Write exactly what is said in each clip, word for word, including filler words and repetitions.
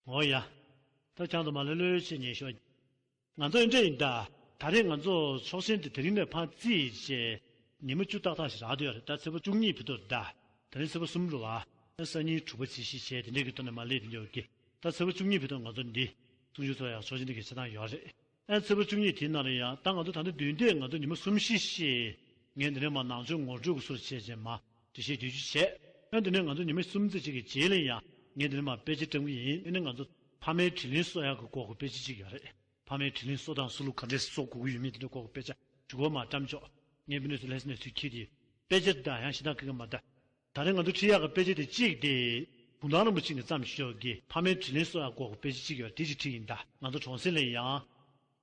འོ་ཡ། ད་ཁྱང་དུ་མ་ལྷོད་ལྷོད་བྱས་ཉན་ཤོག་ང་ཚོ་འདི་འདྲ་ཡིན་ད། ད་རེས་ང་ཚོ་ཕྱོགས་ཞེན་དེ་དེ་རིང་ནས་ཕར་རྩིས་བྱས། ཉི་མ་བཅུ་ཏག་ཏག་ཞིག་རག་འདོད་ཡོད་རེད། ད་ཚེས་པ་བཅུ་གཉིས་བར་དུ་རེད་ད། དེ་རིང་ཚེས་པ་གསུམ་རེད་བ། ཨ་སང་ཉིན་དྲུག་པ་ཚེས་བཞི་བྱས་དེ་འདྲའི་གི་ཐོག་ནས་མར་སླེབས་དེ་འདྲ་ཡོད་ཀི། ད་ཚེས་པ་བཅུ་གཉིས་བར་དུ་ང་ཚོ་འདི་གསུང་ཆོས་ཚོགས་ཡག་ཕྱོགས་ཞེན་དེ་གི་བྱེད་སྟངས་ཡོད་རེད། ཨ་ཚེས་པ་བཅུ་གཉིས་དེའི་ནང་ལ་ཡང་ད་ང་ཚོ་ད་ལྟ་བདུན་ཏེ་ང་ཚོ་ཉི་མ་གསུམ་བཞི་བྱས། ངས་འདི་ནས་མར་ནང་ཆོས་ངོ་སྤྲོད་ཀྱི་སྲོལ་བྱས་རྗེས་མར་འགྲེལ་བཤད་བསྡུས་རྒྱུ་བྱས། ཨ་འདི་ནས་ང་ཚོ་ཉི་མ་གསུམ་ཙམ་ཅིག་གི་རྗེས་ལ་ཡང་ངས་འདི་ནས་མར་དཔེ་ཆ་བཀྲམ་གི་ཡིན། ཨ་ནི་ང་ཚོ་ཕ་མའི་དྲིན་ལན་གསོ་ཡག་གི་སྐོར་གྱི་དཔེ་ཆ་ཅིག་ཡོད་རེད། ཕ་མའི་དྲིན་ལན་གསོ་སྟངས་སུ་ལུག་ག་འདྲས་གསོ་དགོས་ཀྱི་ཡོད་མེད་དེ་འདྲའི་སྐོར་གྱི་དཔེ་ཆ་གཞུག་གུ་མར་བཀྲམ་ཆོག་ངས་འདི་ནས་སུ་ལྷས་སུ་ནས་ཚུར་འཁྱེར་ཏེ། དཔེ་ཆ་འདི་ཡང་ཞེ་དྲག་གི་གི་མ་ད། ད་རེས་ང་ཚོ་ཁྲིད་ཡག་གི་དཔེ་ཆ་དེ་གཅིག་དེ་གུང་ཐང་རིན་པོ་ཆེ་གིས་བརྩམས་ཤོག་གི་ཕ་མའི་དྲིན་ལན་གསོ་ཡག་སྐོར་གྱི་དཔེ་ཆ་གཅིག་ཡོད་རེད། དེ་གཅིག་ཁྲིད་ཡིན་ད། ང་ཚོ་གྲོང་གསེབ་ལ་ཡང་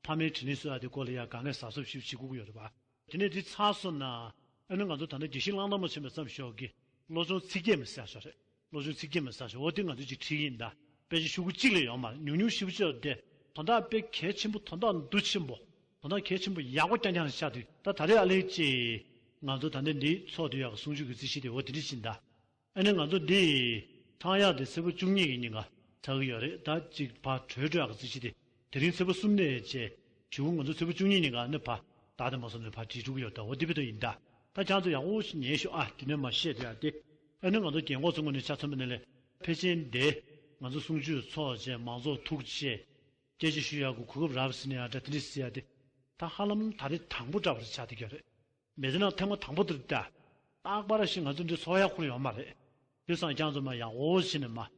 ཕ་མའི་དྲིན་ལན་གསོ་ཡག་དེ་སྐོར་ལ་ཡང་དཀའ་ངལ་གཟབ་གཟབ་ཞིབ་བྱེད་དགོས་ཀྱི་ཡོད་རེད་པ། དེ་ནས་དེ་ཚར་སོང་ན། ཨ་ནི་ང་ཚོ་ད་ལྟ་དགེ་བཤེས་གླང་དར་མ་ཆེན་པོས་བརྩམས་ཤོག་གི་བློ་སྦྱོང་ཚིག་བརྒྱད་མ་ཟེར་ཡག་ཅིག་ཡོད་རེད། བློ་སྦྱོང་ཚིག་བརྒྱད་མ་ཟེར་ཡག་ཅིག་འོ་དེ་ང་ཚོ་གཅིག་ཁྲིད་ཡིན་ད། དཔེ་ཆ་ཤོག་གུ་གཅིག་ལས་ཡོད་མ་རེད། ཉུང་ཉུང་ཞེ་པོ་ཅིག་ཡོད་རེད་དེ། དོན་དག་དཔེ་གལ་ཆེན་པོ། དོན་དག་འདུ་ཆེན་པོ། དོན་དག་གལ་ཆེན་པོ་ཡག་པོ་རྐྱང་རྐྱང་ཞིག་ཆགས་འདུག་ད་ད་རེས་ཨ་ལེ་ཅིག་ང་ཚོ་ད་ལྟ་འདི་ཚོགས་འདུ་ཡག་གི་གསུང་ཆོས་ཀྱི་རྩིས་གཞི་དེ་འོ་དེ་འདྲ་ཞིག་ཡིན་ད། ཨ་ནི་ང་ཚོ་འདི་ཚང་ཡག་དེ་ཚེས་པ་བཅུ་གཉིས་ཀྱི་ཉིན་ཀ་ཚར་གི་ཡོད་རེད། ད་ཅིག་ཕར་གྲོལ་འགྲོ་ཡག་གི་རྩིས་གཞི་དེ་དེ་རིང་ཚེས་པ་གསུམ་ནས་བྱས། གཞུག་གུ་ང་ཚོ་ཚེས་པ་བཅུ་གཉིས་ཉིན་ཀ་ནི་ཕར་ད་དེ་མ་སོང་ནས་ཕར་བྲིས་འགྲོ་གི་ཡོད་ད། འོ་དེ་བི་དོ་ཡིན་ད། ད་ཁྱང་ཚོ་ཡག་པོ་ཞིག་ཉན་ཤོག་ཨ་དེ་ནས་མར་བཤད་འདོད་ཡག་དེ། ཨ་ནི་ང་ཚོ་རྒན་གོག་ཚོ་ངོས་ནས་ཆ་མཚོན་པ་ནས་ལས་ཕལ་ཆེར་འདི་ང་ཚོ་གསུང་ཆོས་ཚོགས་བྱས། མང་ཚོགས་ཐུག་བྱས། སྐད་ཆ་ཞུ་ཡག་གི་གོ་སྐབས་རག་པ་ཟེར་ན་ཡང་འདྲ། དེ་འདྲ་ཟེར་ཡག་དེ་ད་ཧ་ལམ་ད་རེས་དང་པོ་འདྲ་བ་རེ་ཆགས་བསྡད་ཀྱི་ཡོད་རེད། མི་ཚེ་ནང་ཐེངས་མ་དང་པོ་དེ་རེད་ད། རྟག་པར་ཞིག་ང་ཚོ་འདི་ཚོགས་ཡག་ཁུར་ཡོད་མ་རེད། དེ་སང་ཁྱང་ཚོ་མར་ཡག་པོ་བྱས་ནས་མར་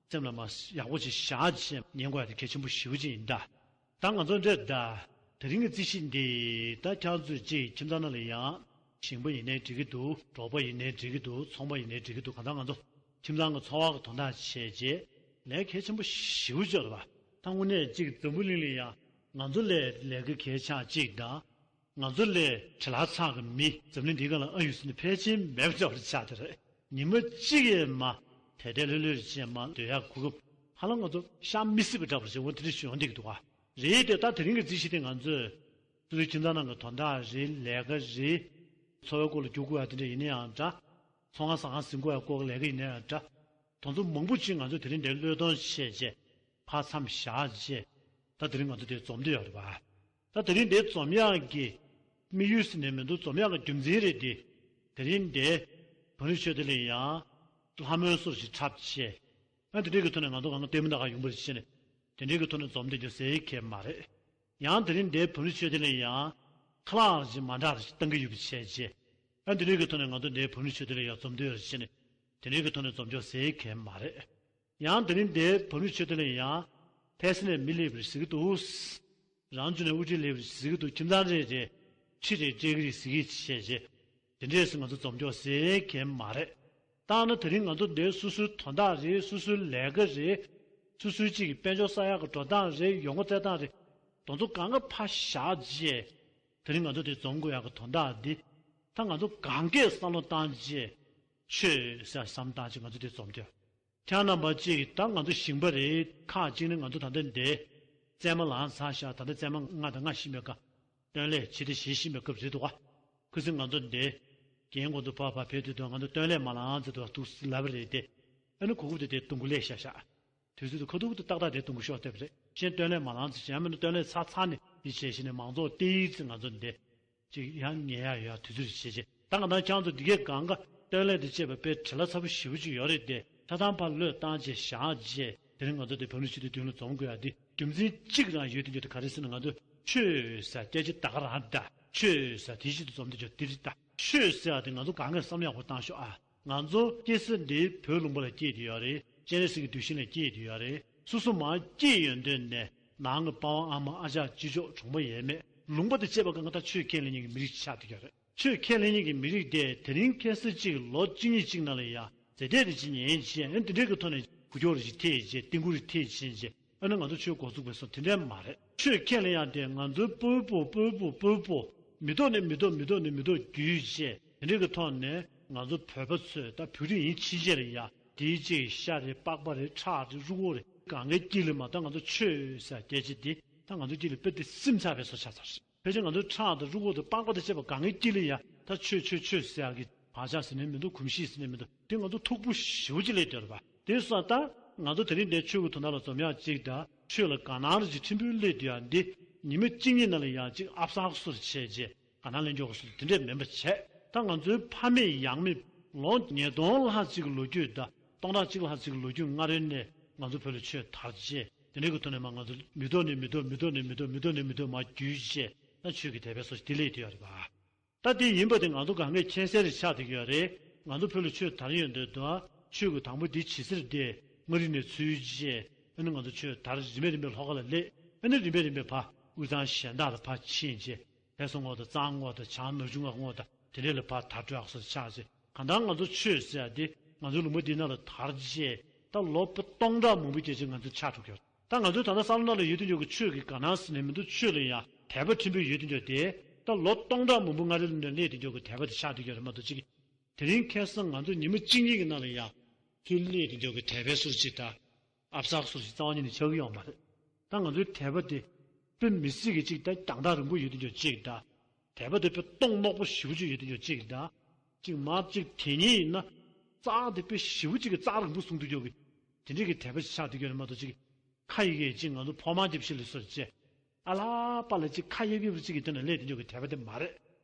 སེམས་ལ་མར་ཡག་པོ་ཅིག་བཞག་བྱས་ཉན་དགོས་ཡག་དེ་གལ་ཆེན་པོ་ཞེ་པོ་ཅིག་ཡིན་ད། ད་ང་ཚོ་འདྲ་ད། དེ་རིང་གི་རྩིས་གཞི་འདི་ད་ཁྱང་ཚོས་ཅིག་ཁྱིམ་ཚང་ནང་ལ་ཡང་ཞིང་པ་ཡིན་ནའི་འགྲིག་གི་འདུག་འབྲོག་པ་ཡིན་ནའི་འགྲིག་གི་འདུག་ཚོང་པ་ཡིན་ནའི་འགྲིག་གི་འདུག་གང་ལྟར་ང་ཚོ་ཁྱིམ་ཚང་གི་འཚོ་བ་གི་དོན་དག་བྱས་རྗེས་ལས་གལ་ཆེན་པོ་ཞེ་པོ་ཅིག་རེད་པ། ད་དངོས་གནས་ཅིག་འཛམ་བུ་གླིང་ལ་ཡང་ང་ཚོ་ལས་ལས་ཀ་གལ་ཆེ་ཅིག་དང་། ང་ཚོ་ལས་བྲེལ་བ་ཚ་གི་མི་འཛམ་གླིང་འདིའི་སྒང་ལ་ཨ་ཡོད་ཟེར་ནས་ཕལ་ཆེར་མེད་པ་འདྲ་བ་ཆགས་བསྡད་རེད། ཉི་མ་གཅིག་ཡས་མ་དལ་དལ་ལྷོད་ལྷོད་བྱས་མ་སྡོད་ཡག་གོ་སྐབས་ཧ་ལམ་ང་ཚོ་ཤར་མི་སྲིད་པ་འདྲ་བ་ཞིག་འོ་དེ་འདྲ་ཞིག་ཡོང་བསྡད་ཀྱི་འདུག་ག་རེད་དེ། ད་དེ་རིང་གི་རྩིས་གཞི་དེ་ང་ཚོས་སོ་སོའི་ཁྱིམ་ཚང་ནང་གི་དོན་དག་རེད། ལས་ཀ་རེད། འཚོ་བའི་སྐོར་ལ་རྒྱུག་དགོས་ཡག་དེ་འདྲ་ཡིན་ན་ཡང་འདྲ། ཚོང་ཁང་ཟ་ཁང་ཟིན་དགོས་ཡག་སྐོར་གྱི་ལས་ཀ་ཡིན་ན་ཡང་འདྲ། དེ་ཚོ་མང་པོ་ཅིག་ང་ཚོས་དེ་རིང་འདིར་བློས་གཏོང་བྱས་རྗེས་ཕར་མཚམས་བཞག་རྗེས། ད་དེ་རིང་ང་ཚོ་འདིར་འཛོམས་བསྡད་ཡོད་རེད་པ། ད་དེ་རིང་འདིར་འཛོམས་ཡག་གི་དམིགས་ཡུལ་ཟེར་ནས་མི་འདུག་འཛོམས་ཡག་གི་རྒྱུ་མཚན་རེད་དེ། དེ་རིང་འདིར་བོན་རི་ཆོས་སྡེ་ལ་ཡང་ལྷ་མོའི་གསུར་ཞིག་འཁྲབ་བྱས། ཨ་དེ་འདྲའི་གི་ཐོག་ནས་ང་ཚོ་གང་ག་ལྟད་མོ་ལྟ་ག་ཡོང་བ་རེད་བྱས་ནས་དེ་འདྲའི་གི་ཐོག་ནས་འཛོམས་བསྡད་རྒྱུ་ཟེར་གྱི་མ་རེད། ཡང་དེ་རིང་འདིར་བོན་རི་ཆོས་སྡེ་ལ་ཡང་ཁ་ལག་ཅིག་མ་འདྲ་བ་ཞིག་བཏང་གི་ཡོད་པ་བྱས་རྗེས། ཨ་དེ་འདྲའི་གི་ཐོག་ནས་ང་ཚོ་འདིར་བོན་རི་ཆོས་སྡེ་ལ་ཡང་འཛོམས་བསྡད་ཡོད་རེད་བྱས་ནས་དེ་འདྲའི་གི་ཐོག་ནས་འཛོམས་ཆོག་ཟེར་གྱི་མ་རེད། ཡང་དེ་རིང་འདིར་བོན་རི་ཆོས་སྡེ་ལ་ཡང་ཕལ་ཆེར་ནས་མི་སླེབས་པ་རེད་ཟེར་གྱི་འདུག་རང་ཚོ་ནས་དབུ་ཁྲིད་སླེབས་པ་རེད་ཟེར་གྱི་འདུག་ཁྱིམ་ཚང་རེ་རེ་ཁྲི་རེ་སྤྲད་ཀྱི་རེད་ཟེར་གྱི་བྱས་རྗེས། དེ་འདྲས་སུ་ང་ཚོ་འཛོམས་ཆོག་ཟེར་མཁན་མ་རེད། ད་ནི་དེ་རིང་ང་ཚོ་འདིར་སོ་སོའི་དོན་དག་རེད། སོ་སོའི་ལས་ཀ་རེད། སོ་སོའི་གཅིག་གི་དཔལ་འབྱོར་བསགས་ཡག་གི་འགྲོ་སྟངས་རེད། ཡོང་སྒོ་བཙལ་སྟངས་རེད། དེ་ཚོ་གང་ག་ཕར་བཞག་རྗེས། དེ་རིང་ང་ཚོ་འདིར་འཛོམས་དགོས་ཡག་གི་དོན་དག་འདི། ད་ང་ཚོ་གང་གས་བསམ་བློ་བཏང་རྗེས། ཆོས་ཟེར་བསམ་བཏང་རྗེས་ང་ཚོ་འདིར་འཛོམས་ཆོག་ཁྱེད་རྣམ་པ་གཅིག་ད་ང་ཚོ་ཞིང་པ་རེད། ཁག་གཅིག་ནི་ང་ཚོ་ད་ལྟ་འདི་བཙས་མ་ལངས་ཚར་ཤག་ད་ལྟ་བཙས་མ་ང་དང་ང་ཤི་མེད་ཀ་སྟོན་ལས་བྱེད་དེ་བྱེད་ཤི་མེད་སྐབས་རེད་འདུག་ག་ཁུ་སིམ་ང་ཚོ་འདི་རྒན་ཁོང་ཚོ་ཕར་ཕར་ཕེབས་དུས་དུ་ང་ཚོ་སྟོན་ལས་མ་ལངས་ཚེ་དུ་འདུག་ལབ་པ་རེད་དེ། ཨ་ནི་གོ་སྐབས་དེ་དེ་སྡུག་གུ་ལས་ཤག་ཤག་དུས་ཚོད་དུ་ཁ་ཐུག་ཏུ་ཏག་ཏག་དེ་སྡུག་གུ་ཤོག་བལྟས་པ་རེད། གཞན་སྟོན་ལས་མ་ལངས་ཚེ་གཞན་མི་འདུག་སྟོན་ལས་ཚར་ཚར་ནས་འདི་བྱས་ཤི་ནས་མང་ཚོགས་བལྟས་ཚེ་ང་ཚོ་འདི། ཅིག་ཡང་ཉལ་ཡག་ཡོད་དུས་ཚོད་བྱེད་ཅེས། ད་ང་དང་ཁྱང་ཚོ་འདི་གའི་གང་ག་སྟོན་ལས་དེ་བཅས་པ་དཔེ་བྲེལ་བ་ཚ་པོ་ཞེ་པོ་ཅིག་ཡོད་རེད་དེ། ཆ་ཚང་ཕར་བློས་བཏང་བྱས་བཞག་རྗེས་དེ་རིང་ང་ཚོ་དེ་བོན་རི་ཆོས་སྡེ་མདུན་ལ་འཛོམས་དགོས་ཡ་དེ་རྒྱུ་མཚན་གཅིག་རང་ཡོད་དེ་འདྲ་དེ་ག་རེ་ཟེར་ན་ང་ཚོ་ཆོས་ཟེར་སྐད་ཆ་ད་ག་རང་ད་ཆོས་ཟེར་དེ་བཞིན་དུ་འཛོམས་དེ་འདྲ་དེ་རེད་ད། ཆོས་ཟེར་ཡ་དེ་ང་ཚོ་གང་གས་བསམ་ཡག་པོ་བཏང་ཤོག་ཨ། ང་ཚོ་སྐྱེ་ས་འདི་བོད་ལུང་པ་ལ་སྐྱེས་བསྡད་ཡོད་རེད། སྤྱན་རས་གཟིགས་ཀྱི་གདུལ་ཞིང་ལ་སྐྱེས་བསྡད་ཡོད་རེད། སོ་སོ་མར་སྐྱེས་ཡོང་དུས་ནས་ནང་གི་པ་ཕ་ཨ་མ་ཨ་ཅག་ཅི་ཅོག་གྲོང་པ་ཡས་མས་ལུང་པ་དང་བཅས་པ་གང་ག་ད་ཆོས་ཁས་ལེན་མཁན་གྱི་མི་རིགས་ཆགས་བསྡད་ཡོད་རེད། ཆོས་ཁས་ལེན་མཁན་གྱི་མི་རིགས་དེ་དེ་རིང་ཁ་སང་གཅིག་ལོ་གཅིག་གཉིས་གཅིག་ནང་ལ་ཡ་ཟེར་བལྟས་དེ་ཅི་ཉན་བྱས་ཨ་འདི་འདྲའི་གི་ཐོག་ནས་ཁུ་སྐྱོར་རེ་ཞིག་ཐེབས་བྱས་ཏིང་ཁུ་རེ་ཐེབས་བྱས་བྱས། ཨ་ནི་ང་ཚོ་ཆོས་འགོ་ཚུགས་པའི་སོ་དེ་འདྲ་མ་རེད། ཆོས་ཁས་ལེན་ཡག་དེ་ང་ཚོའི་སྤོ་བོ་སྤོ་བོ་སྤོ་བོ་མི་ཐོག་ནས་མི་ཐོག་མི་ཐོག་ནས་མི་ཐོག་བརྒྱུད་བྱས་དེ་འདྲའི་གི་ཐོག་ནས་ང་ཚོ་བོད་པ་ཚོས་ད་བོད་རིགས་ཡིན་ཕྱིན་ཆད་ལ་ཡ་དེའི་ཅིག་ཤ་རེད་པགས་པ་རེད་ཁྲག་རེད་རུས་ཁོག་རེད་གང་གའི་དཀྱིལ་ལ་མ་ད་ང་ཚོ་ཆོས་ཟེར་སྐད་ཆ་དེ་ད་ང་ཚོ་དཀྱིལ་ལ་དཔེ་དེ་སིམ་ཚར་བའི་སོ་ཆགས་ཚར་རེད། ཕལ་ཆེར་ང་ཚོའི་ཁྲག་དང་རུས་ཁོག་དང་པགས་པ་དང་བཅས་པ་གང་གའི་དཀྱིལ་ལ་ཡ་ད་ཆོས་ཆོས་ཆོས་ཟེར་ཡག་གི་བག་ཆགས་ཟེར་ནས་མི་འདུག་གོམས་གཤིས་ཟེར་ནས་མི་འདུག་དེ་ང་ཚོ་མཐུག་པོ་ཞེ་པོ་ཅིག་སླེབས་བསྡད་ཡོད་རེད་པ། དེ་སོང་ད་ ང་ཚོ་དེ་རིང་འདིར་ཆོས་ཀྱི་དོན་དག་ལ་འཛོམས་ཡག་ཅིག་དང་ཆོས་ལ་དགའ་སྣང་རེ་ཅིག་ཕྲན་བུ་སླེབས་བསྡད་ཡག་འདི་ཉི་མ་གཅིག་གཉིས་ནང་ལ་ཡང་ཅིག་ཨབ་སག་སུ་རེ་བྱས་རྗེས་དགའ་སྣང་ལེན་འཇོག་དགོས་སུ་དེ་འདྲས་མིན་པ་བྱས། ད་ང་ཚོའི་ཕ་མེས་ཡང་མེས་ལོ་ཉིས་སྟོང་ལྷག་ཅིག་གི་ལོ་རྒྱུས་དང་སྟོང་ཕྲག་གཅིག་ལྷག་ཅིག་གི་ལོ་རྒྱུས་སྔ་རོལ་ནས་ང་ཚོ་བོད་ལ་ཆོས་དར་རྗེས་དེ་འདྲའི་གི་ཐོག་ནས་མ་ང་ཚོ་མི་ཐོག་ནས་མི་ཐོག་མི་ཐོག་ནས་མི་ཐོག་མི་ཐོག་ནས་མི་ཐོག་མར་བརྒྱུད་རྗེས་ད་ཆོས་ཀྱི་དད་པའི་སོ་ཞིག་དེ་སླེབས་བསྡད་ཡོད་རེད་པ། ད་དེ་ཡིན་པ་དེ་ང་ཚོ་གང་གས་མཁྱེན་གསལ་རེ་ཆགས་བསྡད་ཀྱི་ཡོད་རེད། ང་ཚོ་བོད་ལ་ཆོས་དར་ཡོང་དུས་དུ་ཆོས་ཀྱི་དང་པོ་འདི་ཇི་སྲིད་དེ་མངའ་རིས་ནས་ཚུར་རྗེས་ཨ་ནི་ང་ཚོ་ཆོས་དར་རིམ་པས་རིམ་པས་ལྷོ་ཁ་ལ་སླེབས། ཨ་ནི་རིམ་པས་རིམ་པས་ཕར་དབུས་གཙང་གཞན་དག་ལ་ཕར་ཕྱིན་རྗེས་ལྷ་ས་ངོས་དང་གཙང་ངོས་དང་བྱང་ནག་ཆུ་ངོས་དང་དེ་འདྲས་ལ་ཕར་དར་འགྲོ་ཡག་སོ་ཆགས་རྗེས་གང་ལྟར་ང་ཚོ་ཆོས་ཟེར་ཡག་འདི་ང་ཚོའི་ལུང་པ་འདི་ནང་ལ་དར་རྗེས་ད་ལོ་སྟོང་ཕྲག་མང་པོའི་རྒྱལ་ཆེན་ང་ཚོ་ཆགས་འགྲོ་གི་ཡོད། ད་ང་ཚོའི་ད་ལྟ་བསམ་བློ་ནང་ལ་ཡོད་དུས་འཇོག་གི་ཆོས་ཀྱི་དགའ་སྣང་ཟེར་ནས་མི་འདུག་ཆོས་ལ་ཡང་དད་པ་ཕྲན་བུ་ཡོད་དུས་འཇོག་དེ་ད་ལོ་སྟོང་ཕྲག་མང་པོ་སྔ་རོལ་ནས་སླེབས་དུས་འཇོག་གི་དད་པ་དེ་ཆགས་དུས་འཇོག་རེད་མ་གཏོགས་ཅིག་དེ་རིང་ཁ་སང་ང་ཚོ་ཉི་མ་གཅིག་གཉིས་ཀྱི་ནང་ལ་ཡང་ཚུར་སླེབས་དུས་འཇོག་གི་དད་པའི་སོར་ཅིག་དང་ཨབ་སག་སོར་ཅིག་རྩ་བ་ཉིད་ནས་ཆགས་ཀྱི་ཡོད་མ་རེད། ད་ང་ཚོའི་དད་པ་དེ་དཔེ་མི་སྲིད་ཀྱི་ཅིག་ད་རྒྱང་ཐག་རིང་པོ་ཡོད་དུས་འཇོག་ཅིག་དང་དད་པ་དེ་དཔེ་སྟོང་མོག་པོ་ཞེ་པོ་ཅིག་ཡོད་དུས་འཇོག་ཅིག་དང་ཅིག་མ་ཅིག་དེ་ཉིད་ཡིན་ན་རྩ་དེ་དཔེ་ཞེ་པོ་ཅིག་གི་རྩ་རིང་པོ་བཟུང་དུས་འཇོག་གི་དེ་འདྲའི་གི་དད་པ་ཆགས་དུས་ཀྱི་རེད་མ་གཏོགས་ཅིག་ཁ་ཡི་གེ་ཅིག་ང་ཚོ་ཕོ་མ་རྒྱབ་ཤི་ལ་སོར་བྱས་ཨ་ལ་པ་ལ་ཅིག་ཁ་ཡབ་ཡབ་ཅིག་གི་དེ་ནས་སླེབས་དུས་འཇོག་གི་དད་པ་དེ་མ་རེད།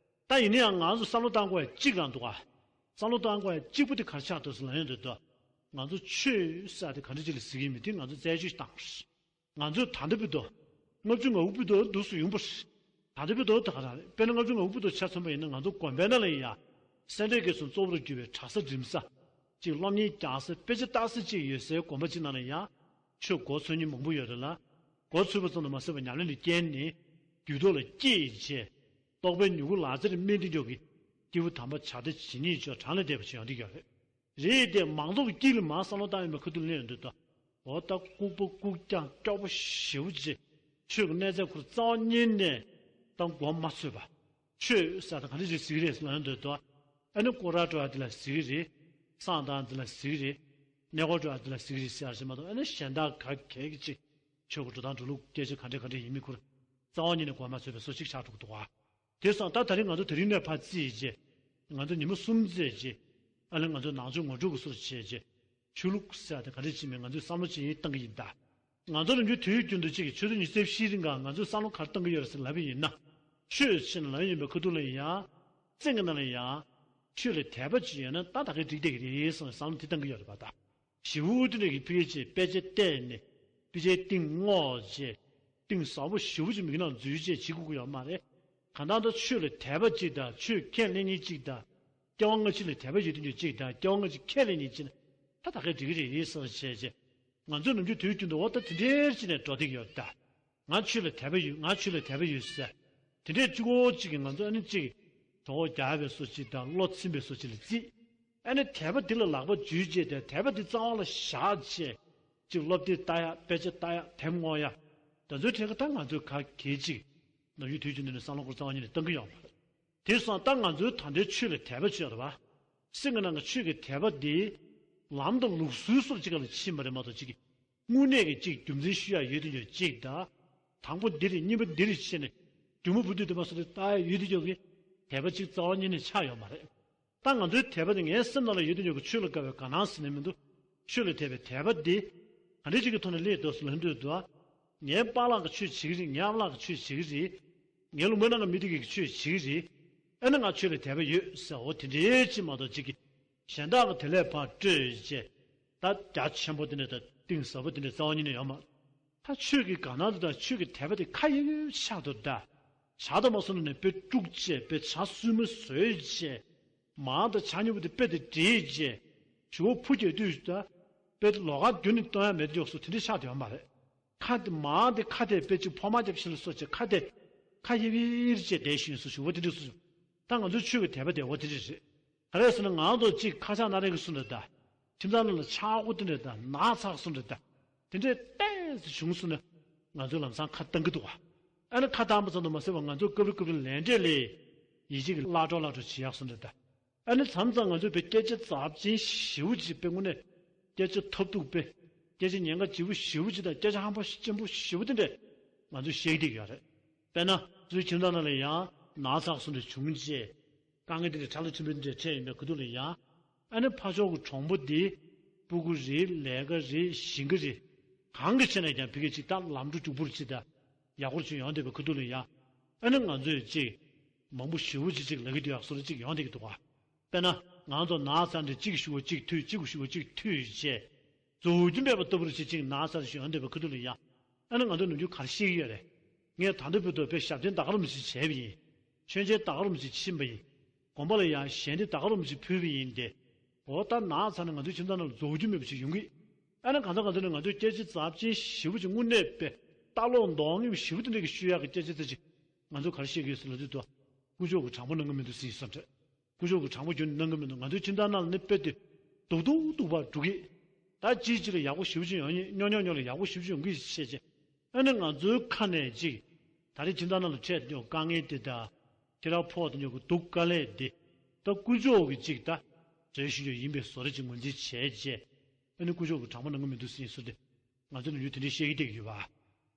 ད་ཡིན་ན་ཡང་ང་ཚོ་བསམ་བློ་བཏང་དགོས་ཡ་གཅིག་རང་འདུག་ཨ། བསམ་བློ་བཏང་དགོས་ཡ་གཅིག་པུ་དེ་ག་རེ་ཆགས་འདུག་ཟེར་ལབ་ཡོང་དུས་དུ་ང་ཚོ་ཆོས་ཟེར་ཡ་དེ་ག་འདྲ་ཅིག་ལ་ཟེར་གྱི་ཡིན་མིན་དེ་ང་ཚོ་རྩད་གཅོད་བཏང་རེད། ང་ཚོས་ད་ལྟ་བར་དུ་ལྔ་བཅུ་ང་དགུ་བར་དུ་འདུག་སུ་ཡོང་པ་རེད། ད་ལྟ་བར་དུ་ད་ག་རང་རེད། དཔེར་ན་ལྔ་བཅུ་ང་དགུ་བར་དུ་ཆ་མཚོན་པ་ཡིན་ན་ང་ཚོ་དགོན་པའི་ནང་ལ་ཡིན་ཡ། སེ་འབྲས་དགེ་གསུམ་གཙོ་བོར་གྱུར་པའི་གྲྭ་ས་འགྲིམ་ས། གཅིག་སློབ་གཉེར་རྒྱག་ས་དཔེ་ཆ་ལྟ་ས་གཅིག་ཡོད་སའི་དགོན་པ་གཅིག་ནང་ལ་ཡ། ཆོས་འགོ་ཚུགས་མཁན་མང་པོ་ཡོད་རེད་ལ། འགོ་ཚུགས་པ་ཙམ་དུ་མ་ཟད་པར་ཉམས་ལེན་དུ་བསྐྱལ་ནས་རྒྱུད་ཐོག་ལ་སྐྱེས་བྱས། རྟོགས་པའི་མྱུ་གུ་ལག་རྩེར་སྨིན་དུས་འཇོག་གི་སྐྱེས་བུ་དམ་པ་བྱ་དེ་ཇི་སྙེད་ཅོག་གྲངས་ལས་འདས་པ་ཞིག་ཡོང་དུས་ཡོད་རེད། རེད་དེ་མང་ཚོགས་ཀྱི་དཀྱིལ་ལ་མར་བསམ་བློ་བཏང་ཡོད་པའི་ཁ་ཐུག་ལ་ཡོང་དུས་དོ། འོ་ད་ལྐུགས་པ་ལྐུགས་རྐྱང་སྐྱོ་པོ་ཞེ་པོ་ཅིག་ཆོས་ཀྱི་གནས་ཚད་ཁུར་རྩ་བ་ཉིད་ནས་ད་མགོ་མ་ཚོས་པ། ཆོས་ཟེར་ད་ག་འདྲ་ཞིག་ཟེར་གི་རེད་ཟེར་ལབ་ཡོང་དུས་དོ། ཨ་ནི་སྐོར་ར་འགྲོ་ཡ་འདི་ལ་ཟེར་གི་རེད། བསང་བཏང་འདི་ལ་ཟེར་གི་རེད། གནས་སྐོར་འགྲོ་ཡ་འདི་ལ་ཟེར་གི་རེད་ཟེར་ཡ་ཞིག་མ་གཏོགས་ཨ་ནི་གཞན་དག་ག་གེ་གི་ཅིག་ཆོས་ཀྱི་འགྲོ་སྟངས་འགྲོ་ལུགས་སྐད་ཆ་ག་འདྲ་ག་འདྲ་ཡིན་མིན་ཁུར་རྩ་བ་ཉིད་ནས་མགོ་མ་ཚོས་པའི་བཟོ་ཅིག་ཆགས་འགྲོ་གི་འདུག་ག་དེ་སོང་ད་ད་རིང་ང་ཚོ་དེ་རིང་ནས་ཕར་བརྩིས་རྗེས། ང་ཚོ་ཉི་མ་གསུམ་བརྩིས་རྗེས། ཨ་ལས་ང་ཚོ་ནང་ཆོས་ངོ་སྤྲོད་ཀྱི་སོར་བྱས་རྗེས། ཆོས་ལུགས་ཟེར་ཡ་དེ་ག་འདྲ་ཅིག་མིན་ང་ཚོས་བསམ་བློ་ཅིག་བཏང་གི་ཡིན་ད། ང་ཚོ་རང་རྒྱུད་དུས་རྒྱུན་དུ་གཅིག་གི་ཆུ་ཚོད་ཉི་ཤུ་རྩ་བཞིའི་རིང་ག་ང་ཚོས་བསམ་བློ་ག་རེ་བཏང་གི་ཡོད་རེད་ཟེར་ལབ་པ་ཡིན་ན། ཆོས་ཟེར་ནས་ལབ་ཡོང་པའི་ཁ་ཐུག་ལ་ཡིན་ཡང་། སེམས་ཀྱི་ནང་ལ་ཡང་། ཆོས་ལ་དད་པ་ཅིག་ཡོད་ན་ད་ད་གའི་འགྲིག་བསྡད་ཀྱི་རེད་བསམ་བསམ་བློ་དེ་བཏང་གི་ཡོད་རེད་པ་ད། ཞེ་པོ་དེ་འདྲ་གི་ཕི་ཅེ་དཔེ་ཆ་བལྟས་ནས་ཕི་ཅེ་གཏིང་བསྔོགས་བྱས། གཏིང་ཟབ་པོ་ཞེ་པོ་ཅིག་མིག་ནང་འཛུལ་བྱས་བྱེད་དགོས་ཀྱི་ཡོད་མ་རེད། གང་ལྟར་ད་ཆོས་ལ་དད་པ་ཅིག་དང་ཆོས་ཁས་ལེན་མཁན་ཅིག་དང་། སྐྱེ་བ་སྔ་ཕྱི་ལ་དད་པ་ཡོད་དུས་ཅིག་དང་སྐྱེ་བ་སྔ་ཕྱི་ཁས་ལེན་མཁན་ཅིག་ན་ད་ད་གའི་འགྲིག་གི་རེད་བསམ་བྱས་བྱས། ང་ཚོའི་ནམ་རྒྱུན་དུས་རྒྱུན་དུ་འོ་ད་དེ་འདྲའི་ཅིག་ནས་འགྲོ་བསྡད་ཀྱི་ཡོད་ད། ང་ཆོས་ལ་དད་པ་ཡོད། ང་ཆོས་ལ་དད་པ་ཡོད་ཟེར། དེ་འདྲའི་གཅིག་པོ་གཅིག་གིས་ང་ཚོ་ཨ་ནི་གཅིག་གྲོགས་པོ་རྒྱག་པའི་བཟོ་གཅིག་དང་བློ་ཚིམ་པའི་བཟོ་གཅིག་ལ་བརྩིས། ཨ་ནི་དད་པ་འདི་ལ་ལག་པ་འཇུས་བྱས་ཏེ་དད་པ་འདི་རྩ་བ་ལ་བཞག་བྱས། གཅིག་སློབ་དེབ་ལྟ་ཡག་དཔེ་ཆ་ལྟ་ཡག་དེབ་སྔོག་ཡག་ད་ཚོའི་གྲས་ཀ་ད་ང་ཚོས་ག་གེ་གཅིག་ནམ་རྒྱུན་དུས་རྒྱུན་དུ་ནས་བསམ་བློ་སྐོར་རྩ་བ་ཉིད་ནས་གཏོང་གི་ཡོད་མ་རེད། དེ་སོང་ད་ང་ཚོའི་ད་ལྟའི་ཆོས་ལ་དད་པ་བྱས་རེད་བ། སེམས་ཀྱི་ནང་གི་ཆོས་ཀྱི་དད་པ་འདི་ལམ་དང་ལུགས་སྲོལ་སོགས་གཅིག་ལ་ཕྱིན་པ་རེད་མ་གཏོགས་གཅིག་གི་དངོས་གནས་ཀྱི་གཅིག་རྒྱུ་མཚན་ཞུ་ཡ་ཡོད་དུས་ཡོད་གཅིག་དང་། དང་པོ་འདི་རེད་གཉིས་པ་འདི་རེད་བྱས་ནས་རྒྱུ་མ་བུ་དུས་དེ་མ་སོ་རེ་ལྟ་ཡ་ཡོད་དུས་ཡོད་གི་དད་པ་གཅིག་རྩ་བ་ཉིད་ནས་ཆགས་ཡོད་མ་རེད། ད་ང་ཚོའི་དད་པ་དེ་ངའི་སེམས་ནང་ལ་ཡོད་དུས་ཡོད་གི་ཆོས་ལ་དགའ་བའི་དགའ་སྣང་ཟེར་ནས་མི་འདུག་ཆོས་ལ་དད་པའི་དད་པ་འདི་ག་འདྲ་ཅིག་གི་ཐོག་ནས་སླེབས་འདུག་ཟེར་ལབ་དུས་འདུག་ངའི་པཱ་ལགས་ཀྱི་ཆོས་བྱེད་ཀྱི་རེད། ངའི་ཨ་མ་ལགས་ཀྱི་ཆོས་བྱེད་ཀྱི་རེད། ངའི་ལུང་པའི་ནང་གི་མི་དེ་གི་ཆོས་བྱེད་ཀྱི་རེད། ཨ་ནི་ང་ཆོས་ལ་དད་པ་ཡོད་ཟེར་འོ་དེ་འདྲའི་ཅིག་མ་གཏོགས་ཅིག་གི་གཞན་དག་གི་དེ་ལས་ཕར་སྤྲོས་བྱས། ད་རྒྱ་ཆེན་པོ་དེ་འདྲ་དང་གཏིང་ཟབ་པོ་དེ་འདྲ་རྩ་བ་ཉིད་ནས་ཡོད་མ་རེད། ད་ཆོས་ཀྱི་དགའ་སྣང་དེ་དང་ཆོས་ཀྱི་དད་པ་དེ་ཁ་ཡོད་ཡོད་ཤག་ཏུ་གདའ། ཇ་དང་མ་སོང་ནས་དཔེ་དཀྲུགས་བྱས་དཔེ་ཇ་སྲུབས་མ་བཟོས་བྱས། མར་དང་ཇ་མཉམ་པོ་དེ་དཔེ་དེ་འདྲེས་བྱས། ཞུ་བ་ཕུ་རྒྱག་དུས་ད་དཔེ་ལོགས་ཀ་རྒྱུ་ནི་གཏོང་ཡ་མེད་མགྱོགས་སུ་དེ་འདྲ་ཆགས་དེ་ཡོད་མ་རེད། ཁ་དེ་མར་དེ་ཁ་དེ་དཔེ་ཅིག་ཕོ་མ་རྒྱབ་ཤིང་ལ་སོགས་བྱས་ཁ་དེ་ཁ་ཡིབ་ཡིབ་བྱས་བསྡད་ཤིང་སུ་ཞུ་བ་དེ་འདྲ་སུ་ཞུ། ད་ང་ཚོའི་ཆོས་ཀྱི་དད་པ་དེ་འོ་དེ་འདྲ་རེད། ག་རེ་ཟེར་ན་ང་ཚོ་གཅིག་ཁ་ཆག་སྣ་རལ་གྱིས་སོང་འདྲ་ད། ཁྱིམ་ཚང་ནང་ལ་ཆག་སྒོ་དེ་འདྲ་ད་ནག་ཚག་སོང་འདྲ་ད། དེ་འདྲས་ཏོག་ཙམ་བྱུང་སོང་ན། ང་ཚོས་ལམ་སང་ཁ་བཏང་གི་འདུག་བ། ཨ་ནི་ཁ་བཏང་པ་ཙམ་དུ་མ་ཟད་པར་ང་ཚོས་སྐབས་རེ་སྐབས་རེ་ལས་འབྲས་ལས། ཡིད་ཆེས་ཀྱི་བརླག་འགྲོ་བརླག་འགྲོ་བྱེད་ཡག་སོང་འདྲ་ད། ཨ་ནི་མཚམས་མཚམས་ང་ཚོས་དཔེ་སྐད་ཆ་ཚབས་ཆེན་ཞེ་པོ་ཅིག་དཔེ་དངོས་གནས། སྐད་ཆ་ཐབས་སྡུག་དཔེ། སྐད་ཆ་ཉེན་ཁ་ལྗིད་པོ་ཞེ་པོ་ཅིག་དང་སྐད་ཆ་ཧམ་པ་ཆེན་པོ་ཞེ་པོ་དེ་འདྲས། ང་ཚོས་བཤད་ཀྱི་བསྡད་ཀྱི་ཡོད་རེད། དཔེར་ན། ཚུར་ཁྱིམ་ཚང་ནང་ལ་ཡང་ན་ཚ་སོགས་འདྲ་བྱུང་རྗེས། དཀའ་ངལ་འདི་འདྲ་ཁྲག་ལ་ཁྲིམས་འདི་འདྲ་འཕྲད་ཡོད་པའི་ཁུ་ཐུག་ལ་ཡང་། ཨ་ནི་ཕར་ཕྱོགས་ཀྱི་གྲོང་པ་འདི། སྤུ་གུ་རེད། ལས་ཀ་རེད། ཞིང་ཁ་རེད། གང་གི་ཆེད་ནས་ཀྱང་ཕ་གི་ཅིག་ད་ལམ་འགྲོ་མགྱོགས་པོར་ཅིག་ད་ཡག་པོ་ཅིག་ཡོང་བསྡད་པའི་ཁ་ཐུག་ལ་ཡ། ཨ་ནི་ང་ཚོས་ཅིག་མང་པོ་ཞེ་པོ་ཅིག་ཅིག་ལབ་ཀྱི་འདུག་ཡག་བཟོ་འདྲ་ཅིག་ཡོང་བསྡད་ཀྱི་འདུག་ག། དཔེར་ན་ང་ཚོ་ན་ཚ་འདྲ་གཅིག་གི་གཞུག་གུ་གཅིག་མཐུད། གཅིག་གི་གཞུག་གུ་གཅིག་མཐུད་བྱས། རྫོགས་རྒྱུ་མེད་པ་ལྟ་བུར་ཅིག་ཅིག་ན་ཚ་ཞིག་ཡོང་བསྡད་པའི་ཁ་ཐུག་ལ་ཡ། ཨ་ནི་ང་ཚོ་ནམ་རྒྱུན་ག་རེ་བཤད་ཀྱི་ཡོད་རེད། ངས་ད་ལྟ་བར་དུ་དཔེ་ཞབས་བརྟན་ད་ག་རང་ཅིག་བྱས་པ་ཡིན། མཆོད་མཇལ་ད་ག་རང་ཅིག་ཕྱིན་པ་ཡིན། དགོན་པ་ལ་ཡང་ཞལ་འདེབས་ད་ག་རང་ཅིག་ཕུལ་བ་ཡིན་ཏེ། འོ་ད་ན་ཚ་ནས་ང་ཚོའི་ཁྱིམ་ཚང་ནང་ལ་རྫོགས་རྒྱུ་མེད་པ་ཅིག་ཡོང་གི། ཨ་ནི་གང་ལྟར་གང་ལྟར་ནས་ང་ཚོས་སྐད་ཆ་ཚབས་ཆེན་ཞེ་པོ་ཅིག་དངོས་གནས་དཔེ་ལྟ་ལོག་མདོག་ངན་པ་ཞེ་པོ་དེ་འདྲ་གི་ཤོད་ཡག་གི་སྐད་ཆ་དེ་ཅིག་ང་ཚོས་ག་རེ་བཤད་ཀྱི་ཡོད་ཟེར་ལབ་དུས། དཀོན་མཆོག་གིས་དྲང་པོ་གནང་གི་མི་འདུག་ཟེར་བསམ་འདྲ། དཀོན་མཆོག་གིས་དྲང་པོ་ཁྱོན་ནས་གནང་གི་མི་འདུག་ང་ཚོའི་ཁྱིམ་ཚང་ནང་ལ་ནི་དཔེ་དེ་སྡུག་སྡུག་སྡུག་པ་འགྲོ་གི། ད་གཅིག་གཅིག་ལ་ཡག་པོ་ཞེ་པོ་ཅིག་ཡོང་གི། ཉོ་ཉོ་ཉོ་ལ་ཡག་པོ་ཞེ་པོ་ཅིག་ཡོང་གི་བཤད་བྱས། ཨ་ནི་ང་ཚོའི་ཁ་ནས་ཅིག་ད་རེས་ཁྱིམ་ཚང་ནང་ལ་འཕྲད་དེ་ཉོ་དཀའ་ངལ་དེ་དང་། ཁྱེད་རང་ཕོག་དེ་ཉོ་གི་སྡུག་དཀའ་ལས་དེ། ད་དཀོན་མཆོག་གིས་ཅིག་ད་རེ་ཞུ་ཡོད་ཡིན་པའི་བཟོ་འདྲ་ཅིག་ངོས་འཛིན་བྱས་བྱས། ཨ་ནི་དཀོན་མཆོག་གིས་དྲང་པོ་གནང་གི་མི་འདུག་ཟེར་བཟོ་འདྲ། ང་ཚོ་ནམ་རྒྱུན་དེ་འདྲའི་བཤད་ཀྱི་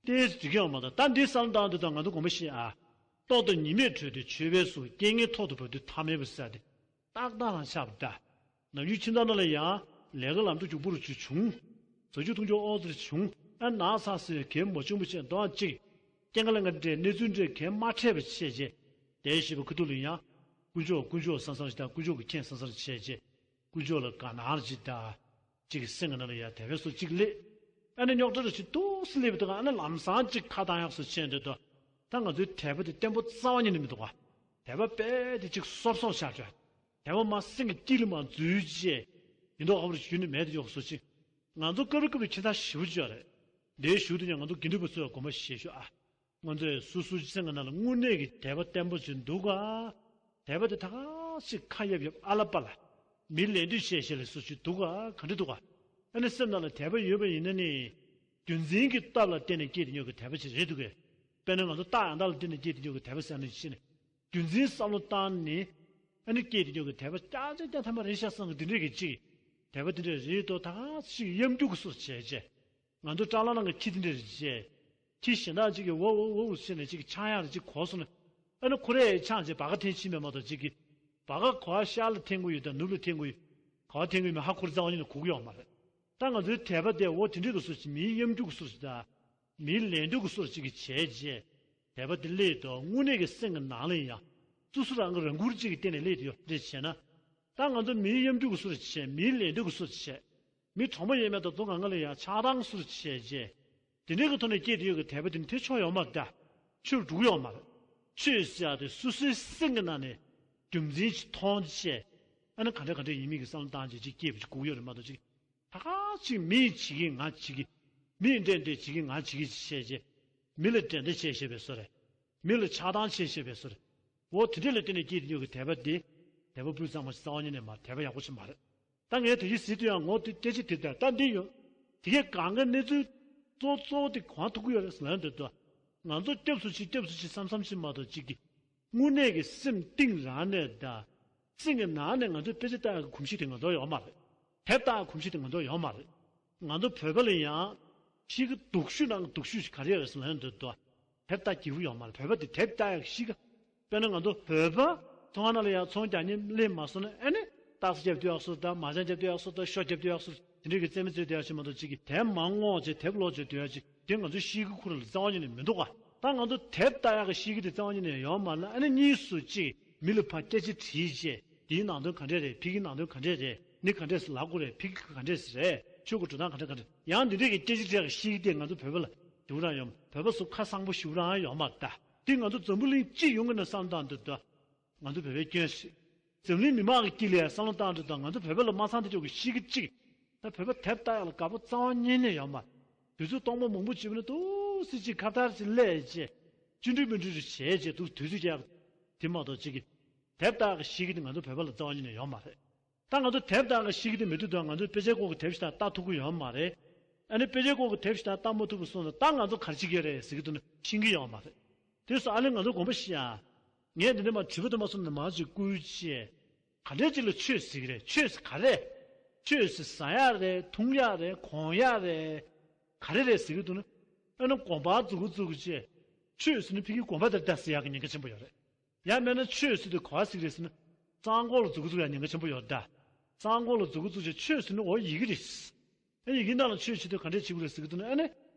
བསྡད་ཀྱི་ཡོད་པ། ཏོག་ཙམ་འགྲིག་གི་ཡོད་མ་རེད། ད་འདི་བསམ་བློ་བཏང་དུས་ད་ང་ཚོ་དགོངས་པ་བཞེས་ཨ། ལྟོ་དང་ཉི་མས་དྲོས་ཏེ་མཆོད་པའི་གཟུགས། རྐྱེན་ངན་ཐོག་ཏུ་བབས་དུས་ཐ་མལ་པ་ཟེར་ཏེ། ཏག་ཏག་རང་ཆགས་པ་འདྲ། ནམ་རྒྱུན་ཁྱིམ་ཚང་ནང་ལ་ཡང་ལས་ཀ་ལམ་འགྲོ་མགྱོགས་པོ་རུ་ཅིག་བྱུང་། བཟའ་རྒྱུ་འཐུང་རྒྱུ་ཨོ་ཙི་རུ་བྱུང་། ཨ་ན་ཚ་ཟེར་གད་མོ་ཆེན་པོ་བྱས་འདུག་ཨ་ཅིག་རྐྱེན་ངན་ལ་ང་འདྲའི་གནས་ཚུལ་འདྲའི་གད་མ་འཕྲད་པ་བྱས་རྗེས། དེའི་ཞེ་པོ་ཁུ་ཐུག་ལ་ཡང་། དཀོན་མཆོག་དཀོན་མཆོག་བསམ་བསམ་ཞིག་དང་། དཀོན་མཆོག་གིས་མཁྱེན་བསམ་བསམ་བྱས་རྗེས། དཀོན་མཆོག་ལ་དགའ་སྣང་ཅིག་དང་། ཅིག་གི་སེམས་ཀྱི་ནང་ལ་ཡ་དད་པའི་སོ་གཅིག་སླེབས། ཨ་ནི་རྙོག་དྲ་རུ་ཅིག་ཏོག་ཙམ་སླེབས་པ་དང་། ཨ་ནི་ལམ་སང་ཅིག་ཁ་བཏང་ཡག་སོ་བྱས་འདུག་ཏོ། ད་ང་ཚོའི་དད་པ་དེ་བརྟན་པོ་རྩ་བ་ཉིད་ནས་མི་འདུག་ག། དད་པ་རྦད་དེ་ཅིག་སོབ་སོབ་ཆགས་བྱས། དད་པ་མར་སེམས་ཀྱི་དཀྱིལ་ལ་མར་འཛུལ་རྗེས། ཡིན་མདོག་ཁ་པོ་རུ་གཞི་ནས་མེད་དུ་ཡོང་སོ་ཅིག་ང་ཚོ་སྐབས་རེ་སྐབས་རེ་ཁྱད་མཚར་ཞེ་པོ་ཅིག་ཡོད་རེད། འདིའི་གཞུག་ཏུ་ཡང་ང་ཚོ་དགེ་འདུན་པ་ཚོས་དགོངས་པ་བཞེས་ཤོག་ཨ། ང་ཚོས་སོ་སོའི་སེམས་ཀྱི་ནང་ལ་དངོས་གནས་ཀྱི་དད་པ་བརྟན་པོ་ཅིག་འདུག་ག། དད་པ་དེ་ད་ག་ཞིག་ཁ་གཡབ་གཡབ་ཨ་ལ་པ་ལ། མི་ལད་ཟློས་བྱས་བྱས་ལ་སོ་ཅིག་འདུག་ག། ག་འདྲ་འདུག་ག། ཨ་ནི་སེམས་ནང་ལ་དད་པ་ཡོད་པ་ཡིན་ན་ནི། རྒྱུ་མཚན་གྱི་སྟབས་ལ་བརྟེན་ནས་སྐྱེས་དེ་ཉོ་གི་དད་པ་ཅིག་རེད་འདུག་གས། དཔེར་ན་ང་ཚོ་རྟགས་ཡང་དག་ལ་བརྟེན་ནས་སྐྱེས་དེ་ཉོ་གི་དད་པ་ཟེར་ནས་ཕྱིན་ནས། རྒྱུ་མཚན་བསམ་བློ་བཏང་ནས། ཨ་ནི་སྐྱེས་དེ་ཉོ་གི་དད་པ་ཀྱག་ཀྱག་ཀྱག་ཐ་མ་རེད་ཤག་བསམ་གི་འདི་འདྲས་ཀྱི་ཅིག་དད་པ་འདི་འདྲས་རེད་དོ། ད་ག་ཞིག་གཡམ་རྒྱུག་གི་སོར་བྱས་བྱས། ང་ཚོ་སྐྲ་ལ་ནང་གི་ཁྱི་འདི་འདྲས་རེད་བྱས། ཁྱི་གཞན་དག་ཅིག་གིས་འོ་འོ་འོ་འོ་བྱས་ནས་ཅིག་ཆང་ཡག་རེ་ཅིག་གོ་སོང་ན། ཨ་ནི་ཁོ་རས་ཆང་བྱས་སྦ་ག་འཐེན་ཕྱིན་པས་མ་གཏོགས་ཅིག་གིས། སྦ་ག་ག་པར་ཤར་ལ་འཐེན་དགོས་ཡོད་དང་ནུབ་ལ་འཐེན་དགོས་ཡོད། ག་པར་འཐེན་དགོས་ཡོད་མེད་ཧ་ཁོ་རང་རྩ་བ་ཉིད་ནས་གོ་གི་ཡོད་མ་རེད། ད་ང་ཚོའི་དད་པ་དེ་འོ་དེ་འདྲས་ཀྱི་སོར་ཅིག་མིའི་གཡམ་རྒྱུག་གི་སོར་ཅིག་དང་། མིའི་ལད་ཟློས་ཀྱི་སོར་ཅིག་གིས་བྱས་རྗེས། དད་པ་དེ་སླེབས་དུས་དངོས་གནས་ཀྱི་སེམས་ཀྱི་ནང་ལ་ཡང་། སོ་སོ་རང་གི་རང་བཀུར་ཅིག་གི་སྟེང་ནས་སླེབས་དུས་ཡོད་རེད་བྱས་ན། ད་ང་ཚོ་མིའི་གཡམ་རྒྱུག་གི་སོར་བྱས། མིའི་ལད་ཟློས་ཀྱི་སོར་བྱས། མི་གྲོགས་མོ་ཡས་མས་དང་རྫོང་གང་ག་ལ་ཡང་ཆགས་སྡང་སོར་བྱས་རྗེས། དེ་འདྲའི་གི་ཐོག་ནས་སྐྱེས་དུས་ཡོད་ཀྱི་དད་པ་དེ་ནི་དེ་ཆོག་ཡོད་མ་རེད་ད། ཆོས་འགྲུག་ཡོད་མ་རེད། ཆོས་ཟེར་ཡག་དེ་སོ་སོའི་སེམས་ཀྱི་ནང་ནས་རྒྱུ་མཚན་ཞིག་མཐོང་བྱས། ཨ་ནི་ག་འདྲ་ག་འདྲ་ཡིན་མིན་གྱི་བསམ་བློ་བཏང་བྱས་ཅིག་སྐྱེས་པ་ཅིག་དགོས་ཀྱི་ཡོད་རེད་མ་གཏོགས་ཅིག་ད་ག་ཅིག་མིས་བྱེད་ཀྱི་ང་བྱེད་ཀྱི། མིས་འདྲེ་འདྲེ་བྱེད་ཀྱི་ང་བྱེད་ཀྱི་བྱས་བྱས། མི་ལ་འགྲན་ཟླ་བྱས་བྱས་པའི་བཟོ་རེད། མི་ལ་ཆགས་སྡང་བྱས་བྱས་པའི་བཟོ་རེད། འོ་དེ་འདྲ་ལ་བརྟེན་ནས་སྐྱེས་དེ་ཉོ་གི་དད་པ་འདི། དད་པ་སྤུས་གཙང་མ་ཞིག་རྩ་བ་ཉིད་ནས་མ་དད་པ་ཡག་པོ་ཞིག་མ་རེད། ད་ངས་དེ་བཞིན་ཟེར་དུས་ཡང་ངོ་དེ་སྐད་ཆ་དེ་ལྟར་ད་འདི་ཡོད། དེ་གས་གང་ག་གནས་ཚུལ་གཙོ་གཙོ་བོ་དེ་གང་ཐུག་གི་ཡོད་རེད་ཟེར་ན་འདོད་དོ། ང་ཚོ་སྐྱབས་སུ་མཆི་སྐྱབས་སུ་མཆི་བསམ་བསམ་ཞིག་མ་གཏོགས་གཅིག་གི། དངོས་གནས་ཀྱི་སེམས་གཏིང་རང་ནས་དང་། སེམས་ཀྱི་ནང་ནས་ང་ཚོའི་དཔེ་ཆ་ལྟ་ཡག་གི་གོམས་གཤིས་དེ་ང་ཚོར་ཡོད་མ་རེད། དེབ་ལྟ་ཡག་གོམས་གཤིས་དེ་ང་ཚོར་ཡོད་མ་རེད། ང་ཚོ་བོད་པ་ལ་ཡང་གཤིས་ཀ་སྡུག་ཤོས་ནང་གི་སྡུག་ཤོས་ཤིག་ག་རེ་ཡོད་རེད་ཟེར་ན་འདོད་དོ། དེབ་ལྟ་སྐྱིད་པོ་ཡོད་མ་རེད། བོད་པ་དེ་དེབ་ལྟ་ཡག་གཤིས་ཀ། དཔེར་ན་ང་ཚོ་བོད་པ་ཚོང་ཁང་ནང་ལ་ཡང་ཚོང་རྒྱག་མཁན་སླེབས་མ་སོང་ན་ཨ་ནི་རྟགས་རྒྱབ་སྡོད་ཡག་སོ་དང་མ་ཅང་རྒྱབ་སྡོད་ཡག་སོ་དང་ཤོ་རྒྱབ་སྡོད་ཡག་སོ་དེ་འདྲའི་གི་རྩེད་མོ་རྩེ་སྡོད་ཡག་ཅིག་མ་གཏོགས་ཅིག་གི་དེབ་མང་ངོ་ཅིག་དེབ་ཀློག་ཅིག་སྡོད་ཡག་ཅིག་དེ་ང་ཚོའི་གཤིས་ཀ་ཁོ་རང་ལ་རྩ་བ་ཉིད་ནས་མི་འདུག་ག། ད་ང་ཚོ་དེབ་ལྟ་ཡག་གི་གཤིས་ཀ་དེ་རྩ་བ་ཉིད་ནས་ཡོད་མ་རེད། ཨ་ནི་གཉིས་སུ་གཅིག་མི་ལ་ཕར་སྐད་ཆ་དྲིས་བྱས་དེའི་ནང་དོན་ག་འདྲས་རེད། ཕ་གིའི་ནང་དོན་ག་འདྲས་རེད། ནི་ག་འདྲས་སེ་ལབ་དགོས་རེད། ཕ་གི་ག་འདྲས་སེ་རེད། ཆོས་ཀྱི་འགྲོ་སྟངས་ག་འདྲས་ག་འདྲས། ཡང་འདི་འདྲས་ཀྱི་སྐད་ཆ་དྲིས་ཡག་གི་གཤིས་ཀ་དེ་ང་ཚོ་བོད་པ་ལ་དེ་འདྲ་ཡོད་མ། བོད་པ་ཚོ་ཁ་གསང་པོ་ཞེ་པོ་རང་ཡོད་མ་རེད། ད་དེ་ང་ཚོ་འཛམ་བུ་གླིང་སྤྱི་ཡོངས་ཀྱི་ནང་བསམ་བློ་བཏང་དུས་ད། ང་ཚོ་བོད་པའི་སྐྱོན་ཞིག་འཛམ་གླིང་མི་མང་གི་དཀྱིལ་ལ་ཡང་བསམ་བློ་བཏང་དུས་ད་ང་ཚོ་བོད་པ་ལ་མ་ཚང་དེ་ཅོག་གི་གཤིས་ཀ་གཅིག་ད་བོད་པ་དེབ་ལྟ་ཡག་ལ་དགའ་པོ་རྩ་བ་ཉིད་ནས་ཡོད་མ་རེད། དུས་ཚོད་སྟོང་པ་མང་པོ་བྱས་པ་ནི་ཏོག་ཙམ་ཅིག་ཁ་བརྡ་ཅིག་སླེབས་བྱས། བཅུད་འགྲིག་མི་འགྲིག་རེ་བྱས་བྱས་འདུག་དུས་ཚོད་རྒྱག་དེ་མ་གཏོགས་ཅིག་གི་དེབ་ལྟ་ཡག་གི་གཤིས་ཀ་དེ་ང་ཚོ་བོད་པ་ལ་རྩ་བ་ཉིད་ནས་ཡོད་མ་རེད། ད་ང་ཚོ་དེབ་ལྟ་ཡག་གི་གཤིས་ཀ་དེ་མེད་དུས་ད་ང་ཚོས་དཔེ་ཆའི་སྐོར་གྱི་དེབ་ཞིག་ད་ལྟ་ཐུབ་ཀྱི་ཡོད་མ་རེད། ཨ་ནི་དཔེ་ཆའི་སྐོར་གྱི་དེབ་ཞིག་ད་ལྟ་མ་ཐུབ་པ་སོང་ཙང་ད་ང་ཚོ་ག་རེ་བྱེད་ཀྱི་ཡོད་རེད་ཟེར་གྱི་འདུག་ན་ཤེས་ཀྱི་ཡོད་མ་རེད། དེ་སོང་ཨ་ནི་ང་ཚོ་དགོངས་པ་བཞེས་ཨ། ངས་འདི་འདྲ་མ་དྲི་བ་དུ་མ་སོང་ནས་མར་ཅིག་བསྐུལ་བྱས། ག་འདྲས་ཅིག་ལ་ཆོས་ཟེར་གྱི་རེད། ཆོས་ཟེར་ག་རེ། ཆོས་ཟེར་ཟ་ཡག་རེད། འཐུང་ཡག་རེད། གོན་ཡག་རེད། ག་རེ་རེད་ཟེར་གྱི་འདུག་ན། ཨ་ནི་དགོན་པ་འཛུགས་འཛུགས་བྱས། ཆོས་ཟེར་ན་ཕ་གིའི་དགོན་པ་དེར་ད་ཟེར་ཡག་གི་ཉེན་ཁ་ཆེན་པོ་ཡོད་རེད། ཡང་མིན་ན་ཆོས་ཟེར་དུས་ག་བ་ཟེར་གྱི་རེད་ཟེར་ན། གཙང་ཁོག་ལ་འཛུགས་འཛུགས་ཡག་ཉེན་ཁ་ཆེན་པོ་ཡོད་རེད་ད། གཙང་སྐོར་ལ་འཛུགས་འགོ་བཙུགས་བྱས་ཆོས་ཟེར་ནི་འོ་ཡི་གེ་རེད། ཨ་ཡི་གེ་ནང་ལ་ཆོས་བྱེད་དུས་ག་འདྲས་བྱེད་དགོས་རེད་ཟེར་གྱི་འདུག་ན། ཨ་ནི་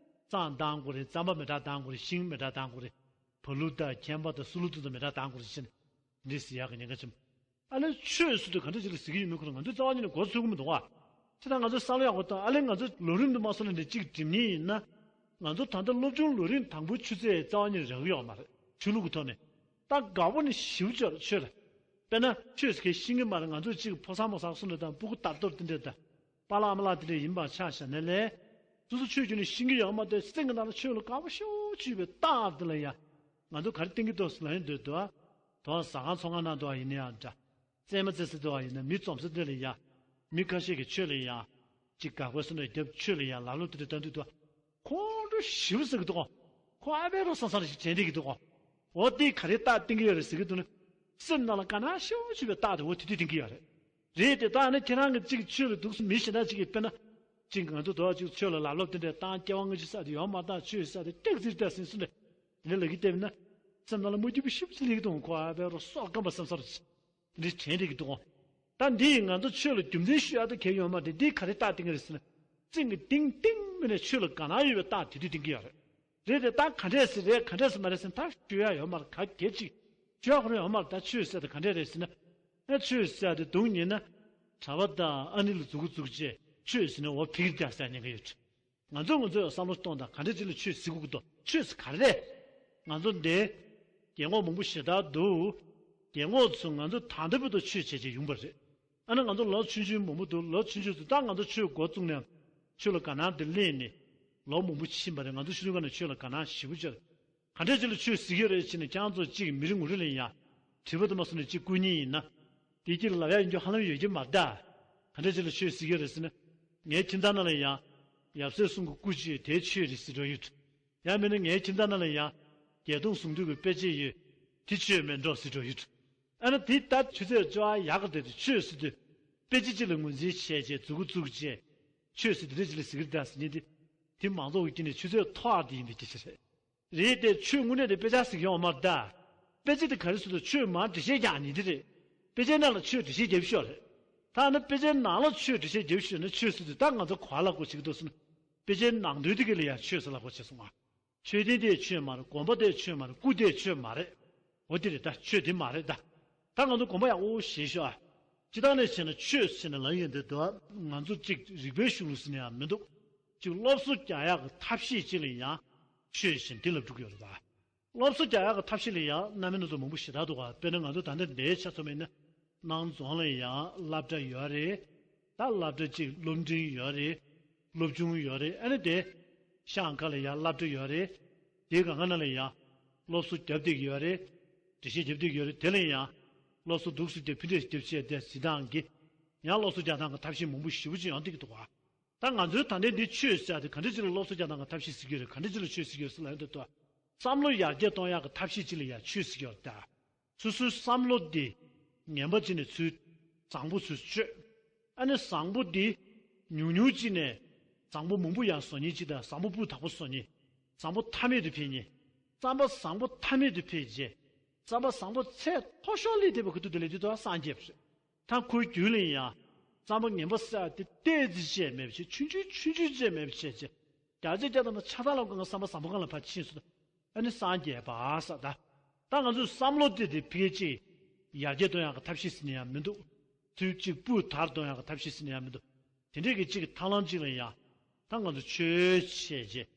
གཙང་བཏང་དགོས་རེད། རྩམ་པ་མེ་སྲེག་བཏང་དགོས་རེད། ཤིང་མེ་སྲེག་བཏང་དགོས་རེད། བ་ལུ་དང་མཁན་པ་དང་སུ་ལུ་དང་མེ་སྲེག་བཏང་དགོས་རེད་ཟེར་ནས་འདི་ཟེར་ཡག་གི་ཉེན་ཁ་ཆེན་པོ། ཨ་ལས་ཆོས་ཟེར་དུས་ག་འདྲ་ཅིག་ལ་ཟེར་གྱི་ཡོད་མེད་ཁོ་རང་ང་ཚོས་རྩ་བ་ཉིད་ནས་མགོ་ཚོད་ཀྱི་མི་འདུག་བ། ཅི་ལྟར་ང་ཚོས་བསམ་བློ་ཡག་པོ་བཏང་། ཨ་ལས་ང་ཚོ་ལམ་རིམ་དུ་མ་སོང་ནས་འདི་གཅིག་འགྲིམ་མཁན་ཡིན་ན། ང་ཚོ་ད་ལྟ་སློབ་ཆུང་ལམ་རིམ་དང་པོའི་ཆུ་ཚད་རྩ་བ་ཉིད་ནས་རག་གི་ཡོད་མ་རེད། ཆོས་ལུགས་ཀྱི་ཐོག་ནས། ད་དགའ་པོ་ནི་ཞེ་པོ་ཅིག་ཡོད་རེད་ཆོས་ལ། དཔེར་ན་ཆོས་ཟེར་མཁན་ཤེས་ཀྱི་མ་རེད། ང་ཚོས་གཅིག་ཕོ་གསར་མོ་གསར་གསུམ་རེ་དང་སྤུ་གུ་དར་མདོ་དེ་འདྲས་དང་། པཱ་ལགས་ཨ་མ་ལགས་དེ་འདྲས་ཡིན་པ་ཆ་བཞག་ན་ལས། སོ་སོ་ཆོས་བརྒྱུད་ནས་ཤེས་ཀྱི་ཡོད་མ་རེད། སེམས་ཀྱི་ནང་ལ་ཆོས་ལ་དགའ་པོ་ཞེ་པོ་ཅིག་ཡོད་པའི་རྟགས་དེ་ལ་ཡ། ང་ཚོ་ག་རེ་བསྟན་གྱི་འདུག་ཟེར་ལབ་ཡོང་དུས་འདུག་ཨ། དོ་ཟ་ཁང་ཚོང་ཁང་ནང་འདུག་ཨ་ཡིན་ན་ཡང་འདྲ། རྩེད་མོ་རྩེ་ས་འདུག་ཨ་ཡིན་ན། མི་འཛོམས་ས་འདི་ལ་ཡ། མི་ཁ་ཤས་ཀྱིས་ཆོས་ལ་ཡ། ཅིག་དགག་པ་སོ་ནས་རྒྱབ། ཆོས་ལ་ཡ་ལབ་ལོ་དེ་འདྲ་བཏང་དུས་འདུག་ཁོང་ཁྲོ་ཞེ་པོ་ཟ་གི་འདུག་གོ། ཁོ་ཨ་ཕའི་རོ་སང་སང་རེ་ཞིག་དྲན་བསྡད་ཀྱི་འདུག་གོ། འོ་དེ་ག་རེ་རྟགས་བསྟན་གྱི་ཡོད་རེད་ཟེར་གྱི་འདུག་ན། སེམས་ནང་ལ་དགའ་སྣང་ཞེ་པོ་ཅིག་ཡོད་པའི་རྟགས་དེ་འོ་དེ་དུས་བསྟན་གྱི་ཡོད་རེད། རེད་དེ། ད་ནི་ཁྱེད་རང་གི་གཅིག་ཆོས་ལ་འདུག་མི་གཞན་དག་ཅིག་གིས་དཔེར་ན། གཅིག་ང་ཚོ་དོ་ཅིག་ཆོས་ལ་ལབ་ལོ་དེ་འདྲས་བཏང་། སྐྱེ་བ་སྔ་ཕྱི་ས་དེ་ཡོད་མ་རེད། ད་ཆོས་ས་དེ་ཏོག་ཙམ་རེད་ཟེར་ནས་དེ་འདྲ་ལབ་ཀྱི་བསྡད་པ་ན། སེམས་ནང་ལ་མ་འདོད་པ་ཞེ་པོ་ཅིག་སླེབས་ཀྱི་འདུག་ཁོ་ཨ་ཕའི་རོ་སོགས་སྐམ་པ་བསམ་སར་འདི་དྲན་བསྡད་ཀྱི་འདུག་ད་འདི་ཡིས་ང་ཚོ་ཆོས་ལ་རྒྱུ་མཚན་ཞུ་ཡག་ཏུ་གལ་ཡོད་མ་རེད། འདི་ག་རེ་རྟགས་བསྟན་གྱི་རེད་ཟེར་ན། སེམས་ཀྱི་གཏིང་གཏིང་མ་ནས་ཆོས་ལ་དགའ་སྣང་ཡོད་པའི་རྟགས་དེ་དུས་བསྟན་གྱི་ཡོད་རེད། རེད་དེ། ད་ག་འདྲས་ཟེར་རེད། ག་འདྲས་ཟེར་མ་རེད་ཟེར་ན། ད་ཞུ་ཡག་ཡོད་མ་རེད། ག་གེ་ཅིག་ཞུ་ཡག་ཁོ་རང་ཡོད་མ་རེད། ད་ཆོས་ཟེར་དེ་ག་འདྲས་རེད་ཟེར་ན། ཨ་ཆོས་ཟེར་དེ་སྡུག་ཉེས་ན། གྲྭ་པ་དང་ཨ་ནི་ལ་འཛུགས་འགོ་བཙུགས་བྱས་ཆོས་ཟེར་ནས་འོ་ཕ་གིར་རྒྱག་ཟེར་ཉེན་ཁ་ཡོད། ང་ཚོ་ང་ཚོས་བསམ་བློ་གཏོང་དང་། ག་འདྲ་ཅིག་ལ་ཆོས་ཟེར་དགོས་ཀྱི་འདུག་ཆོས་ཟེར་ག་རེ་རེད། ང་ཚོ་འདི་རྒན་གོག་མང་པོ་ཞེ་དྲག་འདུག་རྒན་གོག་ཚོ་ང་ཚོ་ད་ལྟ་བར་དུ་ཆོས་བྱས་བྱས་ཡོང་པ་རེད། ཨ་ནི་ང་ཚོ་ལོ་ཆུང་ཆུང་མང་པོ་འདུག་ལོ་ཆུང་ཆུང་ཚོ་ད་ང་ཚོ་ཆོས་འགོ་བཙུགས་ནས་ཆོས་ལ་དགའ་སྣང་དེ་སླེབས་ནས་ལོ་མང་པོ་ཕྱིན་པ་རེད། ང་ཚོ་ཆུང་ཆུང་སྒང་ནས་ཆོས་ལ་དགའ་སྣང་ཞེ་པོ་ཅིག་ག་འདྲས་ཅིག་ལ་ཆོས་ཟེར་གྱི་རེད་ཟེར་ནས། ཁྱེད་རང་ཚོ་གཅིག་མི་རེ་ངོ་རེ་ལ་ཡ་དྲི་བ་དུ་མ་སོང་ནས་གཅིག་བསྐུར་མཁན་ཡིན་ན། དེ་དཀྱིལ་ལ་ལབ་ཡག་ཡིན་རྒྱུ་ཧ་ལམ་ཡོད་ཀྱི་མ་རེད་ད། ག་འདྲས་ཅིག་ལ་ཆོས་ཟེར་གྱི་རེད་ཟེར་ན། ངའི་ཁྱིམ་ཚང་ནང་ལ་ཡ། ཡབ་སྲས་གསུམ་གྱི་སྐུ་ཅིག་ཡོད། དེ་ཆོས་རེད་ཟེར་འགྲོ་ཡོད། ཡང་མིན་ན་ངའི་ཁྱིམ་ཚང་ནང་ལ་ཡ། བརྒྱད་སྟོང་གཟུངས་བསྡུས་ཀྱི་དཔེ་ཆ་ཡོད། དེ་ཆོས་མིན་འགྲོ་ཟེར་འགྲོ་ཡོད། ཨ་ནི་དེ་ལྟར་ཆུ་ཚོད་བཅོ་ལྔ་ཡག་གི་དེ་དུས་ཆོས་ཟེར་དུས། དཔེ་ཆ་གཅིག་ལ་ངོས་འཛིན་བྱས་བྱས་མཛུབ་གུ་བཙུགས་བྱས། ཆོས་ཟེར་དེ་འདྲ་ཅིག་ལ་ཟེར་གྱི་རེད་ད་ཟེར་མཁན་དེ། དེ་མང་ཚོགས་ཀྱི་དཀྱིལ་ནས་ཆུ་ཚོད་མཐོ་བ་དེ་ཡིན་པའི་སྐད་ཆ་རེད། རེད་དེ། ཆོས་དངོས་གནས་དེ་དཔེ་ཆ་ཟེར་གྱི་ཡོད་མ་རེད་ད། དཔེ་ཆ་དེ་ག་རེ་ཟེར་དུས་ཆོས་མར་འགྲེལ་བཤད་རྒྱག་མཁན་དེ་རེད། དཔེ་ཆའི་ནང་ལ་ཆོས་འགྲེལ་བཤད་རྒྱབ་ཤོག་རེད། ད་ནི་དཔེ་ཆའི་ནང་ལ་ཆོས་འགྲེལ་བཤད་རྒྱབ་ཤོག་ན་ཆོས་ཟེར་དུས་ད་ང་ཚོ་ག་པར་ལབ་དགོས་བྱེད་ཀྱི་འདུག་ཟེར་ན། དཔེ་ཆའི་ནང་དོན་དེ་ག་ལ་ཡང་ཆོས་ཟེར་ལབ་དགོས་བྱས་སོང་ང་། མཆོད་རྟེན་དེ་ཆོས་མ་རེད། དགོན་པ་དེ་ཆོས་མ་རེད། སྐུ་དེ་ཆོས་མ་རེད། འོ་དེ་རེད་ད། ཆོས་དེ་མ་རེད་ད། ད་ང་ཚོ་དགོངས་པ་ཡག་པོ་བཞེས་ཤོག་ཨ། སྤྱིར་བཏང་ནས་བྱས་ན་ཆོས་ཟེར་ནས་ལབ་ཡོང་དུས་ད་ང་ཚོ་གཅིག་རིག་པའི་གཞུང་ལུགས་ཟེར་ནས་ཡང་མི་འདུག་གཅིག་སློབ་གསོ་རྒྱག་ཡག་གི་ཐབས་ཤེས་གཅིག་ལ་ཡང་ཆོས་ཟེར་དེ་ལབ་འགྲོ་གི་ཡོད་རེད་པ། སློབ་གསོ་རྒྱག་ཡག་གི་ཐབས་ཤེས་ལ་ཡང་རྣམ་པ་སྣ་ཚོགས་མང་པོ་ཞེ་དྲག་འདུག་ག་དཔེར་ན་ང་ཚོ་ད་ལྟ་འདིའི་ཆ་མཚོན་པ་ཡིན་ན། སྣང་རྫོང་ལ་ཡང་སློབ་གྲྭ་ཡོད་རེད། ད་སློབ་གྲྭ་གཅིག་སློབ་འབྲིང་ཡོད་རེད། སློབ་ཆུང་ཡོད་རེད། ཨ་ནི་དེ་ཤང་ཁག་ལ་ཡང་སློབ་གྲྭ་ཡོད་རེད། དེའི་སྒང་ག་ནང་ལ་ཡང་སློབ་གསོ་རྒྱབ་བསྡད་ཀྱི་ཡོད་རེད། འགྲེལ་བཤད་རྒྱབ་བསྡད་ཀྱི་ཡོད་རེད། དེ་ལ་ཡང་སློབ་གསོ་འདུག་སེ་རྒྱབ། ཕུད་འབྲས་རྒྱབ་བྱས་དེ་གཟིགས་སྟངས་ཀྱི། ཡང་སློབ་གསོ་རྒྱག་སྟངས་ཀྱི་ཐབས་ཤེས་མང་པོ་ཞེ་པོ་ཅིག་ཡོང་བསྡད་ཀྱི་འདུག་ག་ད་ང་ཚོའི་ད་ལྟའི་འདི་ཆོས་ཟེར་ཡག་དེ་ག་འདྲ་ཅིག་ལ་སློབ་གསོ་རྒྱག་སྟངས་ཀྱི་ཐབས་ཤེས་ཟེར་གྱི་རེད། ག་འདྲ་ཅིག་ལ་ཆོས་ཟེར་གྱི་རེད་ཟེར་ལབ་ཡོང་དུས། བསམ་བློ་ཡར་རྒྱས་གཏོང་ཡག་གི་ཐབས་ཤེས་ཅིག་ལ་ཡང་ཆོས་ཟེར་གྱི་ཡོད་རེད་ད། སོ་སོའི་བསམ་བློ་འདི་ངན་པ་བྱས་ནས་ཚུར་བཟང་པོ་ཚུར་བཅོས། ཨ་ནི་བཟང་པོ་འདི་ཉུང་ཉུང་བྱས་ནས་བཟང་པོ་མང་པོ་ཡང་བཟོ་མཁན་ཅིག་དང་། བཟང་པོ་སྤུས་དག་པོ་བཟོ་མཁན། བཟང་པོ་མཐའ་མེད་དུ་འཕེལ་མཁན། བསམ་པ་བཟང་པོ་མཐའ་མེད་དུ་འཕེལ་རྗེས། བསམ་པ་བཟང་པོ་ཚད་མཐོ་ཤོས་སླེབས་བསྡད་པ་ཁུ་ཐུག་དེ་ལས་དུས་ད་སངས་རྒྱས་པ་རེད། ད་ཁོའི་རྒྱུད་ལ་ཡང་བསམ་པ་ངན་པ་ཟེར་ཡག་དེ་ཏོག་ཙམ་བཅས་མེད་པ་བྱས། ཆུང་ཆུང་ཆུང་ཆུང་བཅས་མེད་པ་བྱས་བྱས། བརྒྱ་ཆ་བརྒྱ་ཐམ་པ་ཆགས་སྡང་ལ་སྒང་ག་བསམ་པ་བཟང་པོ་སྒང་ལ་ཕར་ཕྱིན་སོང་། ཨ་ནི་སངས་རྒྱས་པ་ཟེར་ད། ད་ང་ཚོས་བསམ་བློ་དེ་དེ་ཕལ་ཆེར་ཡར་རྒྱས་གཏོང་ཡག་གི་ཐབས་ཤེས་ཟེར་ནས་ཡང་མི་འདུག་དུས་གཅིག་སྤུས་དག་གཏོང་ཡག་གི་ཐབས་ཤེས་ཟེར་ནས་ཡང་མི་འདུག་དེ་འདྲའི་གི་གཅིག་གི་ཐབས་ལམ་གཅིག་ལ་ཡང་ད་ང་ཚོ་ཆོས་བྱས་རྗེས་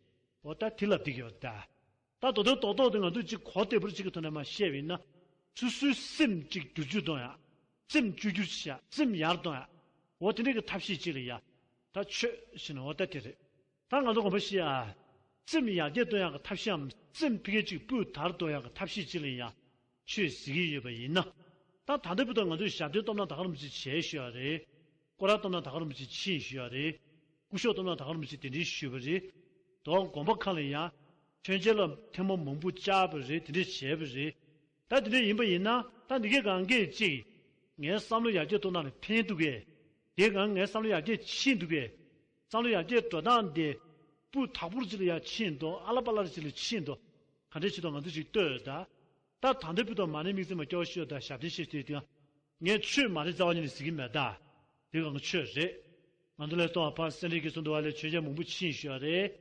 འོ་ད་དེ་ལབ་བསྡད་ཀྱི་ཡོད་ད། ད་མདོ་དོན་རྡོག་རྡོག་དེ་ང་ཚོས་གཅིག་གོ་བདེ་པོ་གཅིག་གི་ཐོག་ནས་མར་བཤད་པ་ཡིན་ན། སོ་སོའི་སེམས་གཅིག་བསྒྱུར་བཅོས་གཏོང་ཡག་སེམས་བཅོས་བསྒྱུར་བྱེད་ཡག་སེམས་ཡར་གཏོང་ཡག་འོ་དེ་འདྲའི་གི་ཐབས་ཤེས་གཅིག་ལ་ཡ། ད་ཆོས་ཟེར་ན་འོ་ད་དེ་རེད། ད་ང་ཚོ་དགོངས་པ་བཞེས་ཨ། སེམས་ཡར་རྒྱས་གཏོང་ཡག་གི་ཐབས་ཤེས་འམ། སེམས་ཕ་གི་གཅིག་སྤུས་དག་གཏོང་ཡག་གི་ཐབས་ཤེས་གཅིག་ལ་ཡ། ཆོས་ཟེར་གྱི་ཡོད་པ་ཡིན་ན། ད་ད་ལྟ་བར་དུ་ང་ཚོས་ཞབས་བརྟན་སྟོབས་ན་ད་ག་རིན་པོ་ཆེ་བྱས་ཞུ་ཡག་རེད། སྐོར་ར་སྟོབས་ན་ད་ག་རིན་པོ་ཆེ་ཕྱིན་ཞུ་ཡག་རེད། སྐུ་ཞབས་སྟོབས་ན་ད་ག་རིན་པོ་ཆེ་དེ་འདྲའི་ཞུས་པ་རེད། དོ་དགོན་པ་ཁག་ལ་ཡང་མཆོད་མཇལ་ལ་ཐེངས་མ་མང་པོ་བཅར་བ་རེད། དེ་འདྲ་བྱས་པ་རེད། ད་དེ་འདྲ་ཡིན་པ་ཡིན་ན་ད་འདི་གའི་སྒང་གས་ཅིག་ངའི་བསམ་བློ་ཡར་རྒྱས་གཏོང་སྟངས་ལ་ཕན་འདུག་གས། དེའི་སྒང་ངའི་བསམ་བློ་ཡར་རྒྱས་ཕྱིན་འདུག་གས། བསམ་བློ་ཡར་རྒྱས་འགྲོ་སྟངས་དེ་སྤུས་དག་པོ་ཅིག་ལ་ཡར་ཕྱིན་འདུག་ཨ་ལ་པ་ལ་ཅིག་ལ་ཕྱིན་འདུག་ག་འདྲ་བྱེད་དོ་ང་ཚོ་ཅིག་ལྟོས་ད། ད་ད་ལྟ་བར་དུ་མ་ཎི་དམིགས་བརྩེ་མ་སྐྱོར་ཤོད་ད་ཞབས་བརྟན་ཤེས་ཤེས་དེ་ཡང་། ངས་ཆོས་མ་རེད་རྩ་བ་ཉིད་ནས་ཟེར་གྱི་མེད་ད། དེ་གང་ག་ཆོས་རེད། ང་ཚོ་ལས་ལྟོ་བ་ཕར་སེ་འབྲས་དཀར་གསུམ་འདུག་བ་ལས་མཆོད་མཇལ་མང་པོ་ཕྱིན་ཤག་རེད།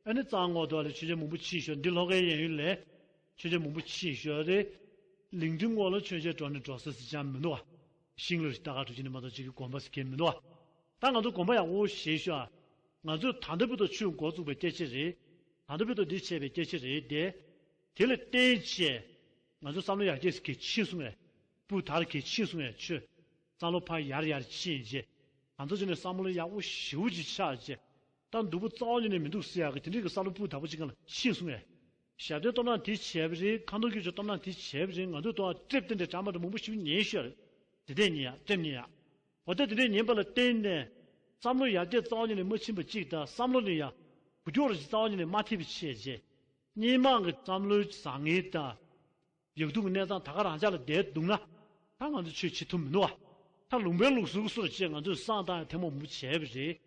ཨ་ནི་གཙང་ངོགས་འདུག་བ་ལས་མཆོད་མཇལ་མང་པོ་ཕྱིན་ཤག་འདི་ལྷོ་ཁའི་གཡས་གཡོན་ལས་མཆོད་མཇལ་མང་པོ་ཕྱིན་ཤག་རེད། གླིང་ཕྲན་ངོས་ལ་མཆོད་མཇལ་འགྲོ་ནི་འགྲོ་ས་ཟེར་ཅང་མི་འདུག་བ། ཤིང་ལ་རི་ལྟ་ག་འགྲོ་གི་ནི་མ་གཏོགས་ཅིག་གི་དགོན་པ་ཟེར་མཁན་མི་འདུག་བ། ད་ང་ཚོ་དགོན་པ་ཡག་པོ་བཞེངས་ཤག་ང་ཚོས་ད་ལྟ་བར་དུ་ཆོས་འགོ་བཙུགས་པའི་སྐད་ཆ་རེད། ད་ལྟ་བར་དུ་འདི་བྱས་པའི་སྐད་ཆ་རེད་དེ། དེ་ལ་བརྟེན་བྱས། ང་ཚོ་བསམ་བློ་ཡར་རྒྱས་སུ་གས་ཕྱིན་སོང་བས། སྤུས་དག་གས་ཕྱིན་སོང་བས་ཆོས། བསམ་བློ་ཕར་ཡར་ཡར་ཕྱིན་རྗེས། ང་ཚོ་ཅིག་ནས་བསམ་བློ་ཡག་པོ་ཞེ་པོ་ཅིག་ཆགས་རྗེས། ད་སྡུག་པོ་རྩ་བ་ཉིད་ནས་མི་འདུག་ཟེར་ཡག་གི་དེ་འདྲའི་གི་བསམ་བློ་སྤུས་དག་པོ་ཅིག་སྒང་ལ་ཕྱིན་སོང་བས། ཞབས་བརྟན་སྟོབས་ནག་དེ་བྱས་པ་རེད། ཁ་འདོན་སྐྱོན་བརྗོད་སྟོབས་ནག་དེ་བྱས་པ་རེད། ང་ཚོས་དོ་བ་ཀྲེབ་དེ་འདྲ་གྲ་མ་འདྲ་མང་པོ་ཞིག་ཉན་ཤོར། དེ་འདྲས་ཉན་ཡག་ཀྲེབ་ཉན་ཡག་འོ་ད་དེ་འདྲས་ཉན་པ་ལ་བརྟེན་ནས། བསམ་བློ་ཡར་རྒྱས་རྩ་བ་ཉིད་ནས་མ་ཕྱིན་པ་གཅིག་དང་བསམ་བློ་ནི་ཡ། འགུལ་སྐྱོད་རེ་རྩ་བ་ཉིད་ནས་མ་ཐེབས་པ་བྱས་རྗེས། སྔོན་མ་གི་བསམ་བློའི་བཟང་ངན་དང་། ཡག་སྡུག་གི་གནས་སྟངས་ད་ག་རང་ཅག་ལ་བསྡད་འདུག་ན། ད་ང་ཚོ་ཆོས་བྱེད་ཐུབ་མི་འདུག་བ། ད་ལུང་པའི་ལུགས་སྲོལ་གི་སྲོལ་བཅས་ང་ཚོས་བསང་བཏང་ཡ་ཐེངས་མ་མང་པོ་བྱས་པ་རེད།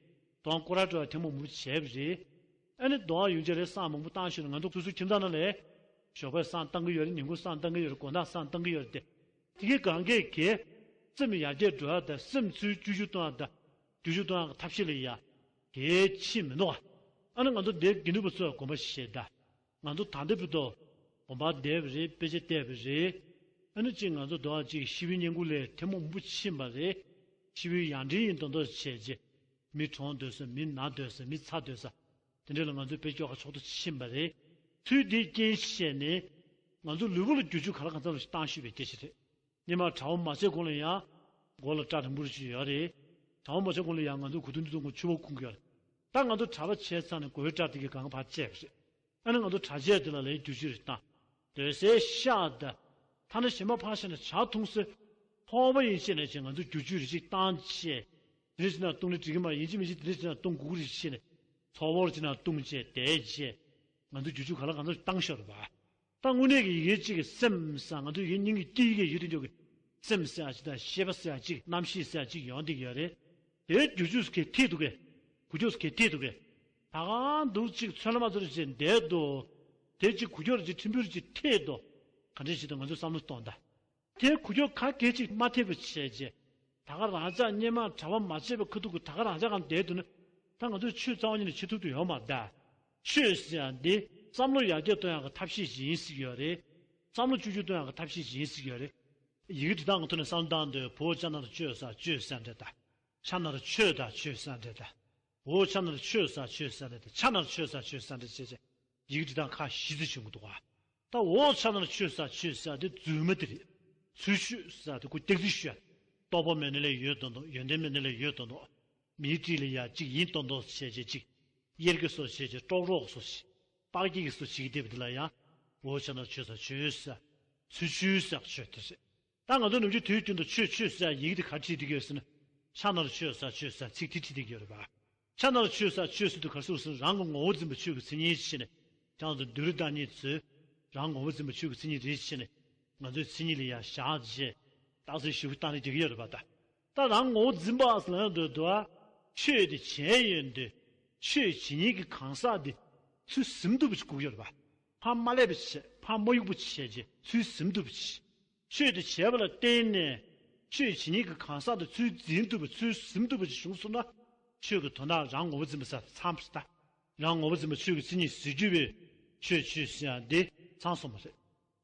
དོང་སྐོར་ར་འགྲོ་ཡ་ཐེངས་མ་མང་པོ་བྱས་པ་རེད། ཨ་ནི་དོང་ཡོང་རྗེས་ལ་བསང་མང་པོ་བཏང་ཤོར་ནས་ང་ཚོ་སོ་སོའི་ཁྱིམ་ཚང་ནང་ལ། ཞོགས་པའི་བསང་བཏང་གི་ཡོད་རེད། ཉིན་གུང་བསང་བཏང་གི་ཡོད་རེད། དགོང་དག་བསང་བཏང་གི་ཡོད་རེད་དེ། དེ་གའི་གང་གས་གས། སེམས་ཡར་རྒྱས་འགྲོ་ཡ་དང་སེམས་ཚུར་བཅོས་བསྒྱུར་གཏོང་ཡ་དང་། བསྒྱུར་བཅོས་གཏོང་ཡ་གི་ཐབས་ཤེས་ལ་ཡ། གལ་ཆེ་མི་འདུག་བ། ཨ་ནི་ང་ཚོ་འདིར་དགེ་འདུན་པ་ཚོས་དགོན་པ་བཞེས་ད། ང་ཚོ་ད་ལྟ་བར་དུ་དགོན་པར་བསྡད་པ་རེད། དཔེ་ཆ་བལྟས་པ་རེད། ཨ་ནི་གཅིག་ང་ཚོ་དོ་བ་གཅིག་ཤི་བོའི་བསྙེན་བཀུར་ལ་ཐེངས་མ་མང་པོ་ཕྱིན་པ་རེད། ཤི་བོའི་ཡར་འདྲེན་ཡིན་མདོག་མདོག་བྱས་རྗེས། མི་གྲོངས་སྡོད་ས་མི་ན་སྡོད་ས་མི་ཚ་སྡོད་ས། དེ་འདྲ་ལ་ང་ཚོས་དཔེ་ཁྱོ་ག་ཕྱོགས་སུ་ཕྱིན་པ་རེད། ཚུལ་དེའི་རྐྱེན་བྱས་ནས། ང་ཚོ་ལུས་པོ་ལ་འགྱུར་བཅོས་ག་ལ་གང་འཚམ་ཞིག་བཏང་ཤེས་པའི་སྐད་ཆ་རེད། སྔོན་མ་གྲྭ་པ་མ་བྱས་གོང་ལ་ཡང་། མགོ་ལ་སྐྲ་རིང་པོ་རེ་ཅིག་ཡོད་རེད། གྲྭ་པ་མ་བྱས་གོང་ལ་ཡང་ང་ཚོ་གོས་ཐུང་འདི་ཚོ་མཆོད་པ་ཁུང་གི་ཡོད་རེད། ད་ང་ཚོ་གྲྭ་པ་བྱས་ཚར་ནས་མགོའི་སྐྲ་དེ་གའི་སྒང་ག་ཕར་བཅད་པ་རེད། ཨ་ནི་ང་ཚོ་གྲྭ་ཆས་དེ་ལ་ལའི་བསྒྱུར་བཅོས་རེ་བཏང་། སྡོད་སའི་ཤག་དང་། ཐ་ན་གཞན་པ་ཕར་བཞག་ན་ཇ་འཐུང་སའི་ཕོར་པ་ཡིན་ཕྱིན་ནས་ཅིག་ང་ཚོ་བསྒྱུར་བཅོས་རེ་ཅིག་བཏང་བྱས། དེ་འདྲ་བྱས་ན་བཏུང་ན་འགྲིག་གི་མ་རེད། ཡིན་གཅིག་མིན་གཅིག་དེ་འདྲ་བྱས་ན་བཏུང་དགོས་ཀྱི་རེད་ཟེར་ནས། ཚོགས་འཁོར་བྱས་ན་བཏུང་བྱས་བསྡད་བྱས། ང་ཚོ་བསྒྱུར་བཅོས་ག་ལ་གང་འཚམ་བཏང་ཤོར་བ། ད་དངོས་གནས་ཀྱི་ཡི་གེ་གཅིག་གི་སེམས་ཟེར། ང་ཚོ་ཡིན་སྙིང་གི་དཀྱིལ་གྱི་ཡུལ་དེ་འཇོག་གི། སེམས་ཟེར་ཡ་ཅིག་དང་ཤེས་པ་ཟེར་ཡ་ཅིག་རྣམ་ཤེས་ཟེར་ཡ་ཅིག་ཡོང་བསྡད་ཀྱི་ཡོད་རེད། དེའི་བསྒྱུར་བཅོས་སུ་གས་ཐེབས་འདུག་གས། འགུལ་སྐྱོད་སུ་གས་ཐེབས་འདུག་གས། ད་གང་འདུག་ཅིག་ཚོད་ལ་མ་ཚོར་ཅིག་བསྡད་འདུག་དེ་ཅིག་འགུལ་སྐྱོད་རེ་ཅིག་ཕྲན་བུ་རེ་ཅིག་ཐེབས་འདུག་ག་འདྲས་ཞིག་ཏུ་ང་ཚོས་བསམ་བློ་གཏོང་ད། དེ་འགུལ་སྐྱོད་ག་གེ་ཅིག་མ་ཐེབས་པ་བྱས་རྗེས། ད་ག་རང་ཅག་སྔོན་མ་གྲྭ་པ་མ་བྱས་པའི་ཁ་ཐུག་གི་ད་ག་རང་ཅག་གང་བསྡད་འདུག་ན། ད་ང་ཚོས་ཆོས་རྩ་བ་ཉིད་ནས་བྱེད་ཐུབ་ཐུབ་ཡོད་མ་རེད་ད། ཆོས་ཟེར་ཡ་འདི་བསམ་བློ་ཡར་རྒྱས་གཏོང་ཡག་གི་ཐབས་ཤེས་ཤིག་ཡིན་ཟེར་གྱི་ཡོད་རེད། བསམ་བློ་བཅོས་བསྒྱུར་གཏོང་ཡག་གི་ཐབས་ཤེས་ཤིག་ཡིན་ཟེར་གྱི་ཡོད་རེད། ཡི་གེ་འབྲི་སྟངས་ཀྱི་ཐོག་ནས་བསམ་བློ་བཏང་དུས་བོད་ཆ་ན་ར་ཆོས་ཟེར་ཆོས་ཟེར་འདྲ་ད། ཆ་ན་ར་ཆོས་དང་ཆོས་ཟེར་འདྲ་ད། འོ་ཆ་ན་ར་ཆོས་ཟེར་ཆོས་ཟེར་འདྲ་ད། ཆ་ན་ར་ཆོས་ཟེར་ཆོས་ཟེར་འདྲ་བྱས་བྱས། ཡི་གེ་འབྲི་སྟངས་ཁག་བཞི་ཙམ་བྱུང་གི་འདུག་ག་ད་འོ་ཆ་ན་ར་ཆོས་ཟེར་ཆོས་ཟེར་དེ་རྫུན་མ་དེ་རེད། ཚུལ་ཆོས་ཟེར་དེ་ཁོ་སྟེགས་རྩིས་ཤོད། རྟོགས་པ་མེད་ན་ལས་ཡོད་མདོག་མདོག་ཡོན་ཏན་མེད་ན་ལས་ཡོད་མདོག་མདོག་མིའི་རྩིས་ལ་ཡ་གཅིག་ཡིན་མདོག་མདོག་བྱས་བྱས་གཅིག་གཡེར་གི་བཟོ་བྱས་བྱས་ཀྲོག་ཀྲོག་བཟོ་བྱས། པགས་སྐྱེས་ཀྱི་བཟོ་བྱེད་ཀྱི་བསྡད་པ་འདི་ལ་ཡང་། འོ་ཆ་ན་ཆོས་ཟེར་ཆོས་ཟེར། ཚུལ་ཆོས་ཟེར་ཆོས་དེ་རེད། ད་ང་ཚོ་ནམ་རྒྱུན་དུས་རྒྱུན་དུ་ཆོས་ཆོས་ཟེར་ཡི་གེ་དེ་ག་བྲིས་བསྡད་ཀྱི་ཡོད་ཟེར་ན། ཆ་ན་ར་ཆོས་ཟེར་ཆོས་ཟེར་ཚིག་དེ་བྲིས་བསྡད་ཀྱི་ཡོད་རེད་པ། ཆ་ན་ར་ཆོས་ཟེར་ཆོས་ཟེར་དུས་ག་རེ་ཟེར་ཟེར་ན། རང་གི་ངོ་བོ་འཛིན་པ་ཆོས་ཀྱི་མཚན་ཉིད་བྱས་ནས། ཁྱེད་རང་ཚོ་བདུད་རྩི་བདག་ཉིད་ཚོས། རང་ངོ་བོ་འཛིན་པ་ཆོས་ཀྱི་མཚན་ཉིད་རེད་བྱས་ནས། ང་ཚོའི་མཚན་ཉིད་ལ་ཡང་བཞག་རྗེས། རྟགས་གསལ་ཞིབ་བཏང་ནས་བསྡད་ཀྱི་ཡོད་རེད་པ་ད། ད་རང་ངོ་བོ་འཛིན་པ་ཟེར་ན་འདོད་དོ། ཆོས་དེ་བྱས་ཡོང་དུས། ཆོས་བྱེད་མཁན་གྱི་གང་ཟག་དེ། ཚུར་ཟིན་ཐུབ་པ་ཞིག་དགོས་ཀྱི་ཡོད་རེད་པ། ཕར་མ་སླེབས་པ་བྱས། ཕར་མ་གཡུག་པ་བྱས་རྗེས་ཚུར་ཟིན་ཐུབ་པ་ཞིག་ཆོས་དེ་བྱས་པ་ལ་བརྟེན་ནས། ཆོས་བྱེད་མཁན་གྱི་གང་ཟག་དེ་ཚུར་འཛིན་ཐུབ་པ། ཚུར་ཟིན་ཐུབ་པ་ཞིག་བྱུང་སོང་ན། ཆོས་ཀྱི་དོན་དག་རང་ངོ་བོ་འཛིན་པ་ཟེར་ཚང་བ་ཞིག་ད། རང་ངོ་བོ་འཛིན་པ་ཆོས་ཀྱི་མཚན་ཉིད་ཟེར་རྒྱུ་བའི་ཆོས་ཆོས་ཟེར་ཡ་འདི་ཚང་སོང་བ་རེད།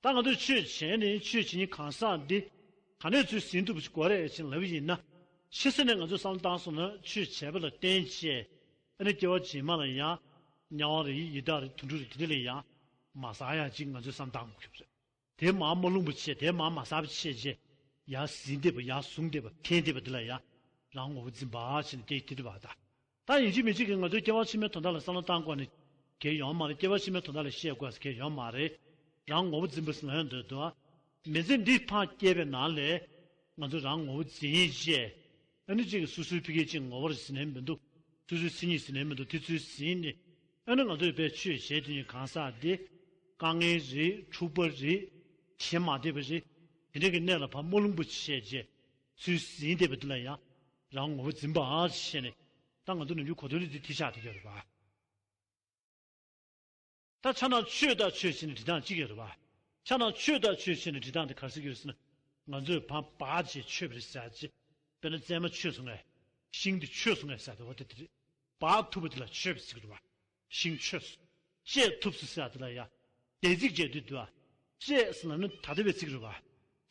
ད་ང་ཚོས་ཆོས་བྱས་ནས་ཆོས་བྱེད་མཁན་གང་ཟག་འདི་ག་ནས་ཚུར་ཟིན་ཐུབ་པ་ཞིག་དགོས་རེད་ཅེས་ལབ་པ་ཡིན་ན། ཕྱི་གསལ་ནས་ང་ཚོས་བསམ་བློ་བཏང་སོང་ན། ཆོས་བྱས་པ་ལ་བརྟེན་བྱས། ཨ་ནི་སྐྱེ་བ་རྗེས་མ་ལ་ཡང་དམྱལ་བ་རེད། ཡི་དྭགས་རེད། དུད་འགྲོ་རེད། དེ་འདྲ་ལ་ཡང་མ་ཟག་ཡ་ཅིག་ང་ཚོས་བསམ་བློ་བཏང་དགོས་ཀྱི་རེད། དེ་མར་མ་ལྷུང་བ་བྱས། དེ་མར་མ་ཟག་པ་བྱས་རྗེས། ཡར་ཟིན་བསྡད་པ། ཡར་བཟུང་བསྡད་པ། འཐེན་བསྡད་པ་འདི་ལ་ཡང་རང་ངོ་བོ་འཛིན་པ་བྱས་ནས་སྐྱེ་སྟེ་བ་དང་། ད་ཡིན་གཅིག་མིན་གཅིག་གིས་ང་ཚོའི་སྐྱེ་བ་ཕྱི་མའི་དོན་དག་ལ་བསམ་བློ་བཏང་དགོས་ནི་གལ་ཡོད་མ་རེད། སྐྱེ་བ་ཕྱི་མའི་དོན་དག་ལ་བཤད་དགོས་ས་གལ་ཡོད་མ་རེད། རང་ངོ་བོ་འཛིན་པ་ཟེར་ན་འདོད་དོ། མི་ཚེ་འདི་ཕར་སྐྱེལ་བའི་ནང་ལས་ང་ཚོ་རང་ངོ་བོ་འཛིན་བྱས། ཨ་ནི་གཅིག་གིས་སོ་སོའི་ཕ་གི་གཅིག་ངོ་བོར་ཟིན་ནས་མི་འདུག་སོ་སོའི་མཚན་ཉིད་ཟིན་ནས་མི་འདུག་དེ་ཚུར་ཟིན་ནས། ཨ་ནི་ང་ཚོས་དཔེ་ཆོས་བྱེད་དུས་ནི་གང་ཟག་འདི་དཀའ་ངལ་རེད། འཁྲུག་པ་རེད། བྱེད་མ་བདེ་བ་རེད། དེ་འདྲ་གི་གནས་ལ་ཕར་མ་ལྷུང་པ་བྱས་རྗེས་ཚུར་ཟིན་བསྡད་པ་འདི་ལ་ཡང་རང་ངོ་བོ་འཛིན་པ་བྱས་ནས། ད་ང་ཚོ་ནམ་རྒྱུན་གོ་དོན་རེ་འདི་དེ་ཆགས་བསྡད་ཀྱི་ཡོད་རེད་པ། ད་ཆ་ན་ཆོས་དང་ཆོས་བྱས་ནས་འབྲི་སྟངས་གཅིག་ཡོད་རེད་པ། ཆ་ན་ཆོས་དང་ཆོས་བྱས་ནས་འབྲི་སྟངས་དེ་ག་རེ་ཟེར་གྱི་ཡོད་ཟེར་ན། ང་ཚོས་ཕར་འབག་བྱས་མཆོད་པ་རེད་ཟེར་ཅིག་དཔེར་ན་བཙས་མ་མཆོད་སོང་ངས། ཤིང་དེ་ཆོད་སོང་ངས་ཟེར་དེ་འོ་དེ་དེ་རེད། འབག་ཐུབ་པ་དེ་ལ་ཆོད་པའི་ཚིག་རེད་བ། ཤིང་ཆོད་སོང་། བཅད་ཐུབ་སོང་ཟེར་དེ་ལ་ཡ། འདས་ཚིག་བྱས་དུས་དུ་བ། བཅད་ཟེར་ལབ་ན་ད་ལྟ་བའི་ཚིག་རེད་བ།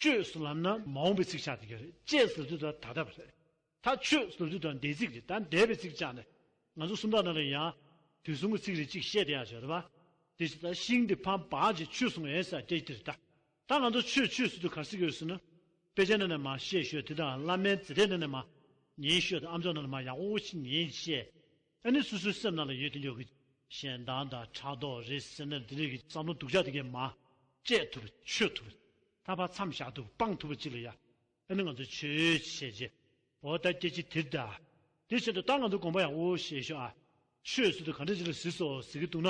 གཅོད་ཟེར་ལབ་ན་མ་འོངས་པའི་ཚིག་ཆགས་བསྡད་ཀྱི་རེད། བཅད་ཟེར་དུས་དུ་བ་ད་ལྟ་བ་རེད། ད་ཆོད་ཟེར་དུས་དུ་བ་འདས་ཚིག་རེད། ད་འདས་པའི་ཚིག་ཆགས་ནས་ང་ཚོ་སུམ་རྟགས་ནང་ལ་ཡང་དུས་གསུམ་གྱི་ཚིག་རེ་གཅིག་བཤད་བསྡད་ཡག་ཞོར་རེད་བ། དེ་བཞིན་ད་ཤིང་དེ་ཕར་འབག་བྱས་ཆོད་སོང་ངས་ཟེར་སྐད་ཆ་དེ་རེད་ད། ད་ང་ཚོ་ཆོད་ཆོད་ཟེར་དུས་ག་རེ་ཟེར་གྱི་ཡོད་ཟེར་ན། དཔེ་ཆ་ནང་ནས་མར་བཤད་ཤོད་དེ་དང་བླ་མའི་ཚིག་དེབ་ནང་ནས་མར་ཉན་ཤོད་དང་ཨམ་ཅོག་ནང་ནས་མར་ཡག་པོ་ཞིག་ཉན་བྱས། ཨ་ནི་སོ་སོའི་སེམས་ནང་ལ་ཡོད་དེ་འཇོག་གི། ཞེ་སྡང་དང་ཕྲག་དོག་རེད་ཟེར་ན་འདི་འདྲའི་གི་བསམ་བློ་སྡུག་ཅག་དེ་གས་མར་བཅད་ཐུབ་པ་ཆོད་ཐུབ་པ། ད་ཕར་མཚམས་བཞག་ཐུབ་པ་སྤང་ཐུབ་པ་ཅིག་ལ་ཡ། ཨ་ནི་ང་ཚོ་ཆོད་བྱས་རྗེས། འོ་ད་སྐད་ཅིག་དེར་ད། དེ་བཞིན་དུ་ད་ང་ཚོ་དགོངས་པ་ཡག་པོ་བཞེས་ཤོག་ཨ། ཆོད་ཟེར་དུས་ག་འདྲ་ཅིག་ལ་གཟིགས་སོ་ཟེར་གི་འདུག་ན།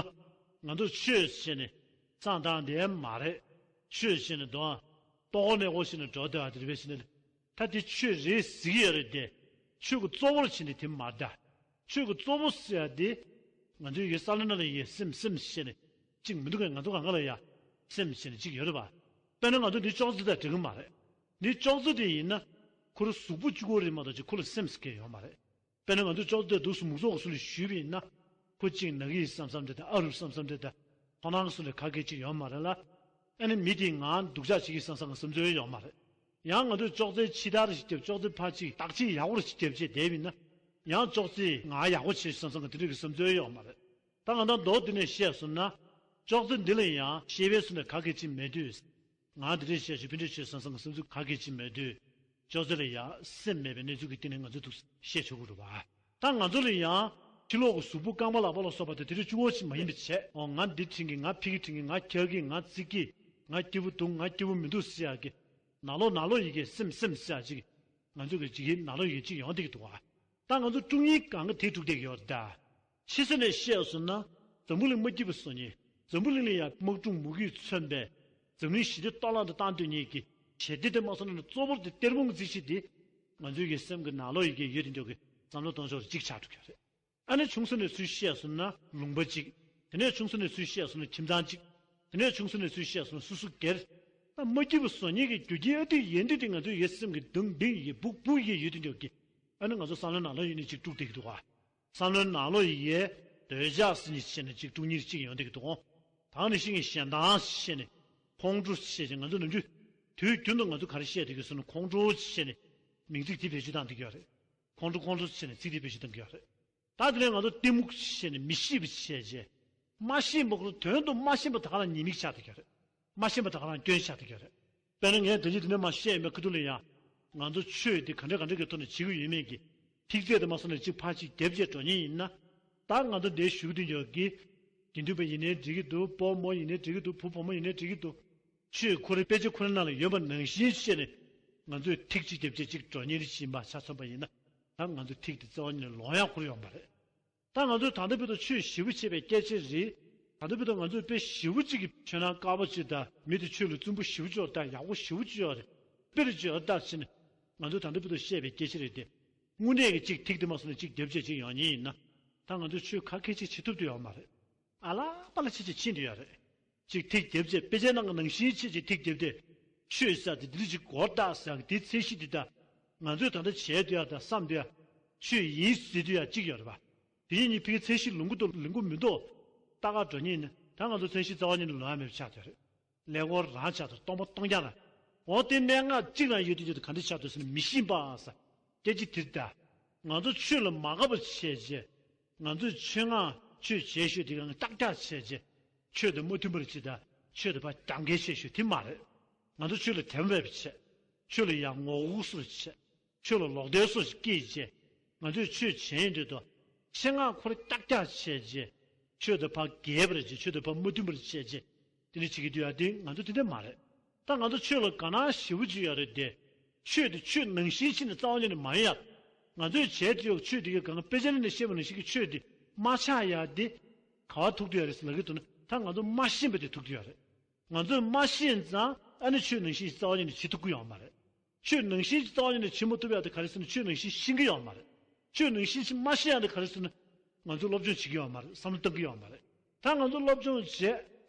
ང་ཚོ་ཆོད་བྱས་ནས་གཙང་དག་བསྡད་མ་རེད། ཆོད་བྱས་ནས་འདུག་ཨ། ལྟོགས་ནས་འོ་བྱས་ནས་འགྲོ་བསྡད་ཨ་དེ་རེད་པས་ཟེར་ནས། ད་དེ་ཆོས་རེད་ཟེར་གྱི་ཡོད་རེད་དེ། ཆོས་ཀྱི་གཙོ་བོར་བྱས་ནས་དེ་མ་རེད་ད། ཆོས་ཀྱི་གཙོ་བོ་ཟེར་ཡ་དེ། ང་ཚོའི་ཡུལ་ས་ལ་ན་ལ་ཡའི་སེམས་སེམས་ཞེས་ནས་གཅིག་མི་འདུག་གས། ང་ཚོ་གང་ག་ལ་ཡ་སེམས་ཞེས་ནས་གཅིག་ཡོད་རེད་པ། དཔེར་ན་ང་ཚོ་འདི་ཅོག་ཙེ་དང་འགྲིག་གི་མ་རེད། འདི་ཅོག་ཙེ་དེ་ཡིན་ན་ཁོ་རང་གཟུགས་པོ་གཅིག་པོ་རེད་མ་གཏོགས་ཅིག་ཁོ་ལ་སེམས་ཟེར་མཁན་ཡོད་མ་རེད། དཔེར་ན་ང་ཚོ་ཅོག་ཙེ་དེ་འདུག་སེ་མུ་ཙོག་གི་ཚུལ་ནས་གཞུས་པ་ཡིན་ན། ཁོ་གཅིག་ནག་གི་ཡིན་བསམ་བསམ་འདྲ་དང་ཨ་རུ་བསམ་བསམ་འདྲ་དང་། ཁོ་རང་གི་ཚུལ་ནས་ག་གེ་གཅིག་ཡོད་མ་རེད་ལ། ཨ་ནི་མི་དེས་ང་སྡུག་ཅག་བྱེད་ཀྱི་བསམ་བསམ་གྱི་བསམ་ཚུལ་ཡོད་མ་རེད། ཡང་ང་ཚོས་ཅོག་ཙེ་ཕྱི་དར་ཞིག་བརྒྱབ། ཅོག་ཙེ་ཕར་ཅིག་བརྟག་དཔྱད་ཡག་པོ་ཞིག་བརྒྱབ་བྱས་བསྡད་པ་ཡིན་ན། ཡང་ཅོག་ཙེས་ང་ཡག་པོ་བྱས་བསམ་བསམ་གྱི་དེ་འདྲ་གི་བསམ་ཚུལ་ཡོད་མ་རེད། ད་ང་ད་མདོ་འདི་ནས་བཤད་སོང་ན། ཅོག་ཙེ་འདི་ལ་ཡང་ཤེས་པའི་ཚུལ་ནས་ག་གེ་གཅིག་མེད་དུས། ང་འདི་འདྲས་བཤད་ཆོག་ཕི་འདྲས་བཤད་བསམ་བསམ་གྱི་བསམ་ཚུལ་ག་གེ་གཅིག་མེད་དུས། ཅོག་ཙེ་ལ་ཡང་སེམས་མེད་པའི་གནས་ཚུལ་གྱི་སྟེང་ནས་ང་ཚོས་འདུག་སེ་བཤད་ཆོག་གི་རེད་པ། ད་ང་ཚོ་ལ་ཡང་ཕྱི་ལོགས་ཀྱི་གཟུགས་པོ་རྐང་པ་ལག་པ་ལ་སོགས་པ་དེ་དེ་འདྲས་གཅིག་པོ་ཞིག་མ་ཡིན་པའི་ཆེད། འོ་ང་འདི་དྲན་གི། ང་ཕི་གི་དྲན་གི། ང་འཁྱག་གི། ང་ཚིག་གི། ང་སྐྱིད་པོ་འདུག། ང་སྐྱིད་པོ་མི་འདུག་ཟེར་ཡག་གི། ནང་ལོགས་ནང་ལོགས་ཡི་གེ་སེམས་སེམས་ཟེར་ཡག་ཅིག། ང་ཚོ་གི་ཅིག་གི་ནང་ལོགས་ཡི་གེ་ཅིག་ཡོང་བསྡད་ཀྱི་འདུག་ག། ད་ང་ཚོ་དཀྲུག་སྙིང་གང་ག་དེ་དཀྲུག་བསྡད་ཀྱི་ཡོད་རེད་ད། ཕྱི་ས་ནས་བཤད་སོང་ན། འཛམ་བུ་གླིང་མ་སྐྱིད་པ་བཟོ་མཁན། འཛམ་བུ་གླིང་ལ་ཡང་དམག་འཁྲུག་མུ་གེས་མཚོན་པའི། འཛམ་གླིང་ཞི་བདེ་གཏོར་བརླག་ཏུ་བཏང་འདོད་མཁན་གྱི་ཞི་བདེ་དེ་མ་སོང་ན་གཙོ་བོར་དེ་གཏེར་སྤུངས་ཀྱི་རྩིས་གཞི་དེ། ང་ཚོའི་གི་སེམས་ཀྱི་ནང་ལོགས་ཡི་གེ་ཡོད་དེ་འཇོག་གི་བསམ་བློ་གཏོང་ཕྱོགས་གཅིག་ཆགས་འགྲོ་གི་རེད། ཨ་ནི་ཆུང་ས་ནས་ཚུར་བཤད་སོང་ན་ལུང་པ་གཅིག། དེ་ནས་ཆུང་ས་ནས་ཚུར་བཤད་སོང་ན་ཁྱིམ་ཚང་གཅིག། དེ་ནས་ཆུང་ས་ནས་ཚུར་བཤད་སོང་ན་སོ་སོ་སྒེར། ད་མ་སྐྱིད་པ་བཟོ་མཁན་གྱི་རྒྱུ་རྐྱེན་ཨ་དུས་ཡན་དུས་དེ་ང་ཚོའི་ཡིད་སེམས་ཀྱི་གདུང་གདིང་ཡི་གེ་སྦུག་སྦུག་ཡི་གེ་ཡོད་དེ་འཇོག་གི། ཨ་ནི་ང་ཚོ་བསམ་བློའི་ནང་ལོགས་ཡིན་ནས་ཅིག་དཀྲུག་བསྡད་ཀྱི་འདུག་ག། བསམ་བློའི་ནང་ལོགས་ཡི་གེ་འདོད་ཆགས་ཟེར་མཁན་བྱས་ནས་ཅིག་དཀྲུག་མཁན་ཅིག་ཡོང་བསྡད་ཀྱི་འདུག་ག། ད་ནི་ཤིང་གི་ཞེ་སྡང་བྱས་ནས་ཁོང་ཁྲོ་བྱས་ནས་ང་ཚོ་ནམ་རྒྱུན་དུས་རྒྱུན་དུ་ང་ཚོ་ག་རེ་བཤད་བསྡད་ཀྱི་ཟེར་ན་ཁོང་ཁྲོ་བྱས་ནས་མིང་ཚིག་དེ་བེད་སྤྱོད་བཏང་བསྡད་ཀྱི་ཡོད་རེད། ཁོང་ཁྲོ་ཁོང་ཁྲོ་བྱས་ནས་ཚིག་དེ་བེད་སྤྱོད་བཏང་གི་ཡོད་རེད། ད་དེ་ནས་ང་ཚོ་གཏི་མུག་བྱས་ནས་མི་ཤེས་པ་བྱས་རྗེས། མ་ཤེས་པ་ཁོ་དོན་དུ་མ་ཤེས་པ་ད་ག་རང་ཉེས་དམིགས་ཆགས་བསྡད་ཀྱི་ཡོད་རེད། མ་ཤེས་པ་ད་ག་རང་སྐྱོན་ཆགས་བསྡད་ཀྱི་ཡོད་རེད། དཔེར་ན་ངས་ད་ཅི་དེ་ནས་མར་བཤད་ཡོད་མེད་ཁ་ཐུག་ལ་ཡང་། ང་ཚོ་ཆོས་འདི་ག་འདྲ་ག་འདྲ་གི་ཐོག་ནས་བྱེད་ཀྱི་ཡོད་མེད་ཀྱི། ཐིག་ཚད་དུ་མ་སོང་ནས་གཅིག་ཕར་གཅིག་རྒྱབ་བྱས་འགྲོ་མཁན་ཡིན་ན། ད་ང་ཚོ་འདིར་བཞུགས་བསྡད་ཡོད་ཀྱི། དགེ་འདུན་པ་ཡིན་ནའི་འགྲིག་གི་འདུག། དཔོན་མོ་ཡིན་ནའི་འགྲིག་གི་འདུག། བུ་བུ་མོ་ཡིན་ནའི་འགྲིག་གི་འདུག། ཆོས་ཁོ་རའི་དཔེ་ཆ་ཁོ་རའི་ནང་ལ་ཡོད་པ་ནང་བཞིན་བཤད་ནས། ང་ཚོས་ཐིག་གཅིག་རྒྱབ་བྱས་གཅིག་འགྲོ་མཁན་ཞིག་ཡིན་པ་ཆ་མཚོན་པ་ཡིན་ན། ད་ང་ཚོའི་ཐིག་དེ་རྩ་བ་ཉིད་ནས་ལོང་ཡག་ཁོ་རང་ཡོད་མ་རེད། ད་ང་ཚོས་ད་ལྟ་བར་དུ་ཆོས་ཞེ་པོ་བྱས་པའི་སྐད་ཆ་རེད། ད་ལྟ་བར་དུ་ང་ཚོས་དཔེ་ཞེ་པོ་གཅིག་གི་ཆོས་ནང་དཀར་པོ་གཅིག་དང་མི་དེ་ཆོས་ལ་བརྩོན་པོ་ཞེ་པོ་གཅིག་ཡོད་དང་ཡག་པོ་ཞེ་པོ་གཅིག་ཡོད་རེད། དཔེར་བརྗོད་ལྟར་བྱས་ནས་ང་ཚོས་ད་ལྟ་བར་དུ་བཤད་པའི་སྐད་ཆ་རེད་དེ། དངོས་གནས་ཀྱི་གཅིག་ཐིག་དེ་མ་སོང་ནས་གཅིག་རྒྱབ་བྱས་གཅིག་ཡོང་མཁན་ཡིན་ན། ད་ང་ཚོས་ཆོས་ག་གེ་ཅིག་བྱེད་ཐུབ་ཀྱི་ཡོད་མ་རེད། ཨ་ལ་པ་ལ་ཆེ་ཆེ་ཕྱིན་བསྡད་ཡོད་རེད། གཅིག་ཐིག་རྒྱབ་བྱས་དཔེ་ཆའི་ནང་གི་ནང་བཞིན་ཆེ་ཆེ་ཐིག་རྒྱབ་སྟེ། ཆོས་ཟེར་དེ་འདི་འདྲ་ཅིག་གོ་ད་ཟེར་གི་དེའི་ཚད་གཞི་འདི་ད། ང་ཚོས་ད་ལྟ་བྱས་འདུག་ཡ་དང་བསམ་འདུག་ཡ། ཆོས་ཡིན་ཟེར་འདུག་ཡ་གཅིག་ཡོད་རེད་པ། དེ་ཡིན་ནི་ཕ་གི་ཚད་གཞི་ལོངས་ཀྱི་འདུག་ལོངས་ཀྱི་མི་འདུག། ལྟ་ག་འགྲོ་མཁན་ནི་ད་ང་ཚོ་ཚད་གཞི་རྩ་བ་ཉིད་ནས་ལོང་ཡ་མེད་པ་ཆགས་བསྡད་རེད། ཀླད་ཀོར་རང་ཆགས་བསྡད། སྟོང་པ་སྟོང་རྐྱང་རེད། འོ་དེ་སྨྲེ་སྔགས་གཅིག་རང་ཡོད་དུས་ཀྱི་ག་འདྲ་ཆགས་འདུག་ཟེར་ན་མི་ཤེས་པ་ཟེར། སྐད་ཆ་དེ་ད། ང་ཚོ་ཆོས་ལ་མ་དགའ་བ་བྱས་རྗེས། ང་ཚོས་ཆོས་ངག་ཆོས་བྱས་ཤོས་དེ་གང་ཏག་ཏག་བྱས་རྗེས། ཆོས་དང་མ་མཐུན་པར་བྱེད་དང་ཆོས་དང་ཕར་རྒྱབ་འགལ་བྱས་ཤོས་དེ་མ་རེད། ང་ཚོ་ཆོས་ལ་དད་པ་མེད་པ་བྱས། ཆོས་ལ་ཡང་ངོ་རྒོལ་སོགས་བྱས། ཆོས་ལ་ལོག་ལྟ་སོགས་སྐྱེས་རྗེས། ང་ཚོས་ཆོས་བྱས་ཡོང་དུས་དུ། ཆོས་ངག་ཁོ་རང་ཏག་ཏག་བྱས་རྗེས། ཆོས་དང་ཕར་འགལ་བར་བྱས། ཆོས་དང་ཕར་མ་མཐུན་པར་བྱས་རྗེས། དེ་འདྲ་བྱེད་ཀྱི་འདུག་ཡ་དེ་ང་ཚོ་དེ་འདྲ་མ་རེད། ད་ང་ཚོ་ཆོས་ལ་དགའ་སྣང་ཞེ་པོ་ཅིག་ཡོད་རེད་དེ། ཆོས་དེ་ཆོས་ནང་བཞིན་ཕྱིན་ནས་རྩ་བ་ཉིད་ནས་མ་ཡིན་ཡ། ང་ཚོས་བྱས་དེ་ཡོད་ཆོས་དེ་གའི་གང་དཔེ་ཆ་ནང་ནས་བཤད་པ་ནང་བཞིན་གྱི་ཆོས་དེ་མ་ཆགས་ཡ་དེ། ག་བ་ཐུག་གི་ཡོད་རེད་ཟེར་ལབ་ཀྱི་འདུག་ན་ད་ང་ཚོ་མ་ཤེས་པ་དེ་ཐུག་གི་ཡོད་རེད། ང་ཚོས་མ་ཤེས་ཙང་ཨ་ནི་ཆོས་ནང་བཞིན་ཞིག་རྩ་བ་ཉིད་ནས་བྱེད་ཐུབ་ཀྱི་ཡོད་མ་རེད། ཆོས་ནང་བཞིན་གྱི་རྩ་བ་ཉིད་ནས་བྱེད་མ་ཐུབ་ཡ་དེ་ག་རེ་ཟེར་ན་ཆོས་ནང་བཞིན་ཤེས་ཀྱི་ཡོད་མ་རེད། ཆོས་ནང་བཞིན་ཞིག་མ་ཤེས་ཡ་དེ་ག་རེ་ཟེར་ན་ང་ཚོ་སློབ་སྦྱོང་བྱེད་ཀྱི་ཡོད་མ་རེད། བསམ་བློ་གཏོང་གི་ཡོད་མ་རེད། ད་ང་ཚོ་སློབ་སྦྱོང་བྱས་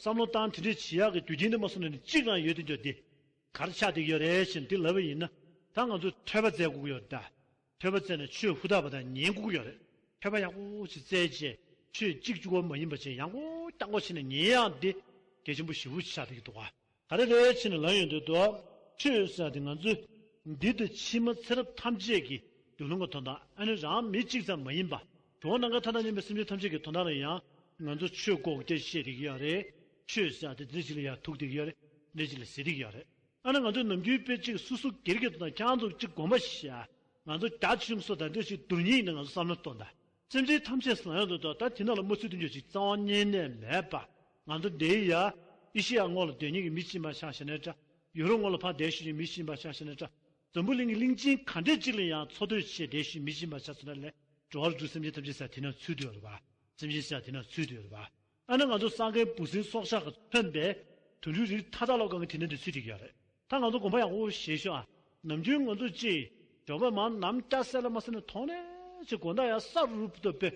བསམ་བློ་བཏང་དེ་འདྲས་བྱེད་ཡག་གི་རྒྱུ་རྐྱེན་དེ་མ་སོང་ནས་ནི་གཅིག་རང་ཡོད་དེ་འདྲ་དེ་ག་རེ་ཆགས་བསྡད་ཀྱི་ཡོད་རེད་ཞེས་འདི་ལབ་པ་ཡིན་ན་ད་ང་ཚོས་ཐོས་པ་མཛད་དགོས་ཀྱི་ཡོད་ད། ཐོས་པ་བཙལ་ནས་ཆོས་ཧུར་ཐག་པ་དང་ཉན་དགོས་ཀྱི་ཡོད་རེད། ཐོས་པ་ཡག་པོ་ཞིག་བཙལ་བྱས་ཆོས་གཅིག་གཅིག་པོ་མ་ཡིན་པ་བྱས་ཡང་སྐོར་རྐྱང་སྐོར་བྱས་ནས་ཉན་ཡག་འདི་གལ་ཆེན་པོ་ཞེ་པོ་ཆགས་བསྡད་ཀྱི་འདུག་ག་ག་རེ་རེད་ཕྱིན་ན་ལབ་ཡོང་དུས་དོ། ཆོས་ཟེར་ཡ་དེ་ང་ཚོས་འདི་དང་ཕྱི་མ་ཚེ་རབས་ཐམས་ཅད་ཀྱི་སྡུག་བསྔལ་གྱི་དོན་དག་ཨ་ནི་རང་མི་གཅིག་ཙམ་མ་ཡིན་པ། གྲོགས་ནང་ཁ་མཐའ་དང་མཉམ་པའི་སེམས་ཅན་ཐམས་ཅད་ཀྱི་དོན་དག་ལ་ཡང་ང་ཚོ་ཆོས་སྐོར་གྱི་བཤད་བསྡད་ཀྱི་ཡོད་རེད། ཆོས་ཟེར་ཡ་དེ་འདི་ཅིག་ལ་ཡང་ཐུག་བསྡད་ཀྱི་ཡོད་རེད། འདི་ཅིག་ལ་ཟེར་བསྡད་ཀྱི་ཡོད་རེད། ཨ་ནི་ང་ཚོ་ནམ་རྒྱུན་དཔེ་གཅིག་སོ་སོ་སྒེར་གྱི་དོན་དག་ཁྱེད་རང་ཚོ་གཅིག་དགོངས་པ་བཞེས། ང་ཚོ་རྒྱ་ཆེ་ཆུང་སོགས་དང་འདོད་ཆེ་སྡུག་བསྔལ་ཡིན་ན་ང་ཚོ་བསམ་བློ་གཏོང་དང་། སེམས་ཅན་ཐམས་ཅད་ཟེར་ཡོང་དུས་ད་དེ་ནང་ལ་མ་ཚུད་དུས་འཇོག་ཅིག་རྩ་བ་ཉིད་ནས་མེད་པ། ང་ཚོ་འདི་ཡ་ཨེ་ཤེ་ཡ་ངོས་ལ་སྡོད་མཁན་གྱི་མི་གཅིག་མ་ཆགས་ཤེ་ན་འདྲ། ཡུ་རོབ་ངོས་ལ་ཕར་བསྡད་ཤེས་ཀྱི་མི་གཅིག་མ་ཆགས་ཤེ་ན་འདྲ། འཛམ་བུ་གླིང་གི་གླིང་ཆེན་ག་འདྲས་ཅིག་ལ་ཡང་འཚོ་སྡོད་བྱས་བསྡད་ཤེས་མི་གཅིག་མ་ཆགས་ཟེར་ན་ལས་འགྲོ་བ་རིགས་དྲུག་སེམས་ཅན་ཐམས་ཅད་ཟེར་དེ་ནང་ཚུད་དུ་ཡོད་རེད་པ། སེམས་ཅན་ཟེར་དེ་ནང་ཚུད་དུ་ཡོད་རེད་པ། ཨ་ནི་ང་ཚོ་སངས་རྒྱས་འབུ་སྲིན་སྲོག་ཆགས་ཀྱིས་མཚོན་པའི་དུད་འགྲོའི་རིགས་མཐའ་དག་ལ་གང་གི་དེ་འདྲ་འདི་ཚུད་བསྡད་ཀྱི་ཡོད་རེད། ད་ང་ཚོ་དགོངས་པ་ཡག་པོ་བཞེས་ཤོག་ཨ། ནམ་རྒྱུན་ང་ཚོ་ཅིག་འབྱོར་པ་མང་ནམ་སྐྱ་སེ་ལ་མ་སེ་ནས་མཐོང་ནས་ཅིག་དགོང་དག་ཡང་ས་རུབ་ཏུ་དཔེ་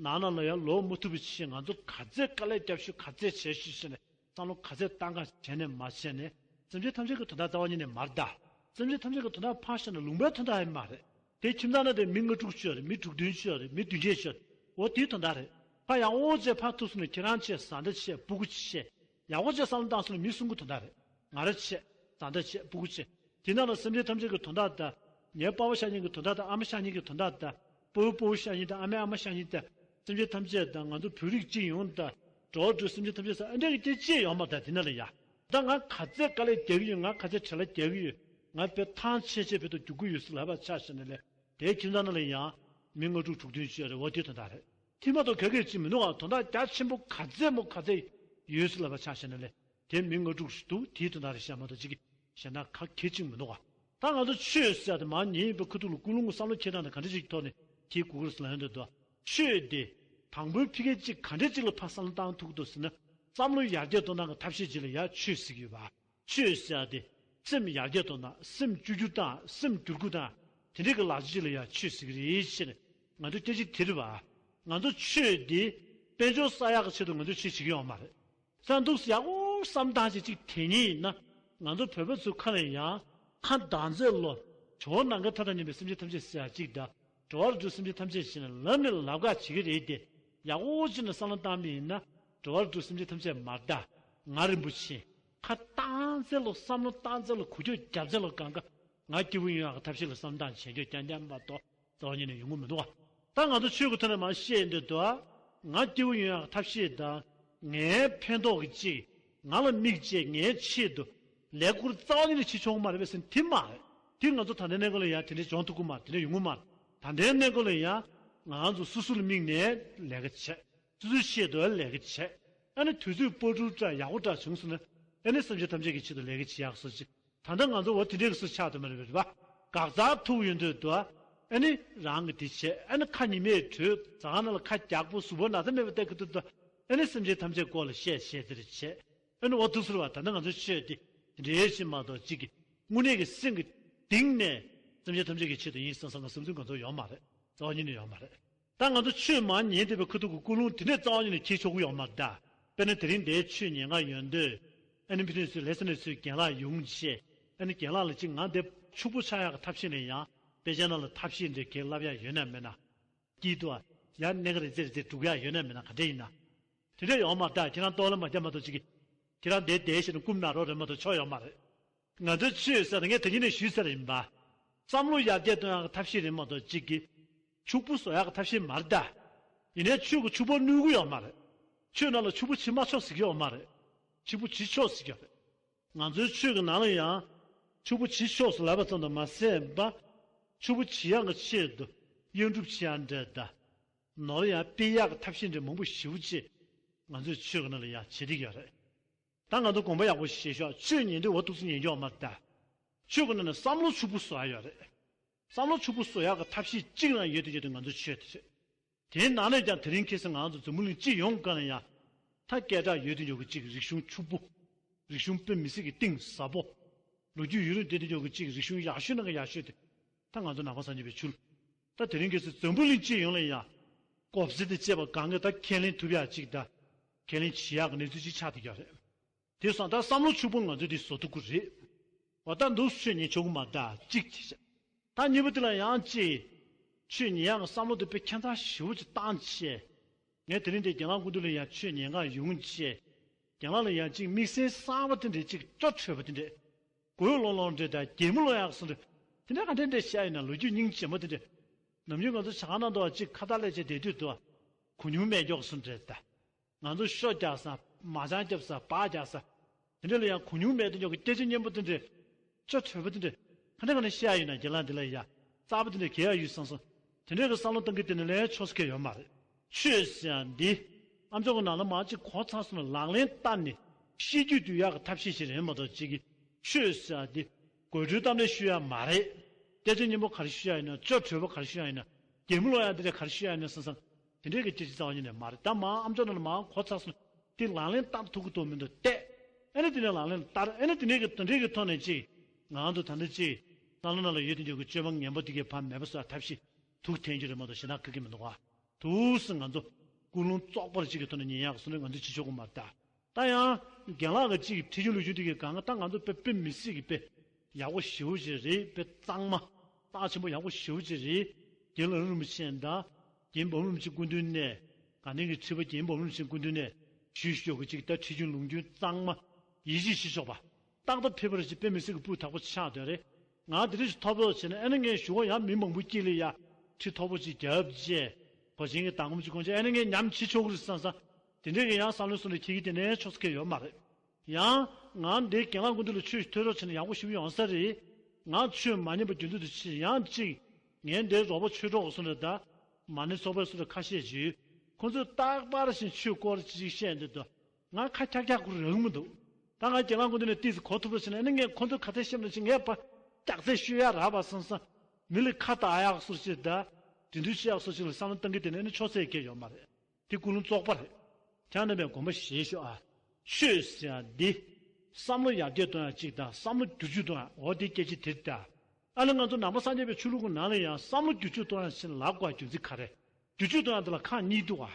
ནང་ན་ལ་ཡང་ལོག་མ་ཐུབ་པ་ཅིག་ང་ཚོ་ག་ཚད་དཀའ་ལས་རྒྱབ་ཤོག་ག་ཚད་བྱས་ཤོག་ཟེར་ནས་བསམ་བློ་ག་ཚད་བཏང་ག་བྱས་ནས་མ་བྱས་ནས་སེམས་ཅན་ཐམས་ཅད་ཀྱི་དོན་དག་རྩ་བ་ཉིད་ནས་མ་རེད་ད། སེམས་ཅན་ཐམས་ཅད་ཀྱི་དོན་དག་ཕར་བཞག་ན་ལུང་པའི་དོན་དག་ཡང་མ་རེད། དེ་ཁྱིམ་ཚང་ནང་དེ་མི་ལྔ་དྲུག་ཅིག་ཡོད་རེད། མི་དྲུག་བདུན་ཅིག་ཡོད་རེད། མི་བདུན་བརྒྱད་ཅིག་ཡོད་རེད། འོ་དེའི་དོན་དག་རེད། ཕར་ཡག་པོ་བྱས་ཕར་ཐུག་སོང་ན་ཁྱེད་རང་བྱས། བཟའ་ཟླ་བྱས། སྤུ་གུ་བྱས། ཡག་པོ་བྱས་བསམ་བློ་བཏང་སོང་ན་མི་གསུམ་གྱི་དོན་དག་རེད། ང་རང་བྱས། བཟའ་ཟླ་བྱས། སྤུ་གུ་བྱས། དེ་ནང་ལ་སེམས་ཅན་ཐམས་ཅད་ཀྱི་དོན་དག་དང་། ངའི་པ་ཕ་ཤ་ཉེ་གི་དོན་དག་དང་། ཨ་མ་ཤ་ཉེ་གི་དོན་དག་དང་། སྤོ་བོ་སྤོ་བོ་ཤ་ཉེ་དང་། ཨ་མའི་ཨ་མ་ཤ་ཉེ་དང་། སེམས་ཅན་ཐམས་ཅད་དང་། ང་ཚོ་བོད་རིགས་སྤྱི་ཡོངས་དང་། འགྲོ་བ་རིགས་དྲུག་སེམས་ཅན་ཐམས་ཅད་ཟེར་ཨ་འདྲ་གི་དེ་ཅི་ཡོད་མ་རེད་ད་དེ་ནང་ལ་ཡ། ད་ང་ག་ཚད་དཀའ་ལས་རྒྱག་གི་ཡོད། ང་ག་ཚད་བྲེལ་བ་རྒྱག་གི་ཡོད། ང་དཔེ་ཐང་ཆད་ཆད་བོད་དུ་རྒྱུག་གི་ཡོད་ཟེར་ལབ་པ་ཆ་བཞག་ན་ལས། དེའི་ཁྱིམ་ཚང་ནང་ལ་ཡང་མི་ལྔ་དྲུག་དྲུག་བདུན་ཅིག་ཡོད་རེད། འོ་དེ་དོན་དག་རེད། ཐེངས་མ་གཏོགས་ག་གེ་ཅིག་མི་འདུག་ཨ། དོན་དག་རྒྱ་ཆེན་པོ་ག་ཚད་མོ་ག་ཚད་ཡོད་ཟེར་ལབ་པ་ཆ་བཞག་ན་ལས། དེ་མི་ལྔ་དྲུག་ཞིག་འདུག་དེའི་དོན་དག་རེད་བཤད་མ་གཏོགས་ཅིག་གི་གཞན་དག་ག་གེ་ཅིག་མི་འདུག་ཨ། ད་ང་ཚོ་ཆོས་ཟེར་ཡ་དེ་མར་ཉན་ཡིན་པའི་ཁ་ཐུག་ལ་ཀུན་སློང་གི་བསམ་བློ་འཁྱེར་སྟངས་དང་ག་འདྲ་ཅིག་ཐོག་ནས་འཁྱེར་དགོས་ཀྱི་རེད་ཟེར་ལབ་ཡོང་དུས་དོ། ཆོས་དེ་དང་པོའི་ཕི་གེ་གཅིག་ག་འདྲ་ཅིག་ལ་ཕར་བསམ་བློ་བཏང་ཐུབ་ཀྱི་འདུག་ཟེར་ན། བསམ་བློ་ཡར་རྒྱས་གཏོང་སྟངས་ཀྱི་ཐབས་ཤེས་ཅིག་ལ་ཡ་ཆོས་ཟེར་གྱི་ཡོད་པ། ཆོས་ཟེར་ཡ་དེ་སེམས་ཡར་རྒྱས་གཏོང་སྟངས། སེམས་བཅོས་བསྒྱུར་དང་། སེམས་བསྒྱུར་བཀོད་དང་། དེ་འདྲའི་གི་ལག་ཆ་ཅིག་ལ་ཡ་ཆོས་ཟེར་གྱི་རེད་ཟེར་ནས་ང་ཚོ་སྐད་ཆ་དེ་རེད་པ། ང་ཚོ་ཆོས་འདི་དཔལ་འབྱོར་བསགས་ཡག་གི་ཆེད་དུ་ང་ཚོས་ཆོས་བྱེད་ཀྱི་ཡོད་མ་རེད། ས་འདུག་ཡག་པོ་བསམ་སྟངས་ཅིག་ཅིག་དེ་ཉིད་ཡིན་ན། ང་ཚོ་བོད་པ་ཚོའི་ཁ་ནས་ཡང་ཁ་གདངས་ཚད་ལོ། ཇོ་བོ་ནམ་མཁའི་མཐའ་དང་མཉམ་པའི་སེམས་ཅན་ཐམས་ཅད་ཟེར་ཡག་ཅིག་དང་། འགྲོ་བ་རིགས་དྲུག་སེམས་ཅན་ཐམས་ཅད་ཟེར་ནས་ལབ་ནས་ལབ་ག་བྱེད་ཀྱི་རེད་དེ། ཡག་པོ་ཅིག་ནས་བསམ་བློ་བཏང་པ་ཡིན་ན། འགྲོ་བ་རིགས་དྲུག་སེམས་ཅན་ཐམས་ཅད་མ་རེད་ད། ང་རིན་པོ་ཆེ། ཁ་གདངས་ཚད་ལོ། བསམ་བློ་བཏང་ཚད་ལོ། གོ་རྒྱུ་རྒྱབ་ཚད་ལོ། གང་ག་ང་སྐྱིད་པོ་ཡོང་ཡག་གི་ཐབས་ཤེས་ལ་བསམ་སྟངས་བྱེད་རྒྱུ་རྐྱང་རྐྱང་མ་གཏོགས་རྩ་བ་ཉིད་ནས་ཡོང་གི་མི་འདུག་ག་ད་ང་ཚོ་ཆོས་ཀྱི་ཐོག་ནས་མར་བཤད་ཡོང་དུས་དོ། ང་སྐྱིད་པོ་ཡོང་ཡག་གི་ཐབས་ཤེས་དང་། ངའི་ཕན་ཐོགས་ཀྱི་ཅིག་ང་ལ་དམིགས་བྱས་ངའི་ཆེད་དུ་ལས་ཁུར་རྩ་བ་ཉིད་ནས་བྱེད་ཆོག་གི་མ་རེད་པས་ཟེར་ན་དེ་མ་རེད། དེ་ང་ཚོ་ད་ལྟའི་གནས་སྐབས་ལ་ཡང་དེ་འདྲའི་བྱུང་ཐུབ་ཀྱི་མ་རེད། དེ་འདྲ་ཡོང་གི་མ་རེད། ད་ལྟའི་གནས་སྐབས་ལ་ཡང་ང་ཚོ་སོ་སོ་ལ་དམིགས་ནས་ལས་ཀ་བྱེད། སོ་སོའི་ཆེད་དུ་ལས་ཀ་བྱེད། ཨ་ནི་དུས་ཚོད་སྤོ་བྲུལ་འདྲ་ཡག་པོ་འདྲ་བྱུང་སོང་ན། ཨ་ནི་སེམས་ཅན་ཐམས་ཅད་ཀྱི་ཆེད་དུ་ལས་ཀ་བྱེད་ཡག་སོགས་ཅིག་ད་ལྟ་ང་ཚོ་འོ་དེ་འདྲའི་སུ་ཆགས་དུ་མ་རེད་པ། འགག་རྩར་ཐུག་ཡོང་དུས་དུ། ཨ་ནི་རང་གི་དེ་བྱས། ཨ་ནི་ཁ་ཉི་མས་བྲོས། ཟ་ཁང་ནང་ལ་ཁ་རྒྱག་པོ། གཟུགས་པོ་ན་ཚ་མེད་པ་བལྟ་གི་འདུག་དུ། ཨ་ནི་སེམས་ཅན་ཐམས་ཅད་སྐོར་ལ་བཤད་བཤད་དེ་རེ་བྱས། ཨ་ནི་འོ་དུ་ཟེར་བ། ད་ལྟ་ང་ཚོའི་ཆོས་འདི་དེ་འདྲའི་ཞིག་མ་གཏོགས་གཅིག་གི་དངོས་གནས་ཀྱི་སེམས་ཀྱི་གཏིང་ནས་སེམས་ཅན་ཐམས་ཅད་ཀྱི་ཆེད་དུ་ཡིན་བསམ་བསམ་གི་བསམ་ཚུལ་ང་ཚོ་ཡོད་མ་རེད། རྩ་བ་ཉིད་ནས་ཡོད་མ་རེད། ད་ང་ཚོ་ཆོས་མར་ཉན་བསྡད་པའི་ཁ་ཐུག་གི་ཀུན་སློང་དེ་འདྲས་རྩ་བ་ཉིད་ནས་འཁྱེར་ཆོག་གི་ཡོད་མ་རེད་ད། དཔེར་ན་དེ་རིང་འདིར་ཆོས་ཉན་ག་ཡོང་དུས། ཨ་ནི་ཕ་ནས་ཚུར་ལྷ་ས་ནས་ཚུར་རྒན་ལགས་ཡོང་བྱས། ཨ་ནི་རྒན་ལགས་ལ་ཅིག་ང་འདིར་ཕྱུག་པོ་ཆགས་ཡག་གི་ཐབས་ཤེས་ལ་ཡང་དཔེ་ཆ་ནང་ལ་ཐབས་ཤེས་འདྲ་གང་བསླབ་ཡག་ཡོད་ན་མེད་ན། སྐྱིད་དུ་ཡང་གནས་ཀ་རེ་ཙེ་རེ་ཙེ་སྒྲུག་ཡག་ཡོད་ན་མེད་ན། ག་འདྲ་ཡིན་ན། དེ་འདྲ་ཡོད་མ་རེད་ད། ཁྱེད་རང་ལྟོ་ལ་མ་རྒྱབ་མ་གཏོགས་ཅིག་གིས། ཁྱེད་རང་འདིར་བསྡད་བྱས་ནས་སྐུ་མནའ་རོགས་རེད་མ་གཏོགས་ཆོ་ཡོད་མ་རེད། ང་ཚོའི་ཆོས་ཟེར་ན་ངས་དེ་ཉིད་ནས་ཞུས་ཚར་ཡིན་པ། བསམ་བློ་ཡར་རྒྱས་གཏོང་ཡག་གི་ཐབས་ཤེས་རེད་མ་གཏོགས་གཅིག་གིས་ཕྱུག་པོ་བཟོ་ཡག་གི་ཐབས་ཤེས་མ་རེད་ད། ཡིན་ནའི་ཆོས་ཀྱིས་ཕྱུག་པོ་གནོད་ཀྱི་ཡོད་མ་རེད། ཆོས་ནང་ལ་ཕྱུག་པོ་བྱེད་མ་ཆོག་ཟེར་གྱི་ཡོད་མ་རེད། ཕྱུག་པོ་བྱེད་ཆོག་ཟེར་གྱི་ཡོད་རེད། ང་ཚོའི་ཆོས་ཀྱི་ནང་ལ་ཡང་ཕྱུག་པོ་བྱེད་ཆོག་ཟེར་ལབ་པ་ཙམ་དུ་མ་ཟད་པ། ཕྱུག་པོ་བྱེད་ཡག་གི་ཆེད་དུ་གཡང་སྒྲུབ་བྱེད་ཡག་འདྲ་དང་། ནོར་ཡང་སྤེལ་ཡག་གི་ཐབས་ཤེས་འདྲ་མང་པོ་ཞེ་པོ་ཅིག་ང་ཚོའི་ཆོས་ཀྱི་ནང་ལ་ཡང་བྱེད་བསྡད་ཀྱི་ཡོད་རེད། ད་ང་ཚོ་དགོངས་པ་ཡག་པོ་བཞེས་ཤོག་ཆོས་ཉན་དུས་འོ་ཐུག་སུ་ཉན་རྒྱུ་ཡོད་མ་རེད་ད། ཆོས་ཀྱི་ནང་ནས་བསམ་བློ་ཕྱུག་པོ་བཟོ་ཡག་ཡོད་རེད། བསམ་བློ་ཕྱུག་པོ་བཟོ་ཡག་གི་ཐབས་ཤེས་གཅིག་རང་ཡོད་དུ་ཡོད་དུ་ང་ཚོ་ཆོས་དེ་རེད། དེའི་ནང་ནས་ཀྱང་དེ་རིང་ཁ་སང་ང་ཚོ་འཛམ་བུ་གླིང་སྤྱི་ཡོངས་སྒང་ལ་ཡང་། ད་སྐད་གྲགས་ཡོད་དུ་ཡོད་ཀྱི་གཅིག་རིག་གཞུང་ཕྱུག་པོ། རིག་གཞུང་དཔེ་མི་སྲིད་ཀྱི་གཏིང་ཟབ་པོ། ལོ་རྒྱུས་ཡུན་རིང་བསྡད་དུ་ཡོད་ཀྱི་གཅིག་རིག་གཞུང་ཡག་ཤོས་ནང་གི་ཡག་ཤོས་དེ། ད་ང་ཚོ་ནང་པ་སངས་རྒྱས་པའི་ཆོས། ད་དེ་རིང་ཁ་སང་འཛམ་བུ་གླིང་སྤྱི་ཡོངས་ལ་ཡང་། གོ་ས་དང་བཅས་པ་གང་ག་ད་ཁས་ལེན་ཐུབ་ཡག་ཅིག་དང་། ཁས་ལེན་བྱེད་ཡག་གི་གནས་ཚུལ་ཅིག་ཆགས་བསྡད་ཀྱི་ཡོད་རེད། དེ་སོང་ད་བསམ་བློ་ཕྱུག་པོ་ང་ཚོས་དེ་བཟོ་ཐུབ་ཀྱི་རེད། འོ་ད་འདུག་སེ་ཆོས་ཉན་ཆོག་གི་མ་རེད་ད་གཅིག་བྱས། ད་གཉིས་པ་དེ་ལ་ཡང་ཅིག་ཆོས་ཉན་ཡག་གི་བསམ་བློ་དེ་དཔེ་ཁྱད་མཚར་ཞེ་པོ་ཅིག་བཏང་བྱས། ངས་དེ་རིང་འདིར་རྒན་ལགས་སྐུ་མདུན་ལ་ཡང་ཆོས་ཉན་གར་ཡོང་བྱས། རྒན་ལགས་ལ་ཡང་ཅིག་དམིགས་བསལ་གསར་པ་དེ་འདྲས་ཅིག་སྐྱོ་བྲོད་པ་དེ་འདྲས། གོས་ལོང་ལོང་འདྲས་དང་གད་མོ་ལོག་ཡག་སོང་འདྲས། དེ་འདྲས་ག་འདྲས་འདྲས་བཤད་ཡོད་ན། ལོ་རྒྱུས་སྙིང་རྗེ་མོ་དེ་འདྲས། ནམ་རྒྱུན་ང་ཚོ་ཇ་ཁང་ནང་དུ་ཅིག་ཁ་བརྡ་ལས་བྱས་བསྡད་དུས་དུ། གོས་ཉུང་མེད་མགྱོགས་སོང་འདྲས་ད། ང་ཚོ་ཤོ་རྒྱག་ས། མ་ཅང་རྒྱབ་ས། སྦག་རྒྱག་ས། དེ་འདྲ་ལ་ཡང་གོས་ཉུང་མེད་དུ་ཉོ་གི་སྐད་ཆ་སྙན་པོ་དེ་འདྲས། སྐྱོ་བྲོད་པོ་དེ་འདྲས། ག་འདྲ་ག་འདྲ་བཤད་ཡ་ཡོད་ན། རྒན་ལགས་འདི་ལ་ཡ་གསར་པ་དེ་འདྲས་གལ་ཡ་ཡོད་བསམ་སོང་། དེ་འདྲས་ཀྱི་བསམ་བློ་གཏང་གི་དེ་ནི་ལས་ཆོག་ས་གལ་ཡོད་མ་རེད། ཆོས་ཟེར་ཡ་འདི་ཨ་མཆོག་གི་ནང་ལ་མ་ཅིག་གོ་ཚར་སོང་ན་ལག་ལེན་བསྟར་ནས་ཤེས་རྒྱུད་འདུལ་ཡག་གི་ཐབས་ཤེས་ཤིག་རེད་མ་གཏོགས། ཅིག་གི་ཆོས་ཟེར་ཡ་འདི་དགོད་བྲོའི་གཏམ་ལས་ཤོད་ཡ་མ་རེད། སྐད་ཆ་སྙན་པོ་ག་རེ་ཤོད་ཡ་ཡིན་ན། སྐྱོ་བྲོད་པོ་ག་རེ་ཤོད་ཡ་ཡིན་ན། གད་མོ་ལོག་ཡ་འདི་འདྲས་ག་རེ་ཤོད་ཡ་ཡིན་ན་བསམ་བསམ། དེ་འདྲས་ཀྱི་སྐད་ཆ་རྩ་བ་ཉིད་ནས་མ་རེད། ད་མ་ཨ་མཆོག་ནང་ལ་མ་གོ་ཚར་སོང་། དེ་ལག་ལེན་བསྟར་ཐུབ་ཀྱི་འདུག་མི་འདུག་བལྟས། ཨ་ནི་དེ་ནས་ལག་ལེན་བསྟར། ཨ་ནི་དེ་འདྲས་ཀྱི་དེ་འདྲས་ཀྱི་ཐོག་ནས་ཅིག་ང་ཚོ་ད་ལྟ་ཅིག་བསམ་བློ་ནང་ལ་ཡོད་དེ་འཇོག་གི་བཅོས་མ་ངན་པ་དེ་གའི་བར་མེད་པ་བཟོ་ཡ་ཐབས་ཤིག་ཐུགས་འཐེན་རྒྱུ་རེད་མ་གཏོགས་གཞན་དག་ཁག་གི་མི་འདུག་ག། ཐུགས་སུ་ང་ཚོ་ཀུན་སློང་བཙོག་པ་ཅིག་གི་ཐོག་ནས་ཉན་ཡག་གི་བསམ་བློ་ང་ཚོ་བྱེད་ཆོག་གི་མ་རེད་ད། ད་ཡང་རྒན་ལགས་ཀྱི་ཅིག་ཁྲིད་རྒྱུན་ལུགས་རྒྱུན་དེ་གའི་སྒང་ག་ད་ང་ཚོ་དཔེ་དཔེ་མི་སྲིད་ཀྱི་དཔེ་ཡག་པོ་ཞེ་པོ་ཅིག་རེད། དཔེ་གཙང་མ། རྟགས་ཆེན་པོ་ཡག་པོ་ཞེ་པོ་ཅིག་རེད། རྒན་ལགས་རིན་པོ་ཆེ་དང་། རྒན་འབུམ་རིན་པོ་ཆེ་སྐུ་མདུན་ནས། དགའ་ལྡན་གྱི་ཁྲི་པ་རྒན་འབུམ་རིན་པོ་ཆེ་སྐུ་མདུན་ནས་ཞུས་ཞུས་ཀྱི་ཅིག་ད་ཁྲིད་རྒྱུན་ལུགས་རྒྱུན་གཙང་མ། ཡིད་ཆེས་བྱེད་ཆོག་པ། རྟག་ཏུ་ཕེབས་པར་བྱེད། དཔེ་མི་སྲིད་ཀྱི་སྤུས་དག་པོ་ཆགས་བསྡད་རེད། ང་དེ་རིང་ཞིག་ཐོབ་རོགས་བྱས་ན། ཨ་ནི་ངས་ཞུ་བ་ཡང་མི་མང་པོ་དཀྱིལ་ལ་ཡ་ཁྲི་མཐོ་པོ་ཅིག་བརྒྱབ་རྗེས། གོ་ཆེན་གྱི་བདག་འཛིན་ཅིག་དགོངས་རྗེས། ཨ་ནི་ངས་ཉམས་བྱེད་ཆོག་གི་རེད་བསམ་བསམ། དེ་འདྲའི་གི་ཡང་བསམ་བློའི་སོ་ནས་འཁྱེར་གྱི་དེ་ནས་ཆོག་ས་གལ་ཡོད་མ་རེད། ཡང་ང་འདིར་རྒན་ལགས་སྐུ་མདུན་ལ་ཆོས་ཤིག་ཐོས་རོགས་བྱས་ན་ཡག་པོ་ཞིག་ཡོང་ས་རེད། ང་ཆོས་མ་ཉན་པ་རྒྱུ་མཚན་དུ་ཆེ། ཡང་ཅིག་ངའི་འདིར་རོགས་པ་ཆོས་གྲོགས་སུ་འདྲ་ད། མ་ཎི་ཚོགས་པའི་སུ་འདྲ་ཁ་ཤས་ཅིག་ཡོད། ཁོང་ཚོས་རྟག་པར་བཞིན་ཆོས་སྐོར་ཅིག་བཤད་འདུག་ད། ང་ཁ་འཁྱག་འཁྱག་ཁོ་རང་མི་འདུག་ད་ང་རྒན་ལགས་སྐུ་མདུན་ནས་ཏིས་གོ་ཐུབ་པ་བྱས་ན། ཨ་ནི་ངས་ཁོང་ཚོའི་ཁ་ཚད་ཤེས་ན་ཅིག་ངས་ཕར་སྐྱག་རྫས་ཤོད་ཡ་རག་པ་བསམ་བསམ། མི་ལ་ཁ་བཏགས་ཡག་སུ་ཅིག་ད། དེ་འདྲ་བྱེད་ཡག་སུ་ཅིག་ལ་བསམ་བློ་གཏང་གི་དེ་ནས་ནི་ཆོག་ས་གལ་ཡོད་མ་རེད། དེ་ཀུན་སློང་བཙོག་པ་རེད། ཁྱེད་རྣམ་པས་དགོངས་པ་བཞེས་ཤོག་ཨ། ཆོས་ཟེར་ཡ་འདི་བསམ་བློ་ཡར་རྒྱས་གཏོང་ཡ་གཅིག་དང་། བསམ་བློ་བསྒྱུར་བཅོས་གཏོང་ཡ། འོ་དེ་སྐད་ཆ་དེ་རེད་ད། ཨ་ནི་ང་ཚོ་ནང་པ་སངས་རྒྱས་པའི་ཆོས་ལུགས་ཀྱི་ནང་ལ་ཡང་བསམ་བློ་བསྒྱུར་བཅོས་གཏོང་ཡ་ཞིག་ལབ་དགོས་རྒྱུ་མཚན་ག་རེ། བསྒྱུར་བཅོས་གཏོང་ཡ་འདི་ལ་ཁག་གཉིས་འདུག་ག།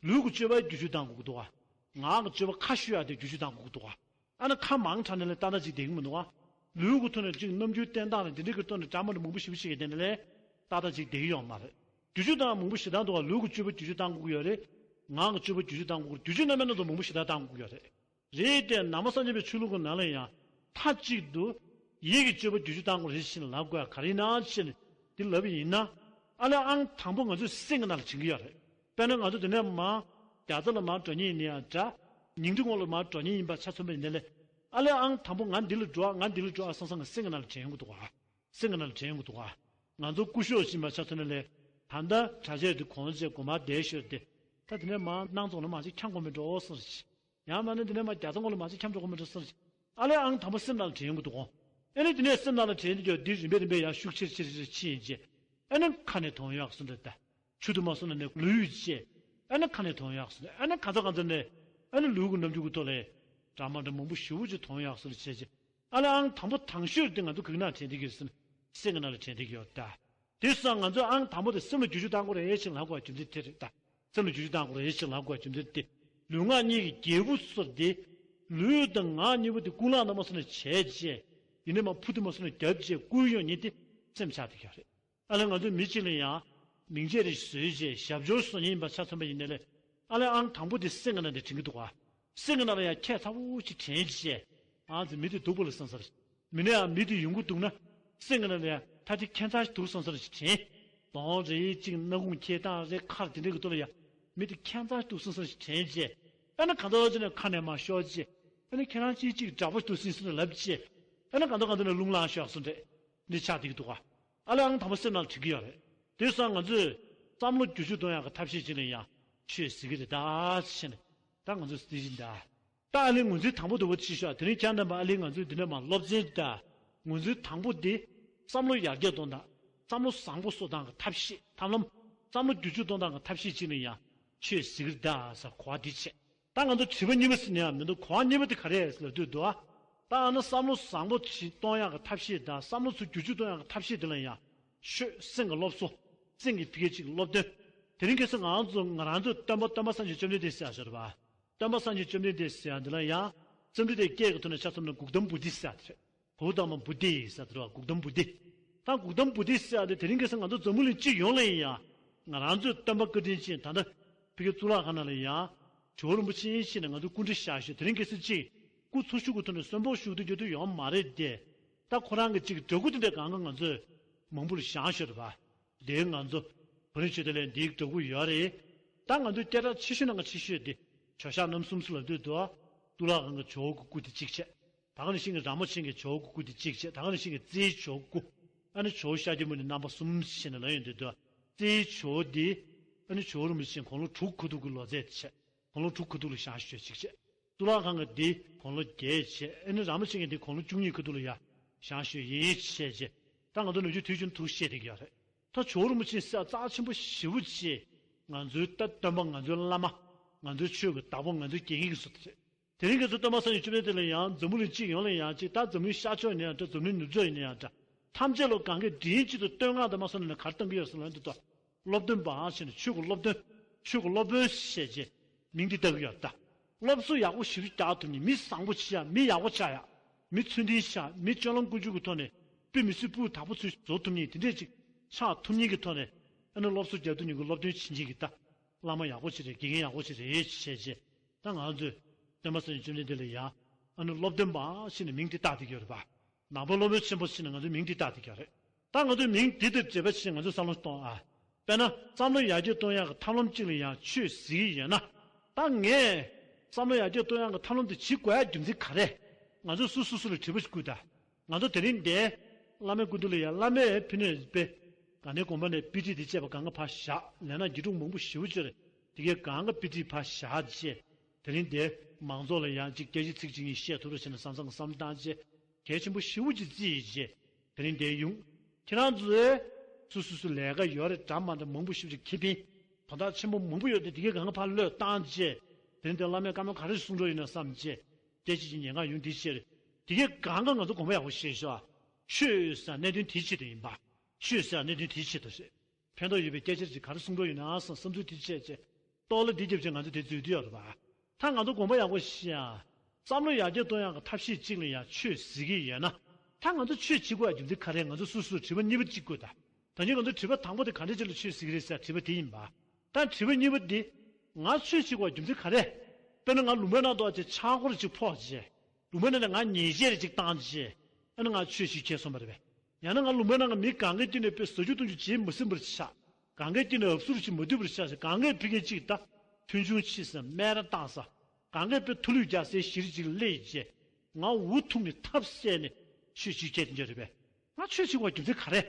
ལུས་ཀྱི་སྤྱོད་པ་བསྒྱུར་བཅོས་གཏང་དགོས་ཀྱི་འདུག་ག། ངག་གི་སྤྱོད་པ་ཁ་ཤོ་ཡ་དེ་བསྒྱུར་བཅོས་གཏང་དགོས་ཀྱི་འདུག་ག། ཨ་ནི་ཁ་མང་དྲགས་ནས་ལས་ཏག་ཏག་ཅིག་བསྡད་ཀྱི་མི་འདུག་ག། ལུས་ཀྱི་ཐོག་ནས་ཅིག་རྣམ་འགྱུར་བསྟན་སྟངས་ལ་འདི་འདྲ་གི་ཐོག་ནས་འདྲ་མི་འདྲ་མང་པོ་ཞེ་པོ་ཅིག་གི་དེ་ནས་ལས་ཏག་ཏག་ཅིག་བསྡད་ཀྱི་ཡོད་མ་རེད། བསྒྱུར་བཅོས་གཏང་མང་པོ་ཞེ་དྲག་འདུག་ག། ལུས་ཀྱི་སྤྱོད་པ་བསྒྱུར་བཅོས་གཏང་དགོས་ཀྱི་ཡོད་རེད། ངག་གི་སྤྱོད་པ་བསྒྱུར་བཅོས་གཏང་དགོས་ཀྱི། བསྒྱུར་བཅོས་རྣམ་པའི་སྣ་ཚོགས་མང་པོ་ཞེ་དྲག་གཏང་དགོས་ཀྱི་ཡོད་རེད། རེད་དེ་ནང་པ་སངས་རྒྱས་པའི་ཆོས་ལུགས་ཀྱི་ནང་ལ་ཡང་མཐའ་གཅིག་ཏུ་ཡིད་ཀྱི་སྤྱོད་པ་བསྒྱུར་བཅོས་གཏང་དགོས་རེད་ཟེར་ནས་ལབ་དགོས་ཡ་ག་རེ་ཡིན་ན་ཟེར་ནས་འདི་ལབ་པ་ཡིན་ན། ཨ་ལས་ཨང་དང་པོ་ང་ཚོའི་སེམས་ཀྱི་ནང་ལ་དྲན་གྱི་ཡོད་རེད། དཔེར་ན་ང་ཚོ་འདི་ནས་མར་རྒྱ་མཚོ་ལ་མར་འགྲོ་མཁན་ཡིན་ན་ཡང་འདྲ། ཉིང་ཁྲི་སྔོན་ལ་མར་འགྲོ་མཁན་ཡིན་པ་ཆ་མཚོན་པ་ཡིན་ན་ལས། ཨ་ལས་ཨང་དང་པོ་ང་འདི་ལ་འགྲོ་ཨ། ང་འདི་ལ་འགྲོ་ཨ་བསམ་བསམ་ང་སེམས་ཀྱི་ནང་ལ་དྲན་ཡོང་གི་འདུག་ག། སེམས་ཀྱི་ནང་ལ་དྲན་ཡོང་གི་འདུག་ག། ང་ཚོ་སྐུ་ཞབས་ཡིན་པ་ཆ་མཚོན་ན་ལས། ད་ལྟ་གྲྭ་ཆས་འདི་གོན་བྱས་སྒོ་མར་བསྡད་ཞོར་དེ། ད་དེ་ནས་མར་སྣང་རྫོང་ལ་མར་ཅིག་འཁྱམ་དགོས་མི་འགྲོ་བསམ་ཞིག། ཡང་མིན་ན་འདི་ནས་མར་རྒྱ་མཚོ་སྔོན་ལ་མར་ཅིག་འཁྱམ་འགྲོ་དགོས་མི་འགྲོ་བསམ་ཞིག། ཨ་ལས་ཨང་དང་པོ་སེམས་ནང་ལ་དྲན་ཡོང་གི་འདུག་ག། ཨ་ནི་དེ་ནས་སེམས་ནང་ལ་དྲན་དུས་ཀྱང་འདི་རིམ་པས་རིམ་པས་ཡར་ཤུགས་ཆེར་ཆེར་ཆེར་ཕྱིན་ཡིན་ཅེ། ཨ་ནི་ཁ་ནས་དོན་ཡོད་གསུངས་འདྲ་ད། ཆུ་དུ་མ་སོང་ན་ནས་ལུས་ཡོད་ཅེ། ཨ་ནི་ཁ་ནས་དོན་ཡོད་གསུངས་འདྲ། ཨ་ནི་གང་ཚ་གང་ཚ་ནས། ཨ་ནི་ལུས་ཀྱི་རྣམ་འགྱུར་གྱི་ཐོག་ལས། འདྲ་མ་འདྲ་མང་པོ་ཞེ་པོ་ཅིག་དོན་ཡོད་གསུངས་འདྲ་བྱས་ཅེ། ཨ་ལས་ཨང་དང་པོ་དང་ཤོས་དེ་ང་ཚོ་གང་ན་དྲན་བསྡད་ཀྱི་ཡོད་ཟེར་ན། སེམས་ཀྱི་ནང་ལ་དྲན་བསྡད་ཀྱི་ཡོད་ད། དེ་སོང་ང་ཚོས་ཨང་དང་པོ་དེ་སེམས་ལ་བསྒྱུར་བཅོས་གཏང་དགོས་རེད་ཅེས་ལབ་དགོས་རྒྱུ་མཚན་དེ་རེད་ད། སེམས་ལ་བསྒྱུར་བཅོས་གཏང་དགོས་རེད་ཅེས་ལབ་དགོས་རྒྱུ་མཚན་དེ། ལུས་ངག་གཉིས་ཀྱི་རྒྱལ་པོ་ཟེར་དེ། ལུས་དང་ངག་གཉིས་པོ་དེ་ཀུན་ལེགས་རྣམ་པ་སོགས་ནས་བྱས་རྗེས། ཡིན་ནའི་མར་ཕུ་དུ་མ་སོང་ནས་རྒྱབ་རྗེས་བསྐུལ་ཡོང་མཁན་དེ་སེམས་ཆགས་བསྡད་ཀྱི་ཡོད་རེད། ཨ་ལས་ང་ཚོ་མི་གཅིག་ལ་ཡང་མིང་ཆད་རེ་བཟོས་རྗེས་ཞབས་འབྱོར་བཟོ་མཁན་ཡིན་པ་ཆ་མཚོན་པ་ཡིན་ནའི་ལས། ཨ་ལས་ཨང་དང་པོ་དེ་སེམས་ཀྱི་ནང་དེ་དྲན་གྱི་འདུག་ག། སེམས་ཀྱི་ནང་ལ་ཡང་ཁྱད་མཚར་པོ་ཅིག་དྲན་རྗེས། ཨང་ཚོ་མི་དེ་སྡུག་པོ་ལ་བསམ་ས་རེད། མི་ནས་ཡང་མི་དེ་ཡོང་གི་འདུག་ན། སེམས་ཀྱི་ནང་ལ་ཡང་ད་དེ་ཁྱད་མཚར་ཞིག་འདུག་བསམ་ས་རེད་ཅིག་དྲན། གདོང་རེད་ཅིག་སྣ་ཁུང་འཁྱེར་སྟངས་རེད་ཁ་དེ་འདྲ་གི་ཐོག་ལ་ཡང་མི་དེ་ཁྱད་མཚར་ཞིག་འདུག་བསམ་ས་རེད་ཅིག་དྲན་རྗེས། ཨ་ནི་གང་ལྟར་ཅིག་ནས་ཁ་ནས་མར་ཤོར་རྗེས། ཨ་ནི་ཁྱེད་རང་ཅིག་ཅིག་དྲག་པོ་ཞིག་འདུག་བསམ་ས་ལབ་རྗེས། ཨ་ནི་གང་ལྟར་གང་ལྟར་ནས་རླུང་ལངས་ཤོར་སོང་འདྲ། འདི་ཆགས་བསྡད་ཀྱི་འདུག་ག། ཨ་ལས་ཨང་དང་པོ་སེམས་ནང་ལ་དྲན་གྱི་ཡོད་རེད། དེ་སོང་ང་ཚོས་བསམ་བློ་བསྒྱུར་བཅོས་གཏོང་ཡག་གི་ཐབས་ཤེས་ཅིག་ལ་ཡང་ཆོས་ཟེར་གྱི་རེད་ད་ཟེར་ནས་ད་ང་ཚོས་ཟེར་བཞིན་གདའ། ད་ཨ་ལས་ངོས་འཛིན་དང་པོ་དེ་བོ་ཅིག་ཤོག། དེ་རིང་ཁྱེད་རྣམ་པ་ཨ་ལས་ང་ཚོས་འདི་ནས་མར་སློབ་ཚན་ད། ངོས་འཛིན་དང་པོ་འདི་བསམ་བློ་ཡར་རྒྱས་གཏོང་སྟངས། བསམ་བློ་བཟང་པོ་གསོ་སྟངས་ཀྱི་ཐབས་ཤེས་ཐབས་ལམ། བསམ་བློ་བསྒྱུར་བཅོས་གཏོང་སྟངས་ཀྱི་ཐབས་ཤེས་ཅིག་ལ་ཡང་ཆོས་ཟེར་གྱི་རེད་ད་ཟེར་གོ་བ་འདི་བྱས། ད་ང་ཚོ་དྲི་བ་གཉིས་པ་ཟེར་ནས་ཡང་མི་འདུག། གོ་བ་གཉིས་པ་དེ་ག་རེ་རེད་ལབ་དུས་འདུག་ཨ། ད་ཨ་ནི་བསམ་བློ་བཟང་པོ་ཞིག་གཏོང་ཡག་གི་ཐབས་ཤེས་དང་བསམ་བློ་ཚུར་བསྒྱུར་བཅོས་གཏོང་ཡག་གི་ཐབས་ཤེས་དེ་ལ་ཡང་ཆོས་སེམས་ཀྱི་སློབ་གསོ། སེམས་ཀྱི་ཕ་གི་ཅིག་སློབ་སྟོན། དེ་རིང་ཁ་སང་ང་ཚོ་ང་རང་ཚོས་སྟོན་པ་སྟོན་པ་སངས་རྒྱས་བཅོམ་ལྡན་འདས་ཟེར་ཡག་ཞིག་རེད་པ། སྟོན་པ་སངས་རྒྱས་བཅོམ་ལྡན་འདས་ཟེར་ཡག་འདི་ལ་ཡང་། བཅོམ་ལྡན་འདས་སྐད་ཀྱི་ཐོག་ནས་ཆ་མཚོན་ན་གུག་ཏམ་བུ་དྷི་ཟེར་ཡག་དེ་རེད། གུག་ཏམ་བུ་དྷི་ཟེར་དེ་རེད་པ། གུག་ཏམ་བུ་དྷི། ད་འགུག་དམ་བུ་དྷི་ཟེར་ཡ་དེ་དེ་རིང་ཁ་སང་ང་ཚོ་འཛམ་བུ་གླིང་སྤྱི་ཡོངས་ལ་ཡིན་ཡང་། ང་རང་ཚོའི་སྟོན་པ་བཀའ་དྲིན་ཅན་ད་ལྟ་ཕ་གི་གཙུག་ལག་ཁང་ནང་ལ་ཡང་ཇོ་བོ་རིན་པོ་ཆེ་ཡིན་ཕྱིན་ནས་ང་ཚོ་སྐུ་འདྲ་བཞག་ཞོར་དེ་རིང་ཁ་སང་ཅིག་སྐུ་འཚོ་བཞུགས་ཀྱི་ཐོག་ནས་གསོན་པོ་བཞུགས་དུས་རྒྱུ་དུ་ཡོང་མ་རེད་དེ། ད་ཁོ་རང་གི་ཅིག་འདྲ་སྐུ་དེ་འདྲ་གང་ག་ང་ཚོས་མང་པོ་ལ་བཞག་ཞོར་རེད་པ། དེ་ང་ཚོ་བོད་རིགས་ཆོས་དད་ལས་འདིའི་འདྲ་སྐུ་ཡོད་རེད། ད་ང་ཚོའི་སྐད་གྲགས་ཆེ་ཤོས་ནང་གི་ཆེ་ཤོས་དེ་ཇོ་ཤཱཀ་རྣམ་གསུམ་ཟེར་ལབ་དུས་དུ་གཙུག་ལག་ཁང་གི་ཇོ་བོ་གི་སྐུ་དེ་གཅིག་བྱས། ད་ག་ནང་བཞིན་གྱི་ར་མོ་ཆེ་གི་ཇོ་བོ་གི་སྐུ་དེ་གཅིག་བྱས། ད་ག་ནང་བཞིན་གྱི་རྩེའི་ཇོ་བོ་སྐུ། ཨ་ནི་ཇོ་བོ་ཤཱཀྱ་མུ་ནི་རྣམ་པ་གསུམ་ཞེས་ནས་ལབ་ཡོང་དུས་དུ། རྩེའི་ཇོ་བོ་འདི། ཨ་ནི་ཇོ་བོ་རིན་པོ་ཆེ་དགུང་ལོ་དྲུག་ཁ་ཐུག་གི་ལོ་ཚད་དེ་བྱས། དགུང་ལོ་དྲུག་ཁ་ཐུག་ལ་བཞག་ཞོར་གཅིག་བྱས། གཙུག་ལག་ཁང་གི་འདི་དགུང་ལོ་བརྒྱད་བྱས། ཨ་ནི་ར་མོ་ཆེ་གི་འདི་དགུང་ལོ་བཅུ་གཉིས་ཁ་ཐུག་ལ་ཡ་བཞག་ཞོར་ཡིན་བྱས་བྱས། ད་ང་ཚོ་ནུབ་ཕྱོགས་དུས་རྒྱུན་དུ་བཤད་བསྡད་ཀྱི་ཡོད་རེད། ད་ཇོ་བོ་རིན་པོ་ཆེ་ས་རྩ་ཆེན་པོ་ཞེ་པོ་ཅིག་ང་ཚོའི་ད་སྟོན་པ། ང་ཚོའི་བླ་མ། ང་ཚོའི་ཆོས་ཀྱི་བདག་པོ། ང་ཚོའི་རྒྱལ་ཡིན་གྱི་བཟོ་ལྟ་རེད། དེ་རིང་ཁ་སང་སྟོན་པ་སངས་རྒྱས་བཅོམ་ལྡན་འདས་ལ་ཡང་འཛམ་བུ་གླིང་སྤྱི་ཡོངས་ལ་ཡང་ཅིག་ད་འཛམ་གླིང་ཤར་ཕྱོགས་ཡིན་ཡང་འདྲ། འཛམ་གླིང་ནུབ་ཕྱོགས་ཡིན་ཡང་འདྲ། ཐམས་ཅད་ལ་གང་གས་མགྲིན་གཅིག་ཏུ་བསྟོད་བསྔགས་དང་མ་སོང་ནས་ག་རེ་བཏང་གི་ཡོད་ཟེར་ན། འདི་ལྟ་སློབ་སྟོན་པ་ཞེས་ནས་ཆོས་ཀྱི་སློབ་སྟོན། ཆོས་ཀྱི་སློབ་དཔོན་ཞེས་བྱས་མིང་འདི་བཏགས་ཀྱི་ཡོད་ད། སློབ་གསོ་ཡག་པོ་ཞེ་པོ་རྒྱག་ཐུབ་མཁན། མི་བཟང་པོ་ཆགས་ཡག་མི་ཡག་པོ་ཆགས་ཡག་མི་ཚུལ་ལྡན་ཆགས། མི་སྤྱོད་ལམ་ཀུན་སྤྱོད་ཀྱི་ཐོག་ནས་དཔེ་མི་སྲིད་སྤུས་དག་པོ་ཚུལ་བཟོ་ཐུབ་མཁན་དེ་འདྲས་ཅིག་ཆགས་ཐུབ་མཁན་གྱི་ཐོག་ནས། ཨ་ནི་སློབ་གསོ་རྒྱག་ཐུབ་མཁན་གྱི་སློབ་སྟོན་བྱེད་མཁན་གྱི་ད་བླ་མ་ཡག་པོ་ཅིག་རེད། དགེ་རྒན་ཡག་པོ་ཅིག་རེད་བྱས་བྱས། ད་ང་ཚོས་སྟོན་པ་སངས་རྒྱས་བཅོམ་ལྡན་འདས་ལ་ཡང་ཨ་ནི་སློབ་སྟོན་པ་ཞེས་ནས་མིང་དེ་བཏགས་བསྡད་ཀྱི་ཡོད་རེད་པ། ནང་པ་སློབ་དཔོན་ཆེན་པོ་ཞེས་ནས་ང་ཚོས་མིང་དེ་བཏགས་བསྡད་ཀྱི་ཡོད་རེད། ད་ང་ཚོས་མིང་དེ་དང་འབྲེལ་བ་བྱས་ང་ཚོས་བསམ་བློ་གཏོང་ཨ། དཔེར་ན་བསམ་བློ་ཡར་རྒྱས་གཏོང་ཡག་གི་ཐབས་ལམ་གཅིག་ལ་ཡང་ཆོས་ཟེར་གྱི་ཡོད་ན། ད་ངས་བསམ་བློ་ཡར་རྒྱས་གཏོང་ཡག་གི་ཐབས་ལམ་དེ་བྱེད་དགོས་ཡག་རྒྱུ་མཚན་ག་རེ། ང་ཚོས་སོ་སོ་སོ་ལ་དྲི་བ་ཞིག་བསྐུར་ད། ང་ཚོ་དེ་རིང་འདིར་བླ་མའི་སྐུ་མདུན་ལ་ཡང་བླ་མས་ཕ་གི་ནས་དཔེ་ག་ནས་དགོན་པ་ནས་དཔེ་ཁྲིད་དེ་བཅས་པ་གང་ག་ཕར་བཞག་ལས་ན་དགེ་ཕྲུག་མང་པོ་ཞེ་པོ་ཅིག་རེད། དེ་གའི་གང་ག་དཔེ་ཁྲིད་ཕར་བཞག་བྱས། དེ་རིང་འདིར་མང་ཚོགས་ལ་ཡང་ཅིག་སྐད་ཆ་ཚིག་གཅིག་གཉིས་བཤད་ཐུབ་རོགས་བྱས་ནས་བསམ་བསམ་བསམ་བཏང་བྱས། གལ་ཆེན་པོ་ཞེ་པོ་ཅིག་བརྩིས་བྱས། དེ་རིང་འདིར་ཡོང་། ཁྱེད་རང་ཚོས་སོ་སོ་སོ་ལས་ཀ་ཡོད་རེད། འདྲ་མི་འདྲ་མང་པོ་ཞེ་པོ་ཅིག་ཁེ་ཕན་དོན་དག་ཆེན་པོ་མང་པོ་ཡོད་དེ། དེ་གའི་གང་ག་ཕར་བློས་བཏང་བྱས། དེ་རིང་འདིར་བླ་མས་བཀའ་མོལ་ག་རེ་གསུང་འགྲོ་ཡོད་ན་བསམ་བྱས། སྐད་ཆ་ཅིག་ཉན་ག་ཡོང་། དེའི་ཕྱིར་དེ་གའི་གང་ག་ང་ཚོ་དགོངས་པ་ཡག་པོ་བཞེས་ཤོག་ཆོས་ཟེར་གནད་དོན་དེའི་ཆེད་དུ་ཡིན་པ། ཆོས་ཟེར་གནད་དོན་དེའི་ཆེད་དུ་རེད། ཕན་ཐོགས་ཡོད་པའི་སྐད་ཆ་ཅིག་ག་རེ་གསུང་འགྲོ་ཡོད་ན་བསམ་བསམ་ཚུལ་དེ་བྱས་བྱས། ལྟོ་ལ་འདི་རྒྱབ་བྱས་ང་ཚོ་དེ་འཛུལ་དུ་ཡོད་རེད་པ། ད་ང་ཚོ་དགོངས་པ་ཡག་པོ་བཞེས་ཨ། བསམ་བློ་ཡར་རྒྱས་གཏོང་ཡག་གི་ཐབས་ཤེས་གཅིག་ལ་ཡང་ཆོས་ཟེར་གྱི་ཡོད་ན། ད་ང་ཚོ་ཆོས་བྱེད་དགོས་ཡག་རྒྱུ་མཚན་ག་རེ། ང་ཚོ་སོ་སོར་དྲི་བ་གཉིས་པ་གཅིག་བཀོད་ད། ད་ནི་ང་ཚོ་དྲི་བ་དང་པོ་དེ་ག་འདྲ་ཅིག་ལ་ཆོས་ཟེར་གྱི་རེད་ཟེར་དྲི་བ་དེ་ཡིན་པ། ད་དྲི་བ་གཉིས་པ་འདི། ང་ཆོས་བྱེད་དགོས་རྒྱུ་མཚན་ག་རེ། དཔེར་ན་ང་ལུང་པའི་ནང་དུ་ཨ་ཅེ་ཕྱག་སྐོར་ཅིག་ཕོག་རྗེས། ལུང་པའི་ནང་ནས་ང་ཉེས་ཆད་རེ་ཅིག་བཏང་རྗེས། ཨ་ནི་ང་ཆོས་ཞིག་བྱས་སོང་བ་རེད་པས། ཡང་ན་ང་ལུང་པའི་ནང་གི་མི་གང་གའི་སྟེང་ནས་དཔེ་ཟ་རྒྱུ་བཏུང་རྒྱུ་བྱེད་མི་ཟིན་པར་ཆགས། གང་གའི་སྟེང་ནས་ཨབ་སུར་བྱེད་མི་ཐུབ་པར་ཆགས་ཤིང་། གང་གའི་ཕ་གི་ཅིག་ད་མཐོང་ཆུང་བྱེད་ས། སྨད་ར་བཏང་ས། གང་གའི་དཔེ་མཐོ་ལུས་རྒྱག་སའི་གཞི་རིགས་ཅིག་སླེབས་རྗེས། ང་འུ་ཐུག་ནས་ཐབས་ཟད་ནས་ཆོས་ཞིག་བྱས་དེ་འདྲ་རེད་པས། ང་ཆོས་བྱེད་དགོས་རྒྱུ་མཚན་ག་རེ།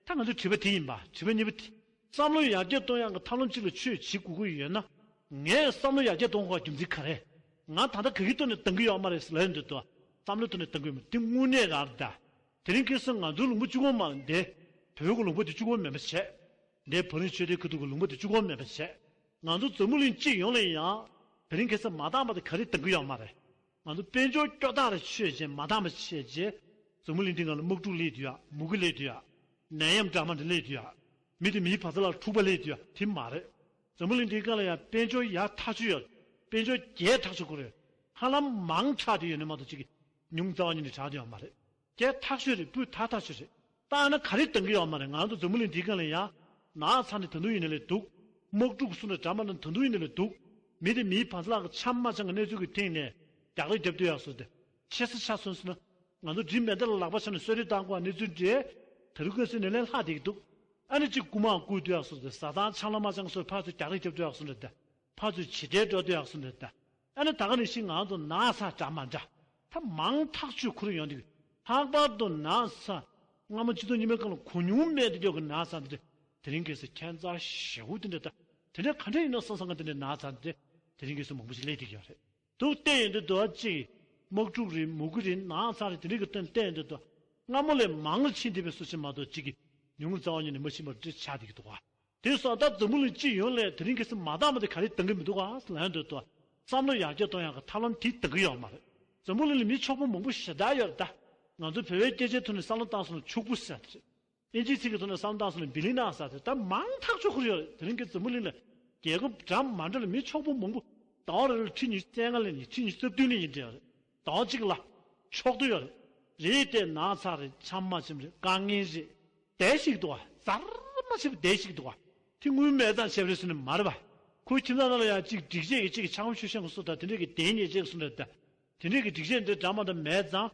ད་ང་ཚོའི་དྲི་བ་དེ་ཡིན་པ། དྲི་བ་གཉིས་པ་དེ། བསམ་བློ་ཡར་རྒྱས་གཏོང་ཡག་གི་ཐབས་ལམ་གཅིག་ལ་ཆོས་བྱེད་དགོས་ཀྱི་ཡོད་ན། ངས་བསམ་བློ་ཡར་རྒྱས་གཏོང་དགོས་རྒྱུ་མཚན་ག་རེ། ང་ད་ལྟ་ག་གི་ཐོག་ནས་འདང་གི་ཡོད་མ་རེད་ཟེར་ལབ་ཡོང་དུས་དུ། བསམ་བློའི་ཐོག་ནས་འདང་གི་ཡོད་མ་རེད། དེ་དངོས་གནས་རང་རེད་ད། དེ་རིང་ཁ་སང་ང་ཚོའི་ལུང་པ་གཅིག་པོ་མ་རེད་དེ། བོད་ཀྱི་ལུང་པ་དེ་གཅིག་པོ་མེད་པ་བྱས། འདི་བོད་རིགས་ཆོས་དད་ཁ་ཐུག་གི་ལུང་པ་དེ་གཅིག་པོ་མེད་པ་བྱས། ང་ཚོ་འཛམ་བུ་གླིང་སྤྱི་ཡོངས་ལ་ཡང་། དེ་རིང་ཁ་སང་མ་འདང་བ་དེ་ག་རེ་འདང་གི་ཡོད་མ་རེད། ང་ཚོ་དཔལ་འབྱོར་སྐྱོ་ཐག་རེ་ཆོད་བྱས། མ་འདང་བ་བྱས་བྱས། འཛམ་བུ་གླིང་འདི་སྒང་ལ་དམག་འཁྲུག་སླེབས་དུས་ཡ། མུ་གེ་སླེབས་དུས་ཡ། ནད་ཡམས་འདྲ་མི་འདྲ་སླེབས་དུས་ཡ། མི་དང་མིའི་བར་མཚམས་ལ་འཁྲུག་པ་སླེབས་དུས་ཡ། དེ་མ་རེད། འཛམ་བུ་གླིང་འདིའི་སྒང་ལ་ཡང་དཔལ་འབྱོར་ཡག་ཐག་ཆོད་ཡོད་རེད། དཔལ་འབྱོར་རྒྱས་ཐག་ཆོད་ཁོ་རེད། ཧ་ལམ་མང་དྲགས་དུས་ཡོད་ནི་མ་གཏོགས་གཅིག་གི་ཉུང་རྩ་བ་ཉིད་ནས་དྲགས་དུས་ཡོད་མ་རེད། རྒྱས་ཐག་ཆོད་རེད། སྤུས་དག་ཐག་ཆོད་རེད། ད་ཨ་ན་ག་རེ་འདང་གི་ཡོད་མ་རེད། ང་ཚོ་འཛམ་བུ་གླིང་འདིའི་སྒང་ལ་ཡང་ནག་ཚ་ནས་ད་དུང་ཡིན་ནའི་ལས་སྡུག་དམག་འཁྲུག་སོང་ན་འདྲ་མི་འདྲ་ད་དུང་ཡིན་ནའི་ལས་སྡུག་མི་དེ་མིའི་བར་མཚམས་ལ་འཆམ་མ་འཆམ་གྱི་གནས་ཚུལ་གྱི་སྟེང་ནས་རྒྱག་རེས་རྒྱབ་སྡོད་ཡག་སོང་སྟེ། ཆེ་ས་ཆ་སོང་ཟེར་ན། ང་ཚོ་འདྲི་མེད་འདི་ལ་ལག་པ་འཆང་ནས་གསོལ་རས་བཏང་དགོས་གནས་ཚུལ་འདྲ། ད་རུང་ཁ་སང་ནས་ལས་ལྷག་བསྡད་ཀྱི་འདུག་ཨ་ནི་གཅིག་རྐུ་མ་རྐུ་སྡོད་ཡག་སོང་སྟེ། བཟའ་ཚང་འཆམ་ལ་མ་འཆམ་སོགས་ཕར་ཚུར་རྒྱག་རེས་རྒྱབ་སྡོད་ཡག་སོང་སྟེ། ད་ཕར་ཚུར་བྱེད་འབྲེལ་འགྲོ་སྡོད་ཡག་སོང་སྟེ། ད་ཨ་ནི་ད་ག་ནང་བཞིན་ང་ཚོ་ན་ཚ་འདྲ་མ་འདྲ་ད་མང་ཐག་ཆོད་ཁོ་རང་ཡོང་དུས། ལྷག་པར་དུ་ན་ཚ་སྔ་མོ་ཆིག་སྟོང་ཉི་མའི་སྐབས་ལ་གོ་མྱོང་མེད་དུ་འགྱོ་གི་ན་ཚ་འདི། དེ་རིང་ཁ་སང་ཁྱད་མཚར་ཞེ་པོ་དེ་འདྲ། ད་དེ་འདྲ་ག་འདྲ་ཡིན་ནོ་བསམ་བསམ་གི་དེ་འདྲའི་ན་ཚ་འདི་དེ་རིང་ཁ་སང་མང་པོ་ཞིག་སླེབས་བསྡད་ཀྱི་ཡོད་རེད། འདུག་བལྟས་ཡོང་དུས་དུ་གཅིག་དམག་འཁྲུག་རེད། མུ་གེ་རེད། ནག་ཚ་རེད། དེ་འདྲ་གི་སྟེང་བལྟས་ཡོང་དུས་དུ། སྔ་མོ་ལས་མང་རུ་ཕྱིན་བསྡད་པའི་བཟོ་ཅིག་མ་གཏོགས་གཅིག་གི་ཉུང་རྩ་བ་ཉིད་ནས་མ་ཕྱིན་པ་འདྲ་ཆགས་བསྡད་ཀྱི་འདུག་ག་དེ་སོང་ད་འཛམ་བུ་གླིང་སྤྱི་ཡོངས་ལ་དེ་རིང་ཁ་སང་མ་འདང་བ་དེ་ག་རེ་འདང་གི་མི་འདུག་ག་ལབ་ཡོང་དུས་དུ། བསམ་བློ་ཡར་རྒྱས་གཏོང་ཡག་གི་ཐབས་ལམ་དེ་འདང་གི་ཡོད་མ་རེད། འཛམ་བུ་གླིང་ལ་མི་ཕྱུག་པོ་མང་པོ་ཞེ་དྲག་ཡོད་རེད་ད། ང་ཚོ་བོད་པའི་སྐད་ཆའི་ཐོག་ནས་བསམ་བློ་བཏང་སོང་ན་ཕྱུག་པོ་ཟེར་དེ་རེད། ཨིན་ཇིའི་ཚིག་གི་ཐོག་ནས་བསམ་བློ་བཏང་སོང་ན་བི་ལི་ནར་ཟེར་དེ། ད་མང་ཐག་ཆོད་ཁོ་རང་ཡོད་རེད། དེ་རིང་གི་འཛམ་བུ་གླིང་ལ་རྒྱལ་ཁབ་འདྲ་མི་འདྲ་ལ་མི་ཕྱུག་པོ་མང་པོ་ཟླ་བ་རེ་རེ་ཁྲི་ཉི་ཤུ་རྩ་ལྔ་ལ་ནི་ཁྲི་ཉི་ཤུ་རྩ་བདུན་ལ་ཡིན་འདྲ་ཡོད་རེད། ཟླ་བ་གཅིག་ལ་ཕྱོགས་བསྡུ་ཡོད་རེད། རེད་དེ་ན་ཚ་རེད། འཆམ་མ་འཆམ་རེད། དཀའ་ངལ་རེད། དེ་ཞིག་འདུག་བ། ཟར་མ་ཆེ་བ་དེ་ཞིག་འདུག་བ། དེ་དངུལ་མེད་ཙང་ཆེ་བ་རེད་ཟེར་ནས་མ་རེད་པ། ཁོའི་ཁྱིམ་ཚང་ནང་ལ་ཡང་གཅིག་སྒྲིག་ཆས་ཀྱི་གཅིག་ཕྱག་མོ་ཆུ་ཤེལ་གྱི་སོ་དང་དེ་འདྲས་ཀྱི་གདན་ཉེ་ཆས་ཀྱི་སོ་འདྲ་དང་། དེ་འདྲས་ཀྱི་སྒྲིག་ཆས་འདི་འདྲ་མ་འདྲ་མེད་ཙང་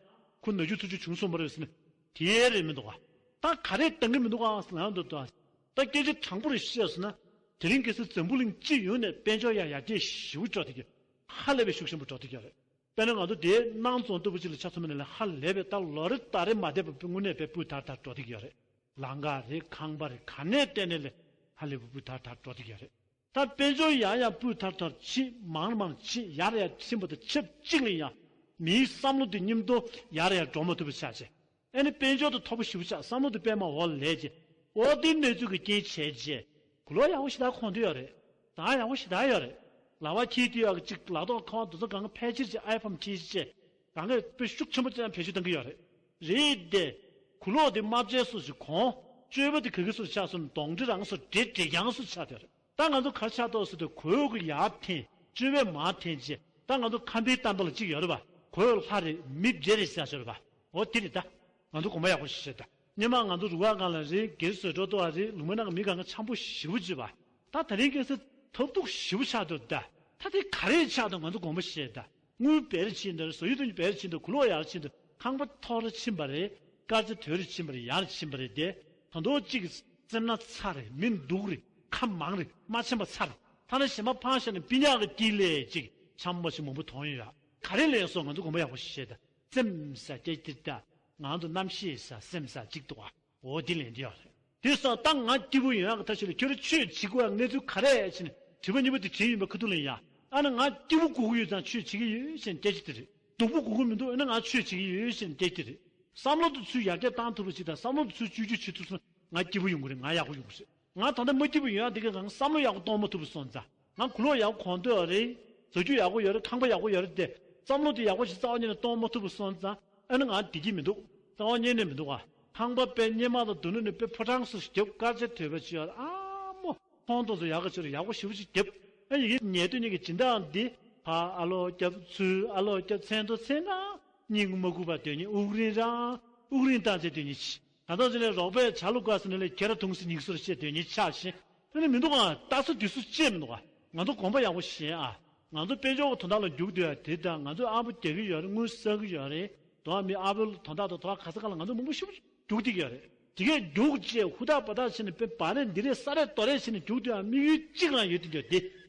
ཁོ་ན་རྒྱུ་ཚུགས་རྒྱུ་བྱུང་སོང་བ་རེད་ཟེར་ནས་དེ་རེད་མི་འདུག་ག་ད་ག་རེ་བཏང་གི་མི་འདུག་ག་ཟེར་ན་འདུག་ད། ད་སྐད་ཆ་དྲང་པོ་རེ་བཤད་སོང་ན། དེ་རིང་ཁ་སང་འཛམ་བུ་གླིང་སྤྱི་ཡོངས་ནས་དཔལ་འབྱོར་ཡར་ཡར་རྒྱས་ཞེ་པོ་འགྲོ་བསྡད་ཀྱི། ཧ་ལས་པའི་ཤུགས་ཆེན་པོ་འགྲོ་བསྡད་ཀྱི་ཡོད་རེད། དཔེར་ན་ང་ཚོ་དེའི་སྣང་རྫོང་ལྟ་བུ་ཅིག་ལ་ཆ་མཚོན་པ་ཡིན་ན་ཧ་ལས་པའི་ད་ལོ་རེ་ད་རེས་མ་བསྡད་པ་དངོས་གནས་དཔེ་སྤུས་དག་དག་འགྲོ་བསྡད་ཀྱི་ཡོད་རེད། ལམ་ཁ་རེད། ཁང་པ་རེད། ག་ནས་བལྟས་ནས་ལས་ཧ་ལས་པའི་སྤུས་དག་དག་འགྲོ་བསྡད་ཀྱི་ཡོད་རེད། ད་དཔལ་འབྱོར་ཡར་ཡར་སྤུས་དག་དག་ཕྱིན། མང་མང་ཕྱིན། ཡར་ཡར་ཕྱིན་པ་དང་ཆབས་ཅིག་ལ་ཡང་མིའི་བསམ་བློ་དེ་མཉམ་དུ་ཡར་ཡར་འགྲོ་མ་ཐུབ་པ་ཆགས་བྱས། ཨ་ནི་དཔལ་འབྱོར་དེ་མཐོ་པོ་ཞེ་པོ་ཆགས། བསམ་བློ་དེ་དཔེ་མ་འོག་ལ་སླེབས་བྱས། འོ་དེ་གནས་ཚུལ་གྱི་རྐྱེན་བྱས་བྱས། གོས་ལོག་ཡག་པོ་ཞེ་དྲག་གོན་འདོད་ཡོད་རེད། གདང་ཡག་པོ་ཞེ་དྲག་ཡོད་རེད། ལག་པ་འཁྱེར་དུས་ཡག་གཅིག་ལག་ཐོག་ཁ་པར་དེ་ཚོ་གང་ག་ཕལ་ཆེར་གྱི་ཨའི་ཕོན་འཁྱེར་བྱས། གང་ག་དཔེ་ཤུགས་ཆེན་པོ་ཅན་བེད་སྤྱོད་གཏང་གི་ཡོད་རེད། རེད་དེ། གོས་ལོག་དེ་དམར་ཆས་སོགས་ཤིག་གོན། སྤྱོད་པ་དེ་ག་གི་སོགས་ཆགས་སོང་ན་གདོང་འདྲེ་རང་སོགས་འདྲེ་འདྲེ་རྐྱང་སོགས་ཆགས་བསྡད་རེད། ད་ང་ཚོ་ག་རེ་ཆགས་འདུག་ཟེར་དུས་གོས་གི་ཡར་འཐེན། སྤྱོད་པས་མར་འཐེན་བྱས། ད་ང་ཚོ་ཁམས་པའི་གཏམ་དཔེ་ལ་གཅིག་ཡོད་རེད་པ། གོས་ལྷ་རེད། མི་འདྲེ་རེད་ཟེར་ཡག་ཅིག་ཡོད་རེད་པ། འོ་དེ་རེད་ད། ང་ཚོ་དགོངས་པ་ཡག་པོ་ཞིག་བཞེས་ད། སྔོན་མ་ང་ཚོ་རུ་ཁག་སྒང་ལ་རེད། སྒེར་བཟོ་གྲྭ་ཏོ་བ་རེད། ལུང་པའི་ནང་གི་མི་སྒང་ག་འཆམ་པོ་ཞེ་པོ་ཅིག་པ། ད་དེ་རིང་ཁ་སང་ཐབས་སྡུག་ཞེ་པོ་ཆགས་འདུག་ད། ད་དེ་ག་རེ་ཆགས་འདུག་ང་ཚོ་དགོངས་པ་བཞེས་ད། དངུལ་བེད་ཕྱིན་འདུག་བཟོ་ཡི་དོན་བེད་ཕྱིན་འདུག་གོས་ལོག་ཡར་ཕྱིན་འདུག་ཁང་པ་མཐོ་རུ་ཕྱིན་པ་རེད། དཀར་ཆ་དོད་རུ་ཕྱིན་པ་རེད། ཡར་ཕྱིན་པ་རེད་དེ། ད་དུང་གཅིག་གི་སེམས་ན་ཚ་རེད། མི་སྡུག་རེད། ཁ་མང་རེད། མ་འཆམ་པ་ཚ་རེད། ཐ་ན་གཞན་པ་ཕངས་བཞག་ནས་སྤུན་ཀྱག་གི་དཀྱིལ་ལ་གཅིག་འཆམ་པོ་ཞིག་མང་པོ་མཐོང་ཡོད་ཡ། ག་རེ་ལས་སོང་། ང་ཚོ་དགོངས་པ་ཡག་པོ་ཞིག་བཞེས་ད། སེམས་ས་སྐྱེ་སྟེར་ད། ང་ཚོ་རྣམ་ཤེས་ས་སེམས་ས་གཅིག་འདུག་ཨ། འོ་འདི་ལན་འདི་ཡོད་རེད། དེ་སོང་ད་ང་སྐྱིད་པོ་ཡོང་ཡག་གི་ཐབས་ཤེས་ལ་ཁྱོད་རང་ཆོས་བྱེད་དགོས་ཡག་གནས་ཚུལ་ག་རེ་ཡིན་ནས་དྲི་བ་གཉིས་པོ་དེ་དྲིས་ཡིན་པ་ཁ་ཐུག་ལ་ཡ། ཨ་ནི་ང་སྐྱིད་པོ་དགོས་ཀྱི་ཡོད་ཙང་ཆོས་བྱེད་ཀྱི་ཡོད་ཟེར་ནས་སྐད་ཆ་དེ་རེད། སྡུག་པོ་དགོས་ཀྱི་མི་འདུག་ཨ་ནི་ང་ཆོས་བྱེད་ཀྱི་ཡོད་ཟེར་ནས་སྐད་ཆ་དེ་རེད། བསམ་བློ་དེ་ཚུར་ཡར་རྒྱས་བཏང་ཐུབ་པ་ཞིག་དང་། བསམ་བློ་དེ་ཚུར་བཅོས་བསྒྱུར་བྱེད་ཐུབ་སོང་ན་ང་སྐྱིད་པོ་ཡོང་གི་རེད། ང་ཡག་པོ་ཡོང་གི་རེད། ང་ད་ལྟ་མ་སྐྱིད་པོ་ཡོང་ཡག་དེ་ག་ང་བསམ་བློ་ཡག་པོ་གཏོང་མ་ཐུབ་པ་སོང་ཙང་། ང་གོས་ལོག་ཡག་པོ་གོན་འདོད་རེད། བཟོ་རྒྱུ་ཡག་པོ་ཡོད་རེད། ཁང་པ་ཡག་པོ་ཡོད་རེད་དེ། བསམ་བློ་དེ་ཡག་པོ་ཞིག་རྩ་བ་ཉིད་ནས་གཏོང་མ་ཐུབ་པ་སོང་ཙང་ཨ་ནི་ང་བདེ་སྐྱིད་མི་འདུག་རྩ་བ་ཉིད་ནས་མི་འདུག་ཨ། ཁང་པ་དཔེ་སྔོན་མ་དང་སྡུག་ནི་ནི་དཔེ་ཕོ་བྲང་སོགས་ཤིག་བརྒྱབ། དཀར་ཆ་དོད་པ་ཅིག་ཡོད་རེད། ཨ་མོ། ཁོང་ཏོག་ཙམ་ཡག་ག་ཅིག་རེད། ཡག་པོ་ཞེ་པོ་ཅིག་བརྒྱབ། ཨ་ཡི་གེ་ཉལ་དུས་ཉིད་ཀྱི་སྦྱིན་བདག་འདི་ཕར་ཨ་ལོ་རྒྱབ་ཚུར་ཨ་ལོ་རྒྱབ། མཚན་དང་མཚན་གང་སྙིང་མ་ཁུག་པ་དོན་གཉིས། དབུགས་རིང་རང་དབུགས་རིང་བཏང་ཚེ་དོན་གཉིས་ཆེ། ད་ལྟ་ཚེ་ནས་རོགས་པས་ཇ་བླུགས་དཀའ་ཟེར་ནས་ལས་ཁྱེད་ར་འཐུང་ཟེར་སྙིང་ཟུར་བཤད་དོན་གཉིས་ཆགས་ཤིང་། དེ་ནི་མི་འདུག་ཨ། ལྟ་ས་དུས་སུ་བཅད་མི་འདུག་ཨ། ང་ཚོ་དགོངས་པ་ཡག་པོ་བཞེས་ཨ། ང་ཚོ་དཔལ་འབྱོར་གྱི་དོན་དག་ལ་རྒྱུག་སྡོད་ཡ་དེ་དང་། ང་ཚོས་ཨ་ཕོ་རྒྱག་གི་ཡོད་རེད། དངུལ་བསགས་ཀྱི་ཡོད་རེད། དོ་བ་མི་ཨ་ཕོའི་དོན་དག་དང་དོ་བ་ག་ས་ག་ལ་ང་ཚོ་མང་པོ་ཞེ་པོ་རྒྱུག་བསྡད་ཀྱི་ཡོད་རེད། དེ་གས་རྒྱུག་བྱས་ཧུར་ཐག་འབད་ཐག་བྱས་ནས་དཔེ་བ་རེད་འདི་རེད་ས་རེད་རྡོ་རེད་བྱས་ནས་རྒྱུག་སྡོད་ཡ་དམིགས་ཡུལ་གཅིག་རང་ཡོད་དེ་འདྲ་དེ།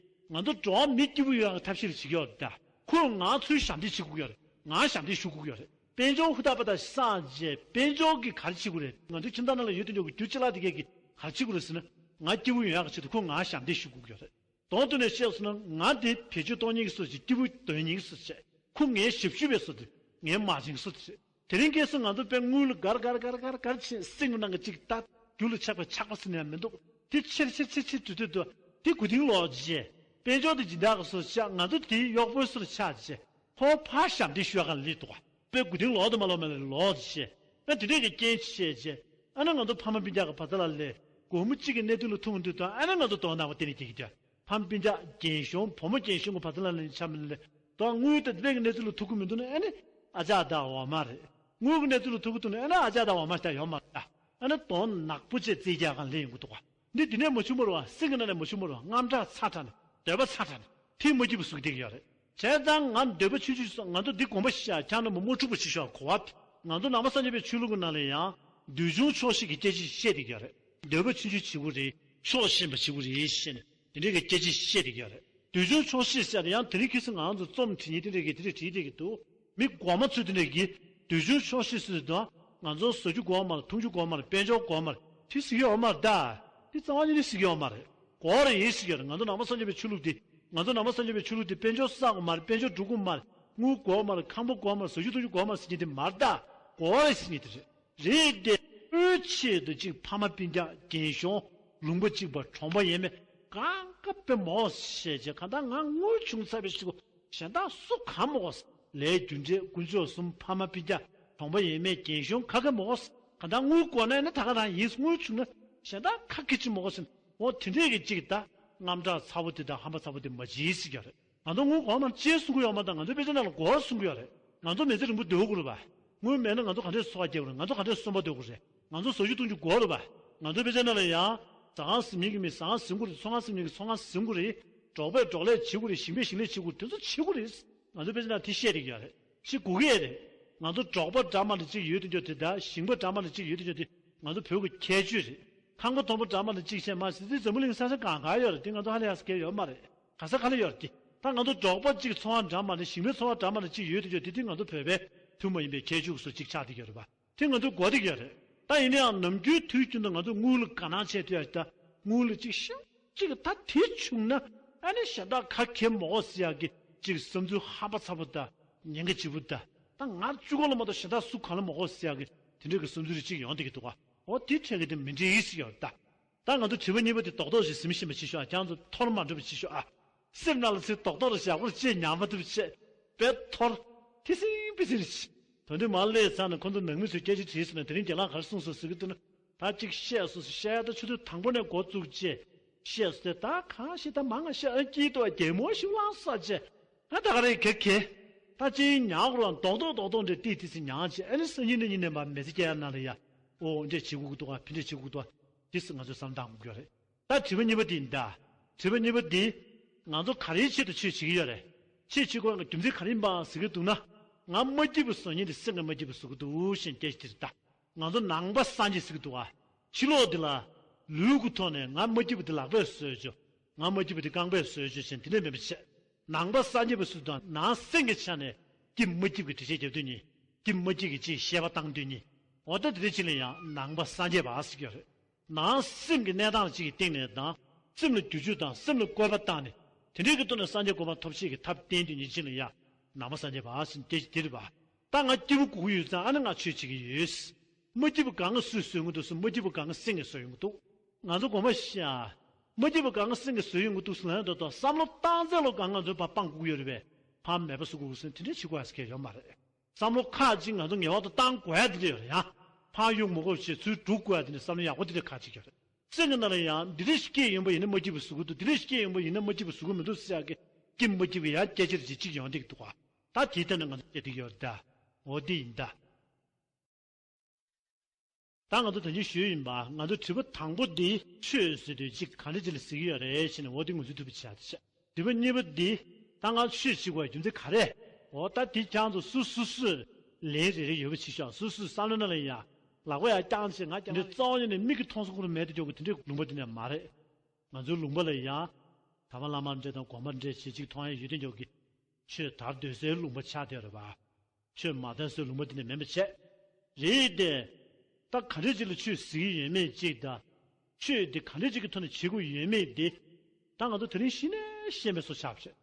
ང་ཚོ་འགྲོ་བ་མི་སྐྱིད་པོ་ཡོང་ཡ་གི་ཐབས་ཤེས་ལ་བྱེད་ཀྱི་ཡོད་རེད་ད། ཁོས་ང་ཚོའི་ཞབས་འདེགས་བྱེད་དགོས་ཀྱི་ཡོད་རེད། ང་ཞབས་འདེགས་ཞུ་དགོས་ཀྱི་ཡོད་རེད། དཔལ་འབྱོར་ཧུར་ཐག་འབད་ཐག་བསགས་རྗེས་དཔལ་འབྱོར་གྱིས་ག་རེ་བྱེད་དགོས་རེད། ང་ཚོའི་ཁྱིམ་ཚང་ནང་ལ་ཡོད་དེ་འདྲ་གི་རྒྱུ་ཅ་ལག་དེ་གས་ཀྱིས་ག་རེ་བྱེད་དགོས་རེད་ཟེར་ན། ང་སྐྱིད་པོ་ཡོང་ཡག་གི་ཆེད་དུ་ཁོས་ང་ཞབས་འདེགས་ཞུ་དགོས་ཀྱི་ཡོད་རེད། དོན་དུ་ནས་བཤད་སོང་ན་ང་དེ་བེད་སྤྱོད་གཏོང་མཁན་གྱི་བཟོ་ཅིག་སྐྱིད་པོ་འདོན་མཁན་གྱི་བཟོ་ཅིག་ཁོ་ངའི་ཞབས་ཞུ་བའི་བཟོ་དེ། ངའི་མ་བྱན་གྱི་བཟོ་དེ་རེད། དེ་རིང་ཁ་སང་ང་ཚོ་དཔེ་དངུལ་ལ་གར་གར་གར་གར་གར་བྱས་སེང་གི་ནང་གི་ཅིག་ད་རྒྱུ་ལ་ཆགས་པའི་ཆགས་པ་ཟེར་ནས་ཡང་མི་འདུག་དེ་ཆེར་ཆེར་ཆེར་ཆེར་འགྲོ་དུས་དུ་དེ་མགོ་རྟིང་ལོག་རྗེས་དཔལ་འབྱོར་དེ་སྦྱིན་བདག་གི་བཟོ་ཆགས། ང་ཚོ་དེའི་གཡོག་པོའི་བཟོ་ཆགས་རྗེས། ཁོ་ཕར་ཞབས་འདེགས་ཞུ་ཡག་ག་སླེབས་འདུག་ག་དཔེ་མགོ་རྟིང་ལོག་དང་མ་ལོག་མེད་ལ་ལོག་བྱས། ཨ་དེ་འདྲས་ཀྱི་རྐྱེན་བྱས་རྗེས། ཨ་ནི་ང་ཚོ་ཕ་མ་སྤུན་ཀྱག་གི་བར་མཚམས་ལ་སླེབས། སྒོར་མོ་གཅིག་གི་གནས་ཚུལ་ལ་ཐུག་འདུག་དང་། ཨ་ནི་ང་ཚོ་དོན་དག་པ་དེ་ནས་སྐྱེ་གི་དུས། ཕ་མ་སྤུན་ཀྱག་རྒན་གཞོན་བུ་མོ་རྒན་གཞོན་གྱི་བར་མཚམས་ལ་སླེབས་ཆ་མེད་ལ་སླེབས། དོན་དངུལ་དང་དེ་འདྲས་ཀྱི་གནས་ཚུལ་ལ་ཐུག་གི་མི་འདུག་ན། ཨ་ནི་ཨ་ཅག་དང་འོག་མ་རེད། དངུལ་གྱི་གནས་ཚུལ་ལ་ཐུག་གི་འདུག་ན། ཨ་ནི་ཨ་ཅག་དང་འོག་མ་ཞིག་ཡོད་མ་རེད། ཨ་ནི་དོན་ནག་པོ་བྱས་རྩིས་རྒྱག་ག་སླེབས་ཡོང་གི་འདུག་ག་འདི་འདི་ནས་མ་བྱུང་བ་རེད་པ། སེང་གེ་ནང་ནས་མ་བྱུང་བ་རེད་པ། དངངས་སྐྲག་ཚ་དྲགས་ནས། འདོད་པ་ཚ་དྲགས་ནས། ཐིག་མ་སྐྱིད་པ་བཟོ་གི་བསྡད་ཀྱི་ཡོད་རེད། བྱས་ཙང་ང་འདོད་པ་ཆུང་ཆུང་བཟོ། ང་ཚོ་འདི་དགོངས་པ་བཞེས་ཡ། ཁྱེད་རྣམ་པ་མ་འཁྲུག་པ་བྱེད་ཤོག་གོ་བ། ང་ཚོ་ནང་པ་སངས་རྒྱས་པའི་ཆོས་ལུགས་ཀྱི་ནང་ལ་ཡང་འདོད་ཆུང་ཆོག་ཤེས་ཀྱི་སྐད་ཆ་བཤད་བསྡད་ཀྱི་ཡོད་རེད། འདོད་པ་ཆུང་ཆུང་བྱེད་དགོས་རེད། ཆོག་ཤེས་པ་བྱེད་དགོས་རེད་ཟེར་ནས་དེ་འདྲའི་གི་སྐད་ཆ་བཤད་བསྡད་ཀྱི་ཡོད་རེད། འདོད་ཆུང་ཆོག་ཤེས་ཟེར་ཡང་དེ་རིང་ཁ་སང་ང་ཚོ་རྩོམ་བྲིས་མཁན་དེ་འདྲའི་གི་དེ་འདྲ་བྲིས་བསྡད་ཀྱི་འདུག་མི་གོང་མ་ཚོས་དེ་འདྲ་གི་འདོད་ཆུང་ཆོག་ཤེས་ཟེར་དུས། ང་ཚོ་བཟོ་རྒྱུ་དགོས་མ་རེད། འཐུང་རྒྱུ་དགོས་མ་རེད། དཔལ་འབྱོར་དགོས་མ་རེད། དེ་ཟེར་གྱི་ཡོད་མ་རེད་ད། དེ་རྩ་བ་ཉིད་ནས་ཟེར་གྱི་ཡོད་མ་རེད། དགོས་རེད་ཟེར་གྱི་ཡོད་རེད། ང་ཚོ་ནང་པ་སངས་རྒྱས་པའི་ཆོས་ལུགས་དེ། ང་ཚོ་ནང་པ་སངས་རྒྱས་པའི་ཆོས་ལུགས་དེ་དཔལ་འབྱོར་བསགས་དགོས་མ་རེད། དཔལ་འབྱོར་སྒྲུབ་དགོས་མ་རེད། དངུལ་དགོས་མ་རེད། ཁང་པ་དགོས་མ་རེད། བཟོ་རྒྱུ་འཐུང་རྒྱུ་དགོས་མ་རེད་ཟེར་མཁན་དེ་མ་རེད་ད། དགོས་རེད་ཟེར་མཁན་དེ་རེད། རེད་དེ། ཨོའི་ཆེད་དུ་གཅིག་ཕ་མ་སྤུན་ཀྱག་རྒན་གཞོན་ལུང་པ་གཅིག་པ་གྲོང་པ་ཡས་མས་གང་ག་དཔེ་མོ་བཤད་བྱས། གང་ལྟར་ང་དངུལ་བྱུང་ཚར་བའི་ཤི་གོ་གཞན་དག་སུ་གང་མ་གོ་ལས་རྒྱུ་འབྲས་དཀོན་མཆོག་གསུམ་ཕ་མ་སྤུན་ཀྱག་གྲོང་པ་ཡས་མས་རྒན་གཞོན་ག་གེ་མ་གོ་གང་ལྟར་དངུལ་དགོས་ན་ཡིན་ན་ད་ག་རང་ཡིན། དངུལ་བྱུང་ན་གཞན་དག་ག་གེ་ཅིག་མ་གོ་ཟེར། འོ་དེ་འདྲས་ཀྱི་གཅིག་ད་དངངས་སྐྲག་ཚ་བོ་དེ་དང་ཧམ་པ་ཚ་བོ་དེ་མ་བྱེད་ཟེར་གྱི་རེད། ང་ཚོ་དངུལ་གོང་མར་ཅེས་གསུང་གི་ཡོད་མ་རེད། ང་ཚོ་དཔེ་ཆ་ནང་ལ་སྒོར་གསུང་གི་ཡོད་རེད། ང་ཚོ་མི་ཚེ་རིང་པོ་སྡོད་དགོས་རེད་པ། དངུལ་མེད་ན་ང་ཚོ་ག་འདྲས་འཚོ་བ་སྐྱེལ་དགོས་རེད། ང་ཚོ་ག་འདྲས་གསོན་པོ་སྡོད་དགོས་རེད། ང་ཚོ་བཟོ་བཅོས་གཏོང་རྒྱུ་དགོས་རེད་པ། ང་ཚོའི་དཔེ་ཆ་ནང་ལ་ཡང་ཟ་ཁང་ཟིན་མཁན་གྱི་མི་ཟ་ཁང་ཟིན་དགོས་རེད། ཚོང་ཁང་ཟིན་མཁན་གྱི་ཚོང་ཁང་ཟིན་དགོས་རེད། འབྲོག་པས་འབྲོག་ལས་བྱེད་དགོས་རེད། ཞིང་པས་ཞིང་ལས་བྱེད་དགོས་རེད། དེ་ཚོ་བྱེད་དགོས་རེད། ང་ཚོའི་དཔེ་ཆ་ནང་དེ་བཤད་བསྡད་ཀྱི་ཡོད་རེད། བྱེད་དགོས་ཀྱི་རེད། ང་ཚོ་འབྲོག་པ་འདྲ་མ་འདྲ་གཅིག་ཡོད་དུས་ཀྱང་དེ་དང་ཞིང་པ་འདྲ་མ་འདྲ་གཅིག་ཡོད་དུས་ཀྱང་དེ་ང་ཚོ་བོད་ཀྱི་ཁྱད་ཆོས་རེད། ཁང་པ་མཐོན་པོ་འདྲ་མ་འདྲ་གཅིག་བྱས་མ་ཟེར་དེ་འཛམ་བུ་གླིང་ས་ཆ་གང་ག་ཡོད་རེད། དེ་ང་ཚོ་ཧ་ལས་ཡག་ཟེར་མཁན་ཡོད་མ་རེད། ག་ས་ག་ལ་ཡོད་རེད་དེ། ད་ང་ཚོ་འབྲོག་པ་གཅིག་ཚོང་བ་འདྲ་མ་འདྲ་ཞིང་པའི་ཚོང་བ་འདྲ་མ་འདྲ་གཅིག་ཡོད་དུས་ཀྱང་དེ་དེ་ང་ཚོ་བོད་པའི་ཐུན་མོང་མ་ཡིན་པའི་ཁྱད་ཆོས་སུ་གཅིག་ཆགས་བསྡད་ཀྱི་ཡོད་རེད་པ། དེ་ང་ཚོས་གོ་བསྡད་ཀྱི་ཡོད་རེད། ད་ཡིན་ན་ཡང་ནམ་རྒྱུན་དུས་རྒྱུན་དུ་ང་ཚོས་དངུལ་ལ་དགའ་སྣང་བྱས་དུས་ཡ་ད་དངུལ་ལ་ཅིག་ཤོག་ཅིག་ད་དེ་བྱུང་ན་ཨ་ནི་གཞན་དག་ག་གེ་མོ་ཟེར་ཡག་གི་ཅིག་བསམ་ཚུལ་ཧམ་པ་ཚ་པོ་དང་ཉེན་ཁ་ལྗིད་པོ་དང་ད་ང་གཅིག་པོ་ལ་མ་གཏོགས་གཞན་དག་སུ་གང་ལ་མོ་ཟེར་ཡག་གི་དེ་འདྲའི་གི་བསམ་ཚུལ་རེ་ཅིག་ཡོང་བསྡད་ཀྱི་འདུག་ག་འོ་དེ་འཕྲད་གི་དེ་མི་འགྲིག་ཟེར་ཡོད་ད། ད་ང་ཚོ་དྲི་བ་གཉིས་པ་དེ་རྡོག་རྡོག་ཞིག་ཟིན་བཞིན་པ་ཅིག་ཤོག་ཨ། ཁྱེད་ཚོ་ཐོར་མ་འགྲོ་བ་ཅིག་ཤོག་ཨ། སེམས་ནང་ལ་ཚིག་རྡོག་རྡོག་རེ་བཞག་པར་ཅེས་ཉམས་མ་ཐུབ་ཅེས་པས་ཐོར། ཐི་སིང་པི་སིང་རེ་ཅི། དོན་དུ་མ་སླེབས་ཚར་ན་ཁོ་ཚོ་ནང་མི་ཚོས་སྐད་ཆ་དྲིས་སོང་ན་དེ་རིང་རྒན་ལགས་ག་རེ་གསུངས་སོང་ཟེར་གི་འདུག་ན། ད་ཅིག་བཤད་སོང་ཟེར། བཤད་ད་ཆུ་ཚོད་དང་པོ་ནས་འགོ་བཙུགས་ཅེས་བཤད་སོང་སྟེ་ད་གང་ཞིག་ད་མང་ང་བཤད་ཨ་སྐྱིད་དོ་རྒན་མོ་ཞིག་བླངས་ས་ཅེས། ཨ་ད་ག་རེ་གེ་གེ། ད་ཅིག་ཉག་རོ་རྡོག་རྡོག་རྡོག་རྡོག་འདྲེ་ཏི་ཏི་སི་ཉག་ཅེས་ཨ་ནི་སང་ཉིན་ནས་ཉིན་ནས་མ་མེ་ཚི་སྐྱེ་ཡ་ན་ལ་ཡ། ཨོ་འདྲེ་བྱེད་དགོས་ཀྱི་འདུག་ཨ་ཕི་འདྲེ་བྱེད་དགོས་འདུག་ཨ། དེ་སི་ང་ཚོས་བསམ་བཏང་དགོས་ཀྱི་རེད། ད་དྲི་བ་གཉིས་པ་དེ་ཡིན་ད། དྲི་བ་གཉིས་པ་འདི། ང་ཚོ་ག་རེའི་ཆེད་དུ་ཆོས་བྱེད་ཀྱི་ཡོད་རེད། ཆོས་བྱེད་དགོས་ཡག་རྒྱུ་མཚན་ག་རེ་ཡིན་པ་ཟེར་གྱི་འདུག་ན། ང་མ་སྐྱིད་པ་བཟོ་མཁན་དེ་སེམས་ཀྱི་མ་སྐྱིད་པ་བཟོ་གི་འདུག་ཞེས་སྐད་ཆ་དེ་རེད་ད། ང་ཚོ་ནང་པ་སངས་རྒྱས་ཟེར་གྱི་འདུག་ཨ། ཕྱི་ལོགས་འདི་ལ། ལུས་ཀྱི་ཐོག་ནས་ང་མ་སྐྱིད་པ་འདི་ལག་པས་བཟོས་བྱོས། ང་མ་སྐྱིད་པ་འདི་རྐང་པས་བཟོས་བྱོས་ཞེས་དེ་འདྲས་མེད་པ་བྱས། ནང་པ་སངས་རྒྱས་པ་ཟེར་དུས་ནང་སེམས་ཀྱི་ཆ་ནས་སྐྱིད་མ་སྐྱིད་ཀྱི་འགྲེལ་བཤད་རྒྱབ་དུས་ནི། སྐྱིད་མ་སྐྱིད་ཀྱི་ཅིག་བཤད་པ་བཏང་དུས་ནི། འོ་ད་དེ་འདྲས་ཅིག་ལ་ཡང་ནང་པ་སངས་རྒྱས་པ་ཟེར་གྱི་ཡོད་རེད། ནང་སེམས་ཀྱི་གནས་སྟངས་གཅིག་གི་སྟེང་ནས་དང་། སེམས་ལ་འགྱུར་བཅོས་དང་སེམས་ལ་བཀོད་པ་བཏང་ནས། དེ་འདྲའི་གི་ཐོག་ནས་སངས་རྒྱས་གོ་འཕང་ཐོབ་བྱེད་ཀྱི་ཐབས་བསྟན་དུས་ཉིན་གཅིག་ལ་ཡ། ནང་པ་སངས་རྒྱས་པ་ཟེར་དེ་དེ་རེད་པ། ད་ང་སྐྱིད་པོ་དགོས་ཀྱི་ཡོད་ཙང་ཨ་ནི་ང་ཆོས་བྱེད་ཀྱི་ཡོད། མ་སྐྱིད་པོ་གང་ག་སུས་བཟོས་ཡོང་གི་འདུག་ཟེར་མ་སྐྱིད་པོ་གང་ག་སེམས་ཀྱིས་བཟོས་ཡོང་གི་འདུག་ང་ཚོ་དགོངས་པ་བཞེས་ཨ། མ་སྐྱིད་པོ་གང་ག་སེམས་ཀྱིས་བཟོས་ཡོང་གི་འདུག་ཟེར་ལབ་ཡོང་དུས་བསམ་བློ་བཏང་ཚད་ལོ་གང་ང་ཚོའི་ཕར་སྤང་དགོས་ཀྱི་ཡོད་རེད་པས། ཕར་མེད་པ་བཟོ་དགོས་ཀྱི་ཟེར་དེ་འདྲའི་བྱེད་དགོས་ཡ་ཟེར་མཁན་ཡོད་མ་རེད། བསམ་བློ་ཁག་ཅིག་ང་ཚོ་ངེས་པར་དུ་བཏང་དགོས་ཡ་དེ་འདྲ་ཡོད་རེད་ཡ། ཕར་གཡུག་མ་དགོས་བྱས་ཚུར་འགྲོ་དགོས་ཡ་དེ་འདྲ་བསམ་བློ་ཡག་པོ་དེ་འདྲ་ཁག་ཅིག་ཡོད་རེད། སེམས་ཀྱི་ནང་ལ་ཡང་འདི་འདྲ་ཞིག་སྐྱེས་ཡོང་པ་ཡིན་ན་མ་སྐྱིད་པ་བཟོ་གི་འདུག་འདི་འདྲ་ཞིག་སྐྱེས་ཡོང་པ་ཡིན་ན་མ་སྐྱིད་པ་བཟོ་གི་མི་འདུག་ཟེར་ཡག་གི་སྐྱིད་མ་སྐྱིད་ཀྱི་ཡང་སྐད་ཆ་རེ་ཅིག་ཅིག་ཡོང་བསྡད་ཀྱི་འདུག་ག་ད་དེའི་ཐད་ནས་ང་ཚོ་བཤད་བསྡད་ཀྱི་ཡོད་རེད་ད། འོ་འདི་ཡིན་ད། ད་ང་ཚོ་ད་གིན་ཞུས་ཡིན་པ་ང་ཚོ་དྲི་བ་དང་པོ་འདི་ཆོས་ཟེར་དུས་གཅིག་ག་འདྲ་ཅིག་ལ་ཟེར་གྱི་ཡོད་རེད་ཟེར་ནས་འོ་འདི་ངོས་འཛིན་ཐུབ་པ་བྱས་བྱས། དྲི་བ་གཉིས་པ་འདི། ད་ང་ཆོས་བྱེད་དགོས་རྒྱུ་མཚན་ག་རེ། འོ་ད་འདི་ཁྱེད་ཚོ་སུ་སུ་སུས་ལན་རེ་རེ་ཡོད་པ་བྱེད་ཤོག་སུ་སུས་བསམ་བློ་ནང་ལ་ཡ། ལག་པ་ཡ་བརྐྱངས་བྱས་ང་རྐྱང་རེད་རྩ་བ་ཉིད་ནས་མིག་གིས་མཐོང་ས་ཁོ་རང་མེད་དུ་འཇོག་གི་དེ་འདྲའི་ལུང་པ་འདི་ནས་མ་རེད། ང་ཚོའི་ལུང་པ་ལ་ཡ། གྲྭ་པ་བླ་མ་འདྲ་དང་དགོན་པ་འདྲ་ཞེ་གཅིག་མཐོང་ཡ་ཡོད་དུ་འཇོག་གི་ཆོས་དར་སྡོད་སའི་ལུང་པ་ཆགས་བསྡད་རེད་པ། ཆོས་མ་དར་སའི་ལུང་པ་འདི་ནས་མིན་པ་བྱས། རེད་དེ། ད་ག་འདྲ་ཅིག་ལ་ཆོས་ཟེར་གྱི་ཡོད་མེད་ཅིག་དང་། ཆོས་འདི་ག་འདྲ་ཅིག་གི་ཐོག་ནས་བྱེད་དགོས་ཡོད་མེད་འདི། ད་ང་ཚོ་དེ་རིང་གཞི་ནས་ཤེས་མེད་བཟོ་ཆགས་བྱས།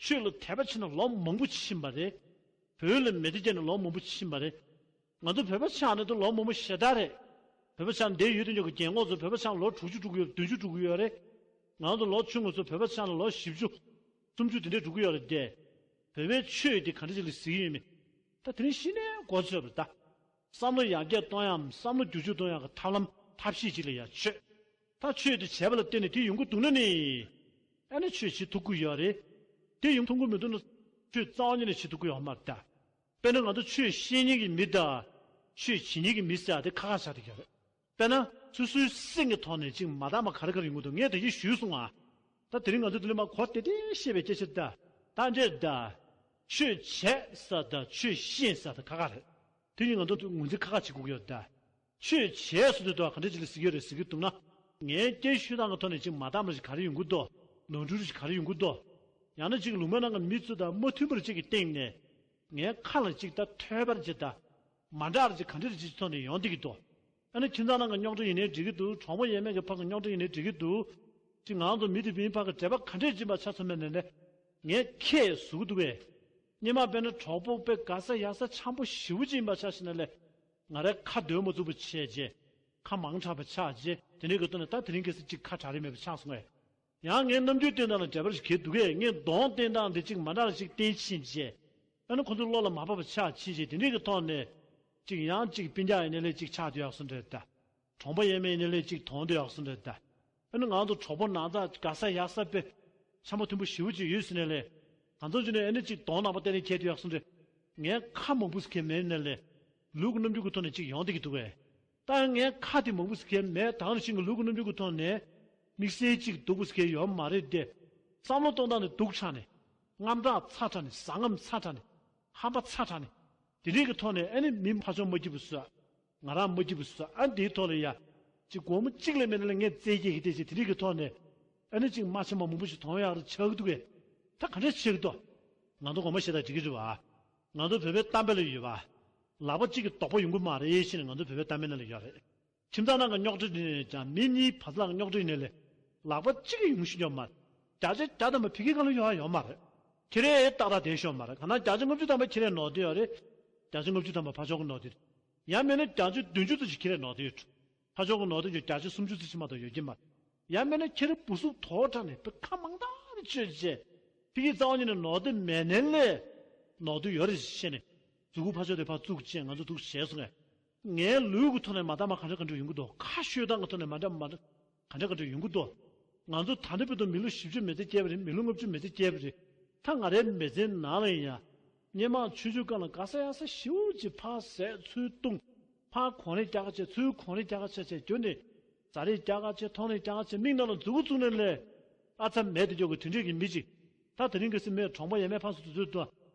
ཆོས་ལ་དད་པ་བྱས་ན་ལོ་མང་པོ་ཕྱིན་པ་རེད། བོད་ལ་མེ་མདའ་བརྒྱབ་ནས་ལོ་མང་པོ་ཕྱིན་པ་རེད། ང་ཚོ་བོད་པ་ཆགས་ནས་ད་ལོ་མང་པོ་ཞེ་དྲག་རེད། བོད་པ་ཆགས་ནས་བསྡད་ཡོད་དུ་འཇོག་གི་རྒན་གོག་ཚོ་བོད་པ་ཆགས་ལོ་དྲུག་ཅུ་འགྲོ་གི་ཡོད་རེད་བདུན་ཅུ་འགྲོ་གི་ཡོད་རེད། ང་ཚོ་ལོ་ཆུང་ངུ་ཚོ་བོད་པ་ཆགས་ནས་ལོ་བཞི་བཅུ། སུམ་ཅུ་དེ་འདྲས་འགྲོ་གི་ཡོད་རེད་དེ། བོད་པའི་ཆོས་དེ་ག་འདྲ་ཅིག་ལ་ཟེར་གྱི་ཡོད་མེད། ད་དེ་རིང་གཞི་ནས་མགོ་ཚོས་པ་རེད་ད། བསམ་བློ་ཡར་རྒྱས་གཏོང་ཡའམ་བསམ་བློ་བསྒྱུར་བཅོས་གཏོང་ཡག་གི་ཐབས་ལམ་ཐབས་ཤེས་ཅིག་ལ་ཡ་ཆོས། ད་ཆོས་དེ་བྱས་པ་ལ་བརྟེན་ནས་དེ་ཡོང་གི་འདུག་ན་ནི། ཨ་ནི་ཆོས་བྱེད་ཐུབ་ཀྱི་ཡོད་རེད། དེ་ཡོང་ཐུབ་ཀྱི་མི་འདུག་ན། ཆོས་རྩ་བ་ཉིད་ནས་བྱེད་ཐུབ་ཀྱི་ཡོད་མ་རེད་ད། དཔེར་ན་ང་ཚོ་ཆོས་བཤད་མཁན་གྱི་མི་དང་། ཆོས་བྱེད་མཁན་གྱི་མི་ཟེར་ཡ་དེ་ཁ་ཁ་བྱ་བསྡད་ཀྱི་ཡོད་རེད། དཔེར་ན་སོ་སོའི་སེམས་ཀྱི་ཐོག་ནས་ཅིག་མ་དག་པ་ག་རེ་ག་རེ་ཡོང་གི་འདུག་ངས་ད་གིན་ཞུས་སོང་ང་། ད་དེ་རིང་ང་ཚོ་འདི་ལ་མ་གོ་བདེ་བདེ་བཤད་པའི་སྐད་ཆ་ད། ད་འདྲས་ད། ཆོས་བྱས་ས་དང་ཆོས་ཤེས་ས་ད་ཁ་ཁ་རེད། དེ་གཉིས་ང་ཚོ་ངོས་འཛིན་ཁ་ཁ་བྱེད་དགོས་ཀྱི་ཡོད་ད། ཆོས་བྱས་ཟེར་དུས་ད་ག་འདྲས་ཅིག་ལ་ཟེར་གྱི་ཡོད་རེད་ཟེར་གྱི་འདུག་ན། ངའི་སྐད་ཤོད་སྟངས་ཀྱི་ཐོག་ནས་ཅིག་མ་དག་པ་ཞིག་ག་རེ་ཡོང་གི་འདུག་ནོར་འཁྲུལ་ཞིག་ག་རེ་ཡོང་གི་འདུག་ཡང་ན་ཅིག་ལུང་པའི་ནང་གི་མི་ཚོ་དང་མ་མཐུན་པ་ཅིག་གི་སྟེང་ནས། ངའི་ཁ་ལ་ཅིག་ད་ཐོས་པ་ཅིག་ད། མ་འདྲ་བ་ཅིག་ག་འདྲ་ཅིག་ཐོག་ནས་ཡོང་བསྡད་ཀྱི་འདུག་ཨ་ནི་ཁྱིམ་ཚང་ནང་གི་རྙོག་དྲ་ཡིན་ནའི་འགྲིག་གི་འདུག་གྲོགས་པོ་ཡས་མས་ཀྱི་བར་གྱི་རྙོག་དྲ་ཡིན་ནའི་འགྲིག་གི་འདུག་ཅིག་ང་ཚོ་མི་དེ་མིའི་བར་གྱི་འབྲེལ་བ་ག་འདྲས་ཅིག་ཡིན་པ་ཆ་མཚོན་པ་ནས་ནས། ངས་ཁས་བཟོ་གི་འདུག་གས། སྔོན་མ་དཔེར་ན་གྲོགས་པོ་དཔེ་དགའ་ས་ཡག་ས་འཆམ་པོ་ཞེ་པོ་ཅིག་ཡིན་པ་ཆ་བཞག་ན་ལས། ང་རའི་ཁ་སྡོད་མ་ཐུབ་པ་བྱས་རྗེས། ཁ་མང་དྲགས་པ་ཆགས་རྗེས་དེ་འདྲའི་གི་ཐོག་ནས་ད་དེ་རིང་ཁ་སང་ཅིག་ཁ་གྲག་རིན་མེད་པ་ཆགས་སོང་ངས། ཡང་ངའི་རྣམ་འགྱུར་བསྟན་སྟངས་ལ་འབྲེལ་བ་ཞིག་གྱུར་འདུག་གས། ངས་གདོང་བསྟན་སྟངས་འདི་ཅིག་མ་འདྲ་ཞིག་བསྟན་ཕྱིན་རྗེས། ཨ་ནི་ཁོ་ཚོའི་བློ་ལ་མ་བབས་པ་ཆགས་ཕྱིན་རྗེས་དེ་འདྲའི་གི་ཐོག་ནས། ཅིག་ཡང་ཅིག་སྤུན་ཀྱག་ཡིན་ནའི་ལས་ཅིག་ཆགས་སྡོད་ཡག་སོང་འདྲ་ད། གྲོང་པ་ཡས་མས་ཡིན་ནའི་ལས་ཅིག་གྲོངས་སྡོད་ཡག་སོང་འདྲ་ད། ཨ་ནི་ང་ཚོ་གྲོགས་པོ་ནང་ཚགས་དགའ་ས་ཡག་ས་དཔེ། འཆམ་པོ་མཐུན་པོ་ཞེ་པོ་ཅིག་ཡོད་ཟེར་ནའི་ལས། གང་ཚོད་ཅིག་ནས་ཨ་ནི་ཅིག་གདོང་ནག་པོ་བསྟན་ནས་ཁྱེར་སྡོད་ཡག་སོང་འདྲ། ངས་ཁ་མང་པོ་ཟེར་མཁན་མེད་ནའི་ལས། ལུས་ཀྱི་རྣམ་འགྱུར་གྱི་ཐོག་ནས་ཅིག་ཡོང་བསྡད་ཀྱི་འདུག་གས། ད་ངའི་ཁ་དེ་མང་པོ་ཟེར་མཁན་མེད། ད་ག་ནང་བཞིན་གྱི་ལུས་ཀྱི་རྣམ་འགྱུར་གྱི་ཐོག་ནས་དམིགས་བསལ་གཅིག་སྡུག་པོ་ཟེར་མཁན་ཡོད་མ་རེད་དེ། བསམ་བློ་གཏོང་སྟངས་ནི་སྡུག་དྲགས་ནས། དངངས་སྐྲག་ཚ་དྲགས་ནས། ཟ་རྔམ་ཚ་དྲགས་ནས། ཧམ་པ་ཚ་དྲགས་ནས། དེ་འདྲའི་གི་ཐོག་ནས་ཨ་ནི་མི་ཕར་ཕྱོགས་མ་སྐྱིད་པོ་བཟོ། ང་རང་མ་སྐྱིད་པོ་བཟོ། ཨ་འདིའི་ཐོག་ལ་ཡ། ཅིག་སྒོར་མོ་གཅིག་ལས་མེད་ན་ལ་ངས་རྩེད་སྐྱེད་ཀྱི་དེ་ཅིག་དེ་འདྲའི་གི་ཐོག་ནས། ཨ་ནི་ཅིག་མ་ཆེན་པོ་མང་པོ་ཞིག་གཏོང་ཡག་རེ་ཆགས་ཀྱི་འདུག་གས། ད་ག་འདྲས་ཆགས་ཀྱི་འདུག་ང་ཚོ་དགོངས་པ་བཞེས་དང་འགྲིག་གི་རེད་བ། ང་ཚོ་བོད་པའི་གཏམ་དཔེ་ལ་ཡོད་པ། ལག་པ་གཅིག་གིས་རྡོག་པ་ཡོང་གི་མ་རེད་ཞེས་ནས་ང་ཚོ་བོད་པའི་གཏམ་དཔེ་ནང་ལ་ཡོད་རེད། ཁྱིམ་ཚང་ནང་གི་རྙོག་དྲ་འདི་ནས་ཀྱང་མི་གཉིས་བར་ལ་རྙོག་དྲ་ཡིན་ནའི་ལས། ལག་པ་གཅིག་གིས་ཡོང་ཤེས་ཀྱི་ཡོད་མ་རེད། བརྒྱ་ཆ་བརྒྱ་ཐམ་པ་ཕ་གི་སྒང་ལ་ཡོང་ཡ་ཡོད་མ་རེད། ཁྱེད་རས་ཏག་ཏག་བསྡད་ཤོག་མ་རེད། གང་ན་བརྒྱ་ཆ་ལྔ་བཅུ་ཐམ་པ་ཁྱེད་རས་ནོར་བསྡད་ཡོད་རེད། བརྒྱ་ཆ་ལྔ་བཅུ་ཐམ་པ་ཕར་ཕྱོགས་ཀྱི་ནོར་བསྡད་རེད། ཡང་མིན་ན་བརྒྱ་ཆ་བདུན་ཅུ་ཙམ་ཞིག་ཁྱེད་རས་ནོར་བསྡད་ཡོད། ཕར་ཕྱོགས་ཀྱི་ནོར་བསྡད་ཀྱི་བརྒྱ་ཆ་སུམ་ཅུ་ཙམ་ཞིག་མ་གཏོགས་ཡོད་ཀྱི་མ་རེད། ཡང་མིན་ན་ཁྱེད་རས་སྦུག་སུབ་དོག་དྲགས་ནས་དཔེ་ཁ་མང་དག་རེ་བཅོས་བྱས། ཕ་གི་རྩ་བ་ཉིད་ནས་ནོར་བསྡད་མེད་ནའི་ལས། ནོར་བསྡད་ཡོད་རེད་བཤད་ནས། མཛུ་གུ་ཕར་ཕྱོགས་དེ་ཕར་བཙུགས་བྱས་ང་ཚོ་འདུག་བྱས་སོང་ངས། ངའི་ལུས་ཀྱི་ཐོག་ནས་མ་འདྲ་མ་ག་འདྲ་ག་འདྲ་ཡོང་གི་འདུག་ཁ་ཤོད་སྟངས་ཀྱི་ཐོག་ནས་མ་འདྲ་མ་འདྲ་ག་འདྲ་ག་འདྲ་ཡོང་གི་འདུག་ང་ཚོ་ད་ལྟ་བར་དུ་མི་ལོ་བཞི་བཅུ་མི་ཚེ་སྐྱེལ་བ་རེད། མི་ལོ་ལྔ་བཅུ་མི་ཚེ་སྐྱེལ་བ་རེད། ད་ང་རའི་མི་ཚེ་ནང་ལ་ཡང་། སྔོན་མ་ཆུང་ཆུང་སྒང་ལ་ག་ས་ཡ་ས་ཞེ་པོ་ཅིག་ཕར་ཟས་ཚུར་བཏུང་། ཕར་གོང་རེ་རྒྱག་ག་བྱས། ཚུར་གོང་རེ་རྒྱག་ག་བྱས་བྱས་རྒྱུ་ནི། ཟ་རེ་རྒྱག་ག་བྱས། འཐུང་རེ་རྒྱག་ག་བྱས། མིག་ནང་ལ་མཛུ་གུ་བཙུགས་ནས་ལས། ཨ་ཚ་མེད་དུ་འཇོག་གི་དེ་འདྲས་ཀྱི་མི་ཅིག་ད་དེ་རིང་གི་སེམས་མེད་གྲོང་པ་ཡས་མས་ཕངས་སུ་དུས་ཚོད་དུ།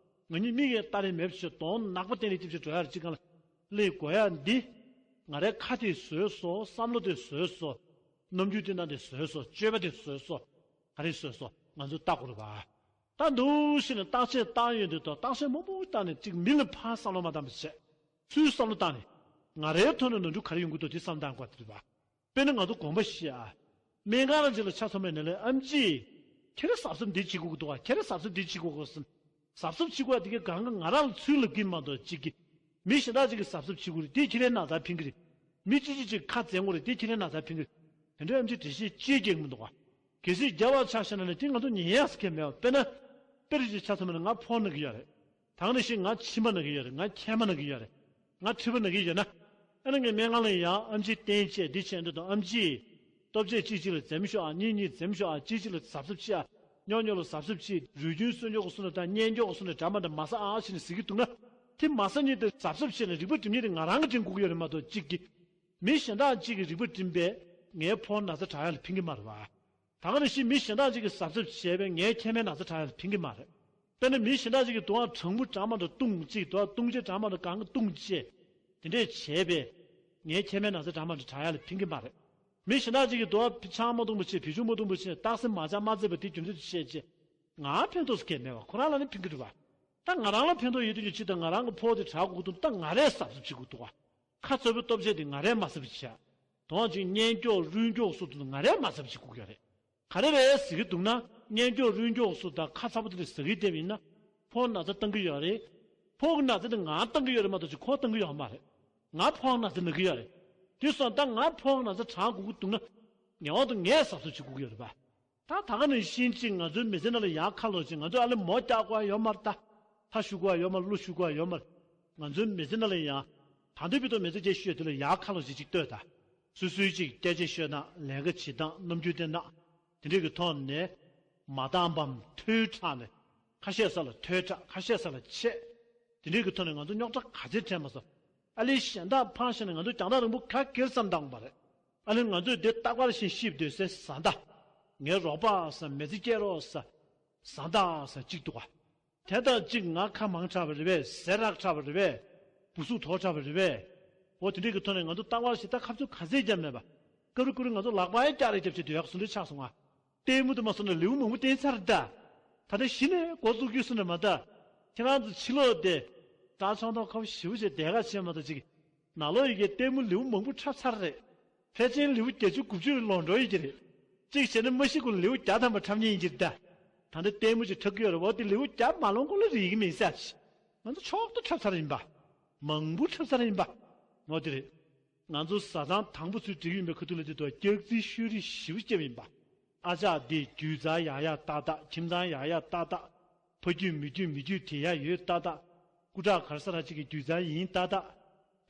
ང་གཉིས་མིག་ཡས་ལྟ་རེ་མེད་པ་བྱས་གདོང་ནག་པོ་བསྟན་རེ་སྐྱིབས་ཆེ་འགྲོ་ཡ་རེ་གཅིག་སྒང་ལ་སླེབས་དགོས་ཡ་འདི། ང་རའི་ཁ་དེ་བཟོས་སོ། བསམ་བློ་དེ་བཟོས་སོ། རྣམ་འགྱུར་དེ་ན་དེ་བཟོས་སོ། སྤྱོད་པ་དེ་བཟོས་སོ། ག་རེ་བཟོས་སོ། ང་ཚོས་བལྟ་དགོས་རེད་པ། ད་འདུག་ཤེས་ནས་བརྟག་དཔྱད་བཏང་ཡོང་དུས་ད་བརྟག་དཔྱད་མང་པོ་བཏང་ནས་གཅིག་མི་ལ་ཕར་བསམ་བློ་མ་བཏང་པ་བྱས། ཚུར་བསམ་བློ་བཏང་ནས། ང་རའི་ཐོག་ནས་ནོར་འཁྲུལ་ག་རེ་ཡོང་གི་འདུག་དེ་བསམ་བཏང་དགོས་རེད་པ། དཔེར་ན་ང་ཚོ་དགོངས་པ་བཞེས་ཨ། སྨན་ཁང་ལ་ཅིག་ལ་ཆ་མཚོན་པ་ཡིན་ན་ལས་ཨེམ་ཆི། ཁྱེད་རང་གཟབ་གཟབ་འདི་བྱེད་དགོས་ཀྱི་འདུག་ག་ཁྱེད་རང་གཟབ་གཟབ་འདི་བྱེད་དགོས་ཀྱི་ཟེར། གཟབ་གཟབ་བྱེད་དགོས་ཡ་དེ་གའི་གང་ག་ང་རང་ལ་ཚུར་ལབ་ཀྱི་མ་གཏོགས་གཅིག་གིས། མི་གཞན་དག་ཅིག་གིས་གཟབ་གཟབ་བྱེད་དགོས་རེད། དེས་ཁྱེད་རའི་ན་ཚ་ཕན་གྱི་རེད། མི་གཅིག་གཅིག་ཅིག་ཁ་འཛེམ་དགོས་རེད། དེས་ཁྱེད་རའི་ན་ཚ་ཕན་གྱི་རེད། དེ་འདྲའི་ཨེམ་ཆི་འགྲེལ་བཤད་ཅིག་རྒྱག་གི་མི་འདུག་ག་གལ་སྲིད་རྒྱབ་པ་ཆ་བཞག་ན་ནི་དེ་ང་ཚོ་ཉན་ཡག་ཟེར་མཁན་མེད་པ། དཔེར་ན། དཔེར་བརྗོད་ཆ་མཚོན་པ་ན་ང་ཕོག་ན་གི་ཡོད་རེད། ད་ག་ནང་བཞིན་ང་མཆིན་པ་ན་གི་ཡོད་རེད། ང་མཁལ་མ་ན་གི་ཡོད་རེད། ང་མཁྲིས་པ་ན་གི་ཡོད་ན། ཨ་ནི་ངས་སྨན་ཁང་ལ་ཡང་ཨེམ་ཆི་བསྟན་བྱས་འདི་བྱས་འདི་དང་ཨེམ་ཆི། ལྟོ་ཆས་གཅིག་གཅིག་ལ་འཛེམ་ཤོག་ཨ། གཉིས་གཉིས་འཛེམ་ཤོག་ཨ། གཅིག་གཅིག་ལ་གཟབ་གཟབ་བྱེད་ཨ། ཉོག་ཉོག་ལ་གཟབ་གཟབ་བྱེད། རུས་རྒྱུན་གསོ་མཁན་གྱི་སུ་ནས་དང་གཉེར་མཁན་གྱི་སུ་ནས་འདྲ་མ་འདྲ་མ་ཟ་ཨ་ཞེས་ནས་ཟེར་གྱི་འདུག་ན། དེ་མ་ཟ་མཁན་དེ་གཟབ་གཟབ་བྱས་ནས་རིག་པ་སྒྲིམ་མཁན་དེ་ང་རང་གིས་འདྲེན་དགོས་ཀྱི་ཡོད་རེད་མ་གཏོགས་གཅིག་གིས། མི་གཞན་དག་གཅིག་གིས་རིག་པ་སྒྲིམ་པས་ངའི་ཕོ་ན་ཚ་དྲག་ཡ་ལ་ཕན་གྱི་མ་རེད་པ། ད་ག་ནང་བཞིན་མི་གཞན་དག་ཅིག་གིས་གཟབ་གཟབ་བྱས་པས་ངའི་མཁལ་མའི་ན་ཚ་དྲག་ཡ་ལ་ཕན་གྱི་མ་རེད། དཔེར་ན་མི་གཞན་དག་ཅིག་གིས་དུང་བ་གྲང་མོ་འདྲ་མ་འདྲ་བཏུང་ཅིག་དུང་བ་བཏུང་བྱེད་འདྲ་མ་འདྲ་གང་ག་བཏུང་བྱས། དེ་འདྲས་བྱས་པས། ངའི་མཁལ་མའི་ན་ཚ་འདྲ་མ་འདྲ་དྲག་ཡ་ལ་ཕན་གྱི་མ་རེད། མི་གཞན་དག་ཅིག་གིས་དུང་བ་ཆང་མ་བཏུང་བ་བྱས། བི་ཤུ་མ་བཏུང་བ་བྱས། སྟག་གཟིག་མ་ཆགས་མ་བརྩེགས་པ་དེ་རྒྱུ་མཚན་དུ་བཤད་བྱས། ང་ཕན་ཐོགས་སུ་གས་མེད་པ། ཁོ་རང་ལ་ནི་ཕན་གྱི་རེད་པ། ད་ང་རང་ལ་ཕན་ཐོགས་ཡོད་དུས་ཀྱི་ཕྱིར་དུ་ང་རང་གི་ཕོ་དེ་དྲག་དགོས་འདུག་ད་ང་རས་གཟབ་གཟབ་བྱེད་དགོས་འདུག་ག་ཁ་ཚ་པོའི་ལྟོ་ཆས་དེ་ང་རས་མ་ཟ་བ་བྱས། དོང་ཅིག་གཉེར་མཁན་རུས་མཁན་སུ་དང་ང་རས་མ་ཟ་བ་བྱེད་དགོས་ཀྱི་རེད། ག་རེ་རེད་ཟེར་གྱི་འདུག་ན། གཉེར་མཁན་རུས་མཁན་སུ་དང་ཁ་ཚ་པོ་དེ་འདྲ་ཟ་གི་བསྡད་པ་ཡིན་ན། ཕོ་ན་ཚ་བཏང་གི་ཡོད་རེད། ཕོ་གི་ན་ཚ་དེ་ང་བཏང་གི་ཡོད་རེད་མ་གཏོགས་ཅིག་ཁོ་བཏང་གི་ཡོད་མ་རེད། ང་ཕོ་ན་ཚ་ན་གི་ཡོད་རེད། དེ་སོང་ད་ང་ཕོ་ན་ཚ་དྲག་དགོས་ཀྱི་འདུག་ན། ངེས་པར་དུ་ངས་གཟབ་གཟབ་བྱེད་དགོས་ཀྱི་ཡོད་རེད་པ། ད་ད་ག་ནང་བཞིན་ཅིག་ང་ཚོའི་མི་ཚེ་ནང་ལ་ཡར་ཁ་ལོ་ཅིག་ང་ཚོས་ཨ་ལེ་མོ་རྒྱག་དགོས་ཡ་ཡོད་མ་རེད་ད། ཕ་ཞུ་དགོས་ཡ་ཡོད་མ་རེད། ལོ་ཞུ་དགོས་ཡ་ཡོད་མ་རེད། ང་ཚོའི་མི་ཚེ་ནང་ལ་ཡང་། ད་ལྟའི་བར་དུ་མི་ཚེ་སྐྱེལ་ཤོས་དེ་ལ་ཡར་ཁ་ལོ་ཅིག་ཅིག་ལྟོས་ད། སོ་སོའི་ཅིག་སྐད་ཆ་ཤོད་སྟངས། ལས་ཀ་བྱེད་སྟངས། རྣམ་འགྱུར་བསྟན་སྟངས། དེ་འདྲས་ཀྱི་ཐོག་ནས། མ་བཏང་བའམ་ཐོལ་དྲགས་ནས། ཁ་ཤས་ས་ལ་ཐོལ་དྲགས། ཁ་ཤས་ས་ལ་ཆད། དེ་འདྲས་ཀྱི་ཐོག་ནས་ང་ཚོ་རྙོག་དྲ་ག་ཚད་འཕྲད་མ་སོང་། ཨ་ལེ་གཞན་དག་ཕར་བཞག་ནས་ང་ཚོ་རྒྱང་ཐག་རིང་པོ་ག་གེར་བསམ་བཏང་པ་རེད། ཨ་ནི་ང་ཚོས་འདི་རྟག་པར་བཞིན་ཤེས་སྡོད་སའི་བཟའ་ཟླ། ངའི་རོགས་པ་ཟེར། མི་ཚེ་སྐྱེལ་རོགས་ཟེར། བཟའ་ཟླ་ཟེར་གཅིག་འདུག་ག་དེ་དང་གཅིག་ང་ཁ་མང་དྲགས་པ་རེད་པས། ཟས་རག་དྲགས་པ་རེད་པས། སྦུག་སུབ་དོག་དྲགས་པ་རེད་པས། འོ་དེ་འདྲས་ཀྱི་ཐོག་ནས་ང་ཚོ་རྟག་པར་བཞིན་ད་ཁ་མཆུ་ག་ཚད་བརྒྱབ་མེད་པ། ཀ་རུ་ཀུ་རུ་ང་ཚོ་ལག་པ་ཡང་བཀྱག་རེ་བརྒྱབ་བྱས་སྡོད་ཡག་བཟོ་འདྲ་ཆགས་སོང་ང་། ལྟད་མོ་དུ་མ་སོང་ན་ལེའུ་མང་པོ་བསྟན་ཚར་ད། ད་ལྟ་གཞི་ནས་འགོ་བཙུགས་རྒྱུ་སོང་ན་མ་ད། ཁྱེད་རང་ཚོ་ཕྱི་ལོགས་དེ། ད་ཆང་འཐུང་ཁ་པོ་ཞེ་པོ་ཅིག་བསྡད་ག་བྱས་མ་གཏོགས་ཅིག་ནང་ལོགས་ཡི་གེ་ལྟད་མོ་ལེའུ་མང་པོ་འཁྲབ་ཚར་རེད། ཕལ་ཆེར་ལེའུ་བརྒྱད་ཅུ་དགུ་བཅུ་ལོག་འགྲོ་ཡི་གེ་རེད། གཅིག་བྱས་ན་མ་ཤི་གོང་ལ་ལེའུ་བརྒྱ་ཐམ་པ་འཁྲབ་མཁན་ཡིན་གྱི་རེད་ད། ད་ལྟ་ལྟད་མོ་ཅིག་འཁྲབ་ཀྱི་ཡོད་རེད། འོ་དེ་ལེའུ་བརྒྱ་མ་ལོན་གོང་ལ་རིག་གི་མིན་ས་ཅི། ང་ཚོ་མཆོག་ཏུ་འཁྲབ་ཚར་ཡིན་པ། མང་པོ་འཁྲབ་ཚར་ཡིན་པ། འོ་དེ་རེད། ང་ཚོ་བཟའ་ཚང་དང་པོ་ཚུར་བསྒྲིགས་ཡིན་པའི་ཁ་ཐུག་ལ་དེ་དོ་སྐྱག་རྫུན་ཤོད་རིགས་ཞེ་པོ་བརྒྱབ་ཡིན་པ། ཨ་ཅག་འདི་རྒྱུ་རྩ་ཡག་ཡག་ཏག་ཏག་ཁྱིམ་ཚང་ཡག་ཡག་ཏག་ཏག་ཕ་རྒྱུད་མི་རྒྱུད་མི་རྒྱུད་དེ་ཡག་ཡོད་ཏག་ཏག་སྐུ་དྲག་ག་རེ་ཟེར་ར་ཅིག་གི་རྒྱུ་རྩ་ཡིན་ཏག་ཏག་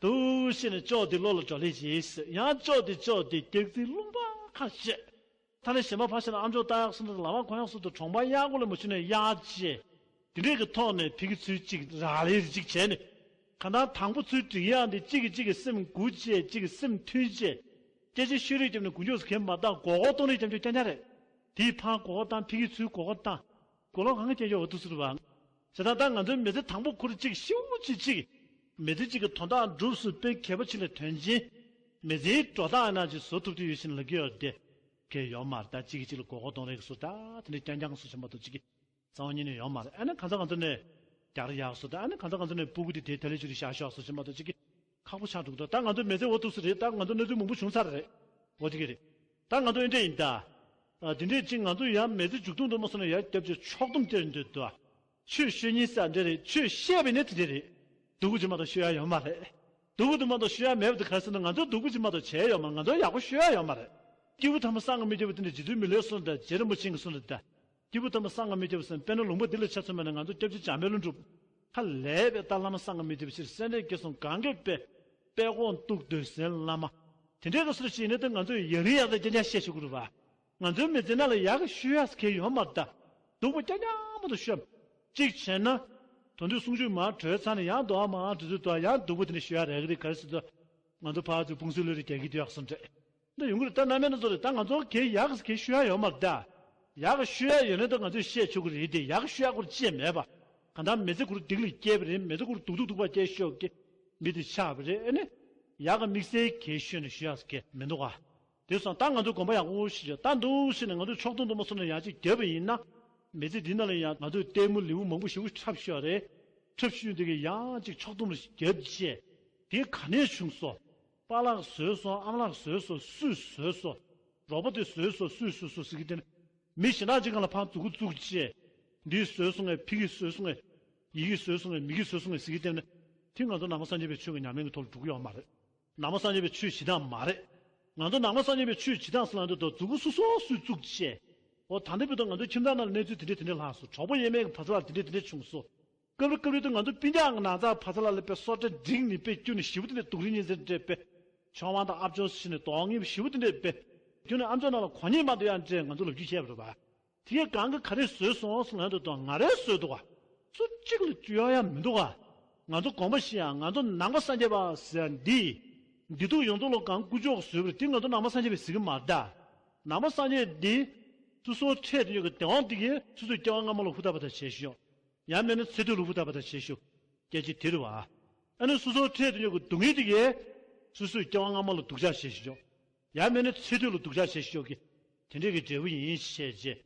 འདུག་བཤད་ནས་ཅོག་འདི་བློ་ལ་འགྲོ་ལེ་བྱེད་ཟེར། ཡང་ཅོག་འདི་ཅོག་འདི་སྐྱག་རྫུན་རླུང་པ་ཁ་བཤད། ཐ་ན་གཞན་པ་ཕར་བཞག་ན་ཨ་མཆོག་རྟ་གཡག་སུ་འདྲ་དང་ལ་མ་ཁོང་གཡག་སུ་འདྲ་གྲོང་པ་གཡག་མགོ་ལ་མ་ཞུ་ནས་གཡག་བྱས། དེ་འདྲས་ཀྱི་ཐོག་ནས་ཕ་གི་ཚུལ་གཅིག་རག་ལས་རེ་གཅིག་བྱས་ནས། གང་ལྟར་དང་པོ་ཚུར་སྒྲིག་ཡག་འདི་གཅིག་གིས་གཅིག་གི་སེམས་འགུག་བྱས། གཅིག་གིས་སེམས་མཐུན་བྱས། སྐད་ཆ་ཤོད་རེས་བརྒྱབ་ནས་མགོ་མཇུག་སུ་གས་མ་བཏང་། མགོ་སྐོར་གཏོང་རེས་བརྒྱབ་རྒྱུ་རྐྱང་རྐྱང་རེད། དེའི་ཕར་མགོ་སྐོར་བཏང་། ཕ་གིའི་ཚུར་མགོ་སྐོར་བཏང་། མགོ་ལོག་གང་ག་རྐྱང་རྐྱང་འོ་འདུག་སེ་རེད་བ། བྱས་ཙང་ད་ང་ཚོའི་མི་ཚེ་དང་པོ་ཁུར་གཅིག་ཤེའུ་ཅིག་གཅིག་མི་ཚེ་གཅིག་གི་དོན་དག་སྒྲུབ་སུ་དཔེ་གལ་པོ་ཆེ་ལ་དོན་ཆེན། མི་ཚེའི་འགྲོ་སྟངས་ནང་ཅིག་བཟོ་ཐུབ་ཀྱི་ཡོད་བཞིན་ལབ་ཀྱི་ཡོད་དེ། གལ་ཡོད་མ་རེད། ད་གཅིག་གིས་གཅིག་ལ་མགོ་སྐོར་གཏོང་རེས་ཀྱི་བཟོ་ད་དེ་འདྲ་རྐྱང་རྐྱང་བཟོ་བྱེད་མ་གཏོགས་གཅིག་གིས་རྩ་བ་ཉིད་ནས་ཡོད་མ་རེད། ཨ་ནི་གང་ཟག་གང་ཚོ་ནས་རྒྱག་རེས་ཡག་བཟོ་ད། ཨ་ནི་གང་ཟག་གང་ཚོ་ནས་སྤུ་གུ་དེ་དེ་དལ་ལས་བྱུང་རེས་བཞག་ཤོག་བཟོ་བྱེད་མ་གཏོགས་གཅིག་གིས་ཁག་པོ་ཆགས་འདུག་ད་ད་ང་ཚོ་མི་ཚེ་འོ་འདུག་སེ་རེད། ད་ང་ཚོ་གནས་ཚུལ་མང་པོ་བྱུང་ཚར་རེད། འོ་དེ་ག་རེད། ད་ང་ཚོ་ཨེ་འདྲ་ཡིན་ད། ཨ་དེ་འདྲས་ཅིག་ང་ཚོ་ཡང་མི་ཚེ་མཇུག་སྡོམ་དུ་མ་སོང་ན་ཡར་རྒྱབ་ཀྱི་ཕྱོགས་བསྡོམས་བསྟན་འདོད་དོ། ཆོས་ཤོད་ཉིན་ས་འདྲ་རེད། ཆོས་བཤད་པའི་ནི་དེ་འདྲ་རེད། སྡུག་པོ་ཅིག་མ་གཏོགས་ཤོད་ཡ་ཡོད་མ་རེད། སྡུག་པོ་དེ་མ་གཏོགས་ཤོད་ཡ་མེད་པ་དེ་ག་རེ་ཟེར་ན། ང་ཚོ་སྡུག་པོ་ཅིག་མ་གཏོགས་བྱས་ཡོད་མ་རེད། ང་ཚོ་ཡག་པོ་ཤོད་ཡ་ཡོད་མ་རེད། སྐྱེས་བུ་ཐ་མ་གསང་སྔགས་མི་རྒྱབ་པ་དེ་འདྲ་རྗེ་བཙུན་མི་ལའི་གསུང་ད། རྗེ་རིན་པོ་ཆེ་གིས་གསུང་ད། སྐྱེས་བུ་ཐ་མ་གསང་སྔགས་མི་རྒྱབ་པ་ཟེར་ན། དཔེར་ན་ལུང་པ་འདི་ལ་ཆ་མཚོན་པ་ན་ང་ཚོ་སྐྱབས་རྗེ་འཇམ་དཔལ་ལྷུན་གྲུབ། ཧ་ལས་པའི་ད་བླ་མ་གསང་སྔགས་མི་རྒྱབ་པ་ཕྱིར་སེང་འབྲས་དགེ་གསུམ་གང་གི་དཔེ། དཔལ་དགོངས་གཏུགས་འདོད་སའི་བླ་མ། དེ་འདྲའི་སྐབས་སུ་ཞིག་ནས་ད་ང་ཚོས་ཡ་རིང་ཡ་ད་རྐྱང་རྐྱང་བཤད་ཆོག་གི་རེད་བ། ང་ཚོའི་མི་ཚེ་ནང་ལ་ཡག་གི་ཤོད་ཡག་གི་ཡོད་མ་རེད་ད། སྡུག་པོ་རྐྱང་རྐྱང་མ་གཏོགས་ཤོད། གཅིག་བྱས་ན། དོན་དུ་གསུང་ཆོས་མར་གྲོལ་ཚར་ནས་ཡང་འདུག་ཨ་མར་འགྲོ་དུས་འདུག་ཨ། ཡང་སྡུག་པོ་དེ་འདྲ་ཤོད་ཡག་རེད་གི་རེད། ག་རེ་ཟེར་དུས། ང་ཚོ་ཕར་ཚུར་དཔུང་སྲིད་བློ་རིག་རྒྱག་གི་འདུག་ཡག་སོང་རེད། འདི་ཡོང་གི་རེད། ད་རྣམ་པ་སྣ་ཚོགས་རེད། ད་ང་ཚོ་གལ་ཡག་གི་གལ་ཤོད་ཡག་ཡོད་མ་རེད་ད། ཡག་གི་ཤོད་ཡག་ཡོད་ན་ད་ང་ཚོས་བཤད་ཆོག་གི་རེད་དེ། ཡག་གི་ཤོད་ཡག་སྐོར་ཅི་ཡང་མེད་པ། གང་ལྟར་མི་ཚེ་ཁོ་རང་སྡུག་ལ་སྐྱེལ་བ་རེད། མི་ཚེ་ཁོ་རང་སྡུག་སྡུག་སྡུག་པ་སྐྱེལ་ཤོག་གི་མི་དེ་ཆགས་པ་རེད། ཨ་ནི། ཡག་གི་དམིགས་བསལ་གལ་ཤོད་ནས་ཤོད་ཡག་གལ་མི་འདུག་ག་དེ་སོང་ད་ང་ཚོ་དགོངས་པ་ཡག་པོ་ཞིག་བཞག་ད་འདུག་ཟེར་ནས་ང་ཚོ་ཕྱོགས་སྡོམ་དུ་མ་སོང་ན་ཡང་ཅིག་བརྒྱབ་པ་ཡིན་ན། མི་ཚེ་འདི་ནང་ལ་ཡང་ང་ཚོས་ལྟད་མོ་ལེའུ་མང་པོ་ཞེ་པོ་འཁྲབ་ཤོག་རེད། འཁྲབ་ཤོག་འདི་གི་ཡང་ཅིག་ཕྱོགས་སྡོམ་ཞིག་བརྒྱབ་བྱས། དེ་ག་ནས་བྱུང་སོང་། པཱ་ལགས་བཟོས་སོང་། ཨ་མ་ལགས་བཟོས་སོང་། སུས་བཟོས་སོང་། རོགས་པ་དེ་བཟོས་སོང་། སུས་བཟོས་སོང་ཟེར་གི་དེ་ནི། མི་གཞན་དག་ཅིག་སྒང་ལ་ཕར་མཛུབ་གུ་བཙུགས་བྱས། འདིས་བཟོས་སོང་ངས། ཕ་གིས་བཟོས་སོང་ངས། ཡ་གིས་བཟོས་སོང་ངས། མ་གིས་བཟོས་སོང་ངས་ཟེར་གི་དེ་ནི། དེ་ང་ཚོ་ནང་པ་སངས་རྒྱས་པའི་ཆོས་ཀྱི་ཉམས་ལེན་གྱི་ཐོག་ལ་འགྲོ་གི་ཡོད་མ་རེད། ནང་པ་སངས་རྒྱས་པའི་ཆོས་བྱེད་སྟངས་མ་རེད། ང་ཚོ་ནང་པ་སངས་རྒྱས་པའི་ཆོས་བྱེད་སྟངས་ཟེར་ལབ་དུས་མཛུབ་གུ་སོ་སོ་སུས་བཙུགས་བྱས། འོ་ད་ལྟ་བར་དུ་ང་ཚོའི་ཁྱིམ་ཚང་ནང་ལ་གནས་ཚུལ་དེ་འདྲ་དེ་འདྲ་ལྷག་སོང་། གྲོགས་པོ་ཡས་མས་ཀྱི་བར་ཐག་ལ་དེ་འདྲ་དེ་འདྲ་བྱུང་སོང་། སྐབས་རེ་སྐབས་རེ་དུ་ང་ཚོ་སྤུན་ཀྱག་གི་ནང་ཚགས་བར་ཐག་ལ་ལ་དཔེ་སོ་ཊ་བསྒྲིགས་ནས་དཔེ་ཁྱོན་ནས་ཞེ་པོ་དེ་འདྲ་སྡུག་རུས་གཉིས་ཟེར་འདྲ་དཔེ། ཆང་བ་དང་ཨ་ཅོ་ཟེར་ནས་དོ་ངེས་པོ་ཞེ་པོ་དེ་འདྲ་དཔེ། ཁྱོན་ནས་ཨ་མཆོག་ནང་ལ་གོ་རྙིང་མ་འདུག་ཡང་འདྲ་ང་ཚོ་ལབ་རྒྱུ་བཤད་པ་རེད་པ། དེ་གས་གང་གི་ག་རེ་བཟོས་སོང་ཟེར་ལབ་དུས་དང་ང་རས་བཟོས་འདུག་ག་སུ་གཅིག་ལ་བཅོལ་ཡ་མི་འདུག་ག་ང་ཚོ་དགོངས་པ་བཞེས་ཡ། ང་ཚོ་ནང་པ་སངས་རྒྱས་པ་ཟེར་ཡ་འདི། བདེ་སྡུག་ཡོངས་རྫོགས་ལ་གང་དཀོན་མཆོག་གིས་བཟོས་པ་རེད། དེ་ང་ཚོ་ནང་པ་སངས་རྒྱས་པས་ཟེར་གི་མ་རེད་ད། ནང་པ་སངས་རྒྱས་འདི། སོ་སོའི་འཕྲད་དུ་ཡོད་ཀྱི་བདེ་བ་འདི་གས་སོ་སོའི་སྐྱེ་བ་སྔ་མ་ལ་ཧུར་ཐག་པ་དང་བྱས་ཤོག་ཡང་མིན་ན་ཚེ་སྟོད་ལ་ཧུར་ཐག་པ་དང་བྱས་ཤོག་སྐད་ཆ་དེ་རེད་བ། ཨ་ནི་སོ་སོའི་འཕྲད་དུ་ཡོད་ཀྱི་སྡུག་བསྔལ་འདི་གས། སོ་སོའི་སྐྱེ་བ་སྔ་མ་ལ་སྡུག་ཅག་བྱས་ཤོག་ཡང་མིན་ན་ཚེ་སྟོད་ལ་སྡུག་ཅག་བྱས་ཤོག་གི། དེ་འདྲས་ཀྱི་འབྲས་བུ་ཡིན་བཤད་རྗེས།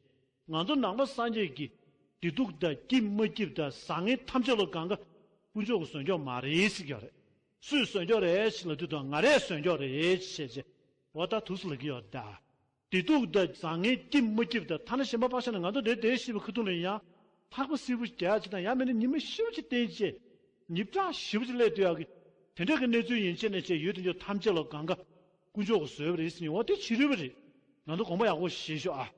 ང་ཚོ་ནང་པ་སངས་རྒྱས་ཀྱིས་བདེ་སྡུག་དང་སྐྱིད་མ་སྐྱིད་དང་བཟང་ངན་ཐམས་ཅད་ལ་གང་ག་དཀོན་མཆོག་གིས་བཟོས་ཀྱོག་མ་རེད་ཟེར་གྱི་ཡོད་རེད། སུས་བཟོས་ཀྱོག་རེད་ཟེར་ལབ་དུས་དང་ང་རས་བཟོས་ཀྱོག་རེད་བཤད་རྗེས། འོ་ད་ཐུགས་སུ་ལབ་ཀྱི་ཡོད་ད། བདེ་སྡུག་དང་བཟང་ངན་སྐྱིད་མ་སྐྱིད་དང་ཐ་ན་གཞན་པ་པ་ཤ་ན་ང་ཚོ་འདྲེ་འདྲེ་ཤི་བའི་ཁ་ཐུག་ལ་ཡང་། ལྷགས་པ་སིལ་བུ་རྒྱག་ཅིག་དང་ཡང་མིན་ན་ཉི་མ་ཤི་བ་ཅིག་བསྟན་ཅེས། ཉིབ་བྲག་ཞི་བ་ཅིག་སླེབས་སྡོད་ཡག་གི། དེ་འདྲ་གི་གནས་ཚུལ་ཡིན་ཕྱིར་ནས་ཅེས་ཡོད་དེ་འཇོག་ཐམས་ཅད་ལ་གང་ག་དཀོན་མཆོག་གིས་བཟོས་པ་རེད་ཟེར་ནས་འོ་དེ་ཕྱི་རོལ་པ་རེད། ང་ཚོ་དགོངས་པ་ཡག་པོ་བཞེས་ཤོག་ཨ།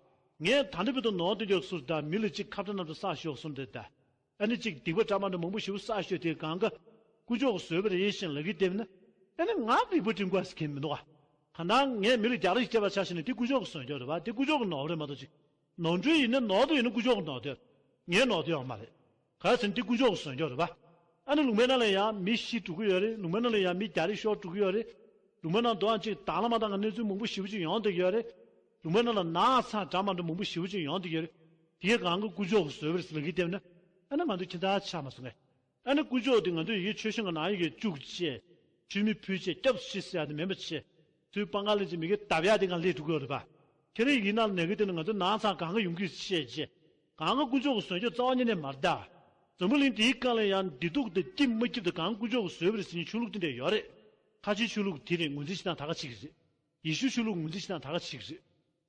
ངས་ད་ལྟ་བར་དུ་ནོར་དེ་འཇོག་ཟུར་དང་མི་ལ་ཅིག་ཁ་བྲལ་རྣམས་སུ་བསགས་ཤོག་གསུངས་ཏེ་ད། ཨ་ནི་ཅིག་སྡིག་པ་འདྲ་མ་འདྲ་མང་པོ་ཞེ་པོ་བསགས་ཤོག་དེ་གང་ག་དཀོན་མཆོག་གིས་བཟོས་པ་རེད་ཞེས་ལབ་ཀྱི་བསྡད་ན། ཨ་ནི་ང་རིག་པ་སྒྲིམ་དགོས་ཟེར་མཁན་མི་འདུག་ཨ། གང་ལྟར་ངས་མི་ལ་རྒྱག་རེས་བྱེད་པ་ཆ་བཞག་ན་དེ་དཀོན་མཆོག་གིས་བཟོས་ཀྱོག་རེད་པ། དེ་དཀོན་མཆོག་གི་ནོར་བུ་རེད་མ་གཏོགས་ཅིག་ནོར་འཁྲུལ་ཡིན་ན་ནོར་དོན་ཡིན་ན་དཀོན་མཆོག་གི་ནོར་དོན། ངའི་ནོར་དོན་ཡོད་མ་རེད། ག་རེ་ཟེར་ན་འདི་དཀོན་མཆོག་གིས་བཟོས་ཀྱོག་རེད་པ། ཨ་ནི་ལུང་པའི་ནང་ལ་ཡང་མི་ཤི་འགྲོ་གི་ཡོད་རེད། ལུང་པའི་ནང་ལ་ཡང་མི་རྒྱག་རེས་ཤོར་འགྲོ་གི་ཡོད་རེད། ལུང་པའི་ནང་དུའང་ཅིག་དང་བླངས་མ་བཏང་གི་གནས་ཚུལ་མང་པོ་ཞེ་པོ་ཅིག་ཡོང་བསྡད་ཀྱི་ཡོད་རེད། ལུང་པའི་ནང་ལ་ནག་ཚ་འདྲ་མ་འདྲ་མང་པོ་ཞེ་པོ་ཅིག་ཡོང་བསྡད་ཀྱི་ཡོད་རེད། དེ་གའི་གང་གི་དཀོན་མཆོག་གིས་བཟོས་པ་རེད་ཟེར་ལབ་ཀྱི་བསྡད་ན། ཨ་ནི་ང་ཚོ་ཁྱིམ་ཚང་ཆགས་མ་སོང་ངས། ཨ་ནི་དཀོན་མཆོག་དེ་ང་ཚོ་ཡི་གེ་ཆོས་ཤིང་གི་ནང་ཡི་གེ་བཅུག་བྱས། མཆོད་མེ་ཕུལ་བྱས་སྐྱབས་སུ་མཆི་ཟེར་ཡ་དེ་མིན་པ་བྱས། ཚུར་སྤང་ཁ་ལེན་བྱས་མི་གེ་བརྡབ་ཡ་དེ་གང་སླེབས་འགྲོ་གི་ཡོད་རེད་པ། ཁྱེད་རང་ཡི་གེ་ནང་ལ་ནས་གི་དེ་ནི་ང་ཚོ་ནག་ཚང་གང་ག་ཡོང་གི་བཤད་བྱས། གང་ག་དཀོན་མཆོག་གིས་བཟོས་ཀྱོག་རྩ་བ་ཉིད་ནས་མ་རེད་ད། འཛམ་བུ་གླིང་འདིའི་སྒང་ལ་ཡང་བདེ་སྡུག་དང་སྐྱིད་མ་སྐྱིད་དང་གང་དཀོན་མཆོག་གིས་བཟོས་པ་རེད་ཟེར་མཁན་ཆོས་ལུགས་དེ་འདྲ་ཡོད་རེད། ཁ་ཆེའི་ཆོས་ལུགས་དེ་རེད། ངོས་འཛིན་བྱེད་སྟངས་ད་ག་གཅིག་རེད། ཡེ་ཤུའི་ཆོས་ལུགས་ངོས་འཛིན་བྱེད་སྟངས་ད་ག་གཅིག་རེད།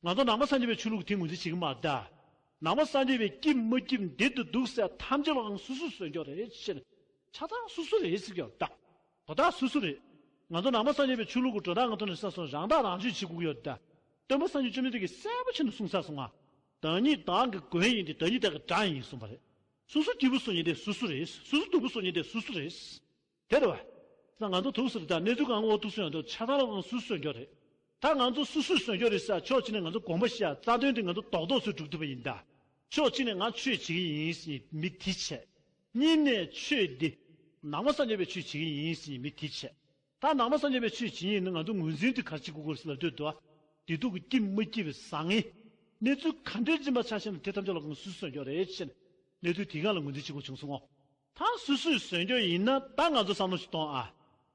ང་ཚོ་ནང་པ་སངས་རྒྱས་པའི་ཆོས་ལུགས་དེ་ངོས་འཛིན་བྱེད་ཀྱི་མ་རེད་ད། ནང་པ་སངས་རྒྱས་པའི་སྐྱིད་མ་སྐྱིད་བདེ་དང་སྡུག་ཟེར་ཐམས་ཅད་ལའང་སོ་སོས་བཟོས་ཀྱོག་རེད་ཟེར་ནས། ཆ་ཚང་སོ་སོ་རེད་ཟེར་ཀྱོག་ད། དོ་བདག་སོ་སོ་རེད། ང་ཚོ་ནང་པ་སངས་རྒྱས་པའི་ཆོས་ལུགས་ཀྱི་འགྲོ་སྟངས་ང་ཚོ་ནས་བསམ་སོང་རང་བདག་རང་གཅེས་བྱེད་དགོས་ཀྱི་ཡོད་ད། སྟོན་པ་སངས་རྒྱས་བཅོམ་ལྡན་འདས་ཀྱིས་གསལ་པོ་བྱས་ནས་གསུངས་ཚར་སོང་ང་། བདག་ཉིད་བདག་གི་མགོན་ཡིན་ཏེ། བདག་ཉིད་བདག་གི་དགྲ་ཡིན་གསུངས་པ་རེད། སོ་སོ་སྐྱིད་པོ་བཟོ་མཁན་དེ་སོ་སོ་རེད། སོ་སོ་སྡུག་པོ་བཟོ་མཁན་དེ་སོ་སོ་རེད། དེ་རེད་བ། ད་ང་ཚོ་ཐུགས་སུ་རེད་ད། གནས་ཚུལ་གང་འོ་ཐུགས་སུ་ཡོང་དུས་ཆ་ཚང་ལ་ང་སོ་སོས་བཟོས་ཀྱོག་རེད། ད་ང་ཚོ་སོ་སོས་བཟོས་ཀྱོག་རེད་ཟེར་ཕྱོགས་གཅིག་ནས་ང་ཚོ་དགོངས་པ་བཞེས་ཡ་རྩ་དོན་དེ་ང་ཚོ་རྡོག་རྡོག་བཟོས་འགྲོ་ཐུབ་པ་ཡིན་ད། ཕྱོགས་གཅིག་ནས་ང་ཆོས་བྱེད་ཀྱི་ཡིན་ཟེར་མི་དེ་བྱས། གཉིས་ནས་ཆོས་འདི་ ནང་པ་སངས་རྒྱས་པའི་ཆོས་བྱེད་ཀྱི་ཡིན་ཟེར་མཁན་མི་དེ་བྱས། ད་ནང་པ་སངས་རྒྱས་པའི་ཆོས་བྱེད་ཀྱི་ཡིན་ན་ང་ཚོ་ངོས་འཛིན་དེ་ག་རེ་བྱེད་དགོས་ཀྱི་རེད་ཟེར་ལབ་དུས་དུ་བ། བདེ་སྡུག་གི་སྐྱིད་མ་སྐྱིད་པའི་བཟང་ངན། གནས་ཚུལ་ག་འདྲའི་སྦྱིན་པ་ཆ་ཤས་ནས་དེ་ཐམས་ཅད་ལ་ཁོང་སུས་གསོན་རྒྱུ་རེད་ཅེས་ནས་གནས་ཚུལ་དེ་ག་ལ་ངོས་འཛིན་བྱེད་དགོས་བྱུང་སོང་ངོ་། ད་སུ་སུས་གསོན་རྒྱུ་ཡིན་ན་ད་ང་ཚོ་བསམ་བློ་ཞིག་གཏོང་ཨ།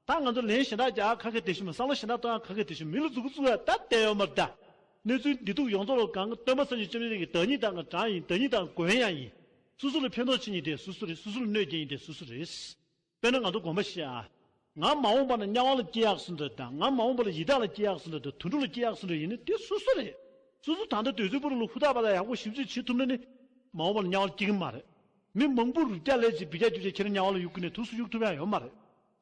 ད་ང་ཚོ་ལན་གཞན་དག་རྒྱག་ཁ་སྐད་དེ་ཞུ་མ་བསམ་བློ་གཞན་དག་གཏོང་ཡ་ཁ་སྐད་དེ་ཞུ་མི་ལ་མཛུབ་གུ་བཙུགས་ཡ་ད་བསྡད་ཡོད་མ་རེད་ད། གནས་ཚུལ་འདི་སྡུག་ཡོངས་རྫོགས་ལ་གང་གི་སྟོན་པ་སངས་རྒྱས་བཅོམ་ལྡན་འདས་ཀྱི་བདག་ཉིད་དང་གི་གྲངས་ཡིན་བདག་ཉིད་དང་མགོན་ཡང་ཡིན། སོ་སོ་ལ་ཕན་ཐོགས་བྱེད་ཉིད་དེ་སོ་སོ་རེད། སོ་སོ་ལ་གནོད་སྐྱེལ་ཉིད་དེ་སོ་སོ་རེད། དཔེར་ན་ང་ཚོ་དགོངས་པ་བཞེས་ཨ། ང་མ་འོངས་པ་ན་དམྱལ་བ་ལ་སྐྱེ་ཡག་སུ་འདོད་དང་ང་མ་འོངས་པ་ལ་ཡི་དྭགས་ལ་སྐྱེ་ཡག་སུ་འདོད་དང་དུད་འགྲོ་ལ་སྐྱེ་ཡག་སུ་འདོད་ཡིན་ན་དེ་སོ་སོ་རེད། སོ་སོ་ད་ལྟ་དུས་ཚོད་པོ་རུ་ལ་ཧུར་ཐག་པ་ད་ཡག་པོ་ཞིབ་འཇུག་བྱེད་ཐུབ་ན་ནི། མ་འོངས་པ་ལ་དམྱལ་བ་ལ་སྐྱེ་གི་མ་རེད། མི་མང་པོ་རུ་བརྒྱ་ལས་ཀྱི་བི་རྒྱ་རྒྱུ་ཆ་ཁྱེར་དམྱལ་བ་ལ་གཡུག་གི་ནས་ཐུགས་སུ་གཡུག་ཐུབ་ཡག་ཡོད་མ་རེད།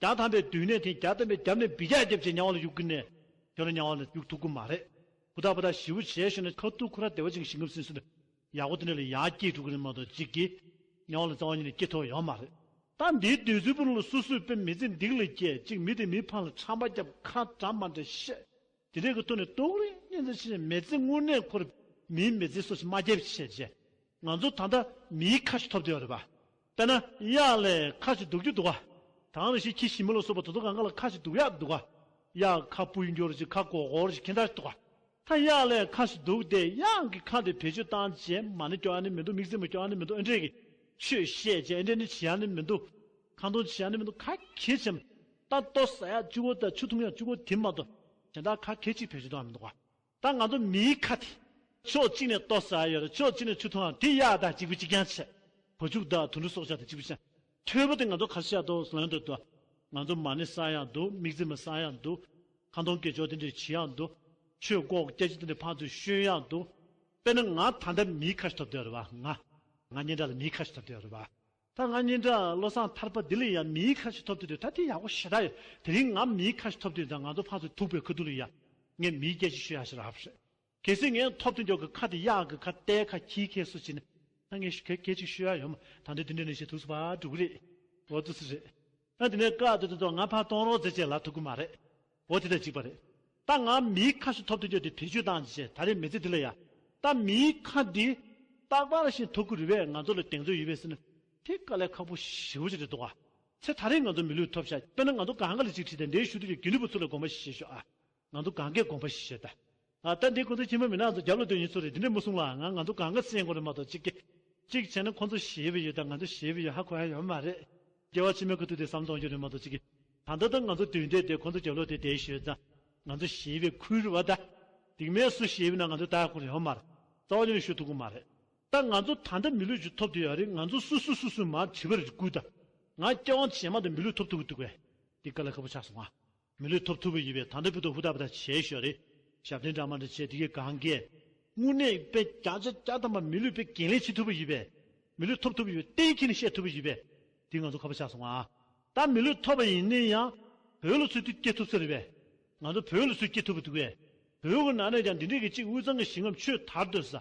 བརྒྱ་ཐམ་པའི་སྡུག་ནས་དེ་བརྒྱ་ཐམ་པའི་རྒྱབ་ནས་བི་རྒྱ་རྒྱབ་བྱས་དམྱལ་བ་ལ་གཡུག་གི་ནས་ཁྱོད་རང་དམྱལ་བ་ལ་གཡུག་ཐུབ་གི་མ་རེད། ཧུར་ཐག་པ་ད་ཞིབ་པོ་བྱས་ཤིང་ནས་ཁ་ཐུག་ཁོ་ར་བདེ་བ་ཅན་གྱི་ཞིང་ཁམས་ཟིན་སོང་ནས་ཡག་པོ་དེ་འདྲ་ལ་ཡར་སྐྱེས་འགྲོ་གི་རེད་མ་གཏོགས་གཅིག་གིས་དམྱལ་བ་ལ་རྩ་བ་ཉིད་ནས་སྐྱེ་ཐུབ་ཡོད་མ་རེད། ད་འདིའི་དུས་ཚོད་པོ་ལ་སོ་སོའི་དཔེ་མི་ཚེ་འདི་ལ་སྐྱེས་གཅིག་མི་དེ་མིའི་ཕ་ལ་ཁྲམ་པ་བརྒྱབ་ཁ་འདྲ་མ་འདྲ་བཤད། དེ་འདྲའི་གི་ཐོག་ནས་ལྟོགས་རེ་གཉན་ཚད་ཆེ་མི་ཚེ་དངོས་གནས་ཁོར་མིའི་མི་ཚེ་སོ་སོ་མ་བརྒྱབ་བྱས་བྱས། ང་ཚོ་ད་ལྟ་མིའི་ཁ་ཞིག་ཐོབ་བསྡད་ཡོད་རེད་པ། དཔེར་ན་གཡག་ལས་ཁ་ཞིག་ལྡུག་རྒྱུ་འདུག་ག་ད་ག་ནང་བཞིན་ཁྱི་ཞི་མི་ལ་སོགས་པ་དེ་ཚོ་གང་ག་ལ་ཁ་ཞིག་ལྡུག་ཡག་འདུག་ག་གཡག་ཁ་སྤུ་འགྱོ་ར་ཅིག་ཁ་གོག་གོག་ར་ཅིག་ཁྱེད་འདྲ་ཞིག་འདུག་ག་ད་གཡག་ལས་ཁ་ཞིག་ལྡུག་སྟེ་གཡག་གི་ཁ་དེ་བེད་སྤྱོད་བཏང་བྱས་མ་ཎི་སྐྱོར་ཡག་ནི་མི་འདུག་དམིགས་བརྩེ་མ་སྐྱོར་ཡག་ནི་མི་འདུག་ཨ་འདྲས་ཀྱི་ཆོས་བཤད་བྱས་ཨ་འདྲས་ནི་བྱེད་ཡག་ནི་མི་འདུག་ཁ་འདོན་བྱེད་ཡག་ནི་མི་འདུག་ག་གེ་བྱས་མ་ད་ལྟོ་ཟ་ཡག་གཅིག་པོ་དང་ཆུ་འཐུང་ཡག་གཅིག་པོ་དེ་མ་གཏོགས་གཞན་དག་ག་གེ་གཅིག་བེད་སྤྱོད་གཏོང་ཡག་མི་འདུག་ག་ད་ང་ཚོ་མིའི་ཁ་དེ། ཕྱོགས་གཅིག་ནས་ལྟོ་ཟ་ཡོད་རེད། ཕྱོགས་གཅིག་ནས་ཆུ་འཐུང་ཡག་དེ་ཡག་དང་གཅིག་པ་གཅིག་རྐྱང་བྱས། བ་ཕྱུགས་དང་དུད་འགྲོ་སྲོག་ཆགས་དང་གཅིག་པ་བྱས། ཐོས་པ་དེ་ང་ཚོ་ག་རེ་བྱས་འདུག་ལབ་འདུག་ལྟོ། ང་ཚོ་མ་ཎི་བསགས་ཡག་འདུག་དམིགས་བརྩེ་མ་བསགས་ཡག་འདུག་ཁ་འདོན་དགེ་སྦྱོར་དེ་འདྲས་བྱེད་ཡག་འདུག་ཆོས་གོ་སྐད་ཆ་དེ་འདྲས་ཕར་ཚུར་ཤོད་ཡག་འདུག་དཔེར་ན་ང་ད་ལྟ་མིའི་ཁ་ཞིག་ཐོབ་བསྡད་ཡོད་རེད་པ། ང་། ང་སྙན་གྲགས་ལ་མིའི་ཁ་ཞིག་ཐོབ་བསྡད་ཡོད་རེད་པ། ད་ང་སྙན་གྲགས་བློ་བཟང་ཐར་པ་འདི་ལ་ཡང་མིའི་ཁ་ཞིག་ཐོབ་དུས་ད་དེ་ཡག་པོ་ཞེ་དྲག་ཡོད། དེ་རིང་ང་མིའི་ཁ་ཞིག་ཐོབ་དུས་ད་ང་ཚོ་ཕར་ཚུར་ཐུག་པའི་ཁ་ཐུག་ལ་ཡ། ངས་མིའི་སྐད་ཆ་ཤོད་ཡག་ཞེ་དྲག་རེད། གལ་སྲིད་ངས་ཐོབ་དུས་མགྱོགས་ཀྱི་ཁ་དེ་གཡག་གི་ཁ་རྟའི་ཁ་ཁྱིའི་ཁ་སུ་བྱིན་ན། ད་ངས་ཤོད་སྐད་ཆ་ཤོད་ཡག་ཡོད་མ་ད་འདི་དེ་འདྲ་ནས་ཤེས་ཐུགས་སུ་ཕར་འགྲོ་གི་རེད། འོ་ཏུ་སུ་རེད། ཨ་དེ་ནས་བཀག་ཏུ་ཏུ་ཏུ་ང་ཕར་གཏོང་རོགས་མཛད་ཅེས་ལབ་ཐུབ་ཀྱི་མ་རེད། འོ་དེ་དང་གཅིག་པ་རེད། ད་ང་མིའི་ཁ་ཞིག་ཐོབ་ཐུབ་རྒྱུ་དེ་བེད་སྤྱོད་བཏང་བྱས་ད་རེས་མི་ཚེ་འདི་ལ་ཡ། ད་མིའི་ཁ་འདི་རྟག་པར་བཞིན་ཐོབ་ཀྱི་རེད་པས་ང་ཚོ་ལ་གདེང་ཚོད་ཡོད་པས་ཟེར་ན། དེ་དཀའ་ལས་ཁག་པོ་ཞེ་པོ་ཅིག་རེད་འདུག་ག་ཚེ་ད་རེས་ང་ཚོ་མི་ལུས་ཐོབ་ཤག་དཔེར་ན་ང་ཚོ་གང་ག་ལ་ཅིག་ཁྲིད་དེ་འདྲའི་ཞུ་དུས་ཀྱི་དགེ་འདུན་པ་ཚོ་ལ་དགོངས་པ་བཞེས་ཤོག་ཨ། ང་ཚོ་གང་གས་དགོངས་པ་བཞེས་ཤོག་ད། ཨ་ད་འདི་ཁོང་ཚོ་ཁྱིམ་པ་མི་ནག་ཚོ་རྒྱབ་ལ་སྡོད་མཁན་ཚོ་རེད་དེ་འདྲས་མ་གསུང་ལ་ང་ང་ཚོ་གང་ག་སེམས་ཁོ་རེད་མ་གཏོགས་གཅིག་གི་གཅིག་བྱས་ན་ཁོང་ཚོ་ཞེད་པ་ཡོད་དང་ང་ཚོ་ཞེད་པ་ཡོད་ཧ་གོ་ཡ་ཡོད་མ་རེད། སྐྱེ་བ་ཕྱི་མའི་ཁ་ཐུག་དེ་བསམ་གཏོང་རྒྱུ་རེད་མ་གཏོགས་གཅིག་གི་ད་ལྟ་ད་ང་ཚོ་མདུན་གྲལ་དེ་ཁོང་ཚོ་རྒྱབ་ལོགས་དེ་བསྡད་ཤོད་ཙང་ང་ཚོ་ཞེད་པའི་ཁུལ་རེད་བ་ད། སྡིག་མེད་སུ་ཞེད་པ་ན་ང་ཚོ་ད་ཧ་གོ་རེད་ཡོད་མ་རེད། རྩ་བ་ཉིད་ནས་ཤོད་ཐུབ་ཀྱི་མ་རེད། ད་ང་ཚོ་ད་ལྟ་མི་ལུས་ཅིག་ཐོབ་བསྡད་ཡོད་རེད། ང་ཚོ་སུ་སུ་སུ་སུ་མར་དྲི་བར་བསྐུལ་ད། ང་སྐྱེ་བ་རྗེས་མ་དང་མི་ལུས་ཐོབ་ཐུབ་ཀྱི་འདུག་གས། འདི་དཀའ་ལས་ཁག་པོ་ཆགས་སོང་ང་། མི་ལུས་ཐོབ་ཐུབ་པ་ཡིན་པས་ད་ལྟ་བར་དུ་ཧུར་ཐག་པ་ད་བྱས་ཤོག་རེད། ཞབས་བརྟན་འདྲ་མ་འདྲ་བྱས་དེ་གའི་གང་གས། དངོས་གནས་དཔེ་བརྒྱ་ཆ་བརྒྱ་ཐམ་པ་མི་ལུས་དཔེ་འགན་ལེན་བྱེད་ཐུབ་པ་ཡིན་པས། མི་ལུས་ཐོབ་ཐུབ་པ་ཡིན་པས་གཏན་འཁེལ་ནས་བཤད་ཐུབ་པ་ཡིན་པས། འདི་ང་ཚོ་ཁག་པོ་ཆགས་སོང་ང་། ད་མི་ལུས་ཐོབ་པ་ཡིན་ན་ཡང་། བོད་ལ་ཚུར་དུས་སྐྱེ་ཐུབ་ས་རེད་པས། ང་ཚོ་བོད་ལ་ཚུར་སྐྱེ་ཐུབ་པ་འདུག་གས། བོད་ཀྱི་ནང་ནས་ཀྱང་འདི་འདྲས་ཀྱི་གཅིག་དབུས་གཙང་གི་ཞིང་ཁམས་ཆོས་དར་སྡོད་ས།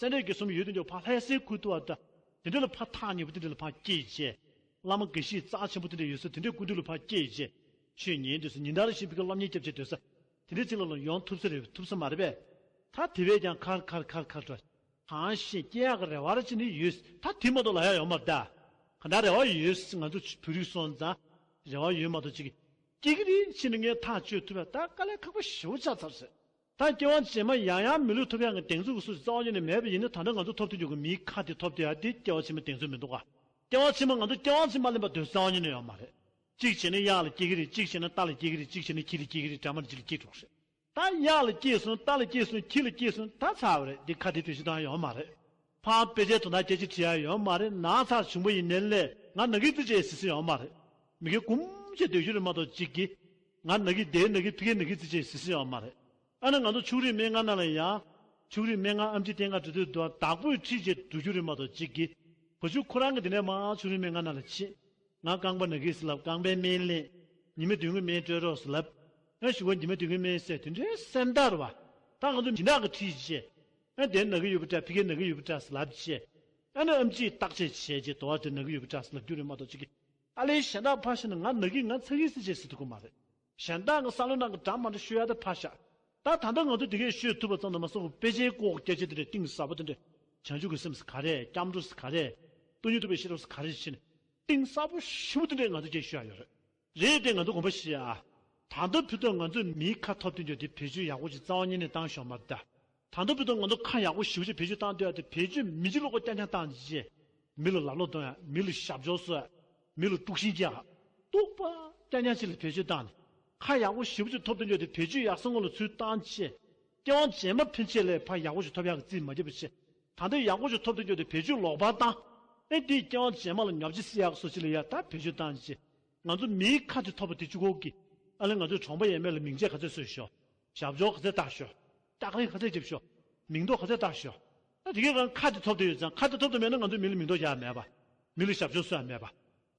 སེ་འབྲས་དགེ་གསུམ་ཡོད་དུས་ཀྱང་ཕར་ལྷ་སའི་ཁུལ་དུ་བ་འདྲ། དེ་འདྲ་ལ་ཕར་ཐག་ཉེ་པོ་དེ་འདྲ་ལ་ཕར་སྐྱེས་བྱས། བླ་མ་དགེ་བཤེས་རྩ་ཆེན་པོ་དེ་འདྲ་ཡོད་ས་དེ་འདྲའི་སྐུ་མདུན་ལ་ཕར་སྐྱེས་བྱས། ཆོས་ཉན་སྡོད་ས་ཉིན་ལྟར་བཞིན་ཕ་གི་སློབ་གཉེར་རྒྱབ་བྱས་སྡོད་ས། དེ་འདྲའི་ཅིག་ལ་ལ་ཡོང་ཐུབ་ས་རེད་ཐུབ་ས་མ་རེད་པས། ད་དེ་བས་ཀྱང་ཁར་ཁར་ཁར་ཁར་འགྲོ། གང་ཤེས་སྐྱེ་ཡག་གི་རེ་བ་ར་ཅི་ནས་ཡོད་ད་དེ་མ་གཏོགས་ལ་ཡག་ཡོད་མ་རེད་ད། ག་འདྲ་རེ་བ་ཡོད་ང་ཚོ་བོད་རིགས་སོང་ཙང་། རེ་བ་ཡོད་མ་གཏོགས་ཅིག་སྐྱེ་གི་རེད་ཕྱིན་ནས་ངས་ཐག་གཅོད་ཐུབ་ཡ་ད་དཀའ་ལས་ཁག་པོ་ཞེ་པོ་ཆགས་ཚར་ཟེར། ད་སྐྱེ་བ་རྗེས་མ་ཡང་ཡང་མི་ལུས་ཐོབ་ཡག་གི་གདེང་ཚོད་ཀྱི་སུ་རྩ་བ་ཉིད་ནས་མེད་པ་ཡིན་ན་ད་ལྟ་ང་ཚོ་ཐོབ་ཐུབ་རྒྱུ་གི་མིའི་ཁ་དེ་ཐོབ་བསྡད་ཡ་དེ་སྐྱེ་བ་ཕྱི་མ་གདེང་ཚོད་མི་འདུག་ག་སྐྱེ་བ་ཕྱི་མ་ང་ཚོ་སྐྱེ་བ་ཕྱི་མ་ལེན་པ་དེ་རྩ་བ་ཉིད་ནས་ཡོད་མ་རེད། གཅིག་བྱས་ན་གཡག་ལ་སྐྱེ་གི་རེད། གཅིག་བྱས་ན་རྟ་ལ་སྐྱེ་གི་རེད། གཅིག་བྱས་ན་ཁྱི་ལ་སྐྱེ་གི་རེད། འདྲ་མ་འདྲ་ཅིག་ལ་སྐྱེ་འགྲོ་གི་རེད། ད་གཡག་ལ་སྐྱེས་སོང་། རྟ་ལ་སྐྱེས་སོང་། ཁྱི་ལ་སྐྱེས་སོང་། ད་ཚར་བ་རེད། འདི་ཁ་དེ་བེད་སྤྱོད་བཏང་ཡ་ཡོད་མ་རེད། ཕར་དཔེ་ཆའི་དོན་དག་སྐད་ཆ་དྲི་ཡ་ཡོད་མ་རེད། ན་ཚ་བྱུང་བ་ཡིན་ནའི་ལས་ང་ན་གི་རྩི་བྱས་ཟེར་ས་ཡོད་མ་རེད། མི་གི་སྒོམ་བྱས་སྡོད་རྒྱུ་རེད་མ་གཏོགས་གཅིག་གིས། ང་ན་གི་བསྡད་ན་གི་ཕ་གི་ན་གི་རྩི་བྱས་ཟེར་ས་ཡོད་མ་རེད། ཨ་ནི་ང་ཚོ་ཕྱུགས་རིགས་སྨན་ཁང་ནང་ལ་ཡང་། ཕྱུགས་རིགས་སྨན་ཁང་ཨེམ་ཆི་བསྟེན་ག་འགྲོ་དུས་དུ་བདག་པོས་ཁྲིད་བྱས་འགྲོ་རྒྱུ་རེད་མ་གཏོགས་གཅིག་གིས། བ་ཕྱུགས་ཁོ་རང་གི་དེ་ནས་མར་ཕྱུགས་རིགས་སྨན་ཁང་ནང་ལ་ཕྱིན། ང་རྐང་པ་ན་གི་ཟེར་ལབ། རྐང་པའི་སྨན་ལེན། ཉི་མ་བདུན་གྱི་སྨན་སྤྲོད་རོགས་ཟེར་ལབ། ཨ་གཞུག་གུ་ཉི་མ་བདུན་གྱི་སྨན་ཟས་དེ་འདྲའི་སེམས་ཐག་རེད་བ། ད་ང་ཚོ་སྦྱིན་བདག་གི་ཁྲིད་བྱས། ཨ་དེ་ན་གི་ཡོད་པ་འདྲ་ཕ་གི་ན་གི་ཡོད་པ་འདྲ་ཟེར་ལབ་བྱས། ཨ་ནི་ཨེམ་ཆིས་བརྟག་དཔྱད་བྱས་རྗེས་དོ་བ་དེ་ན་གི་ཡོད་པ་འདྲ་ཟེར་ལབ་རྒྱུ་རེད་མ་གཏོགས་གཅིག་གིས། ཨ་ལས་གཞན་དག་ཕར་བཞག་ན་ང་ན་གི་ང་ཚ་གི་ཟེར་བྱས་ཟེར་ཐུབ་ཀྱི་མ་རེད། གཞན་དག་གི་བསམ་བློ་ནང་གི་འདྲ་མ་འདྲ་ཤོད་ཡ་དེ་ཕར་བཞག་ད་ད་ལྟ་ང་ཚོ་དེ་གས་ཤོད་ཐུབ་པ་ཙམ་དུ་མ་སོང་བར་དཔེ་ཆའི་སྐོར་སྐད་ཆ་དེ་འདྲ་གཏིང་ཟབ་པོ་དེ་འདྲ། བྱང་ཆུབ་ཀྱི་སེམས་ཟེར་ག་རེ། སྐྱབས་འགྲོ་ཟེར་ག་རེ། སྟོང་ཉིད་རྟོགས་པའི་ཤེས་རབ་ཟེར་ག་རེ་བྱས་ནས། གཏིང་ཟབ་པོ་ཞེ་པོ་དེ་འདྲས་ང་ཚོ་སྐད་ཤོད་ཡ་ཡོད་རེད། རེད་དེ་ང་ཚོ་དགོངས་པ་བཞེས་ཨ། ད་ལྟ་བུ་དང་ང་ཚོས་མིའི་ཁ་ཐོབ་དུས་འདི་བེད་སྤྱོད་ཡག་པོ་ཅིག་རྩ་བ་ཉིད་ནས་བཏང་ཤོག་མ་གཏོགས། ད་ལྟ་བུ་དང་ང་ཚོ་ཁ་ཡག་པོ་ཞེ་པོ་ཅིག་བེད་སྤྱོད་བཏང་སྡོད་ཡ་དེ་བེད་སྤྱོད་མི་བྱེད་ལོག་པ་རྐྱང་རྐྱང་བཏང་བྱས། མི་ལ་ལབ་ལོག་གཏོང་ཡ། མི་ལ་ཞབས་ཕྱོགས་བཟོ་ཡ། མི་ལ་དཀྲུག་ཤིང་རྒྱག་ཡ། ལྟོགས་པ་རྐྱང་རྐྱང་ཅིག་ལ་བེད་སྤྱོད་བཏང་ནས། ཁ་ཡག་པོ་ཞེ་པོ་ཅིག་ཐོབ་དུས་འདི་བེད་སྤྱོད་ཡག་ས་ངོ་ལ་ཚུར་བཏང་བྱས། སྐྱེ་བ་རྗེས་མ་ཕན་ཆད་ལས་ཕར་ཡག་པོ་ཞིག་ཐོབ་ཡག་གི་རྩིས་མ་བརྒྱབ་པ་བྱས། ད་ལྟ་ཡག་པོ་ཞིག་ཐོབ་ཐུབ་རྒྱུ་དེ་བེད་སྤྱོད་ལོག་པར་བཏང་། ཨེ་འདིས་སྐྱེ་བ་རྗེས་མ་ལ་ཉོབ་ཆ་སེལ་ཡག་བཟོ་ཅིག་ལ་ཡ་ད་བེད་སྤྱོད་བཏང་ཅིག་ང་ཚོ་མིའི་ཁ་དེ་ཐོབ་པ་དེ་གཅིག་པོ་གིས། ཨ་ལས་ང་ཚོའི་གྲོང་པ་ཡས་མས་ལ་མིང་ཆད་ག་ཚོད་བཟོས་ཤོག་ཞབས་བྲོ་ག་ཚོད་བཏགས་ཤོག་སྐྱག་རིས་ག་ཚོད་བརྒྱབ་ཤོག་མིང་འདོགས་ག་ཚོད་བཏགས་ཤོག་ད་དེ་གའི་རང་ཁ་དེ་ཐོབ་བསྡད་ཡོད་ཙང་། ཁ་དེ་ཐོབ་བསྡད་མེད་ན་ང་ཚོས་མི་ལ་མིང་འདོགས་རྒྱག་ཡ་མེད་པ། མི་ལ་ཞབས་བྲོ་གསོ་ཡ་མེད་པ།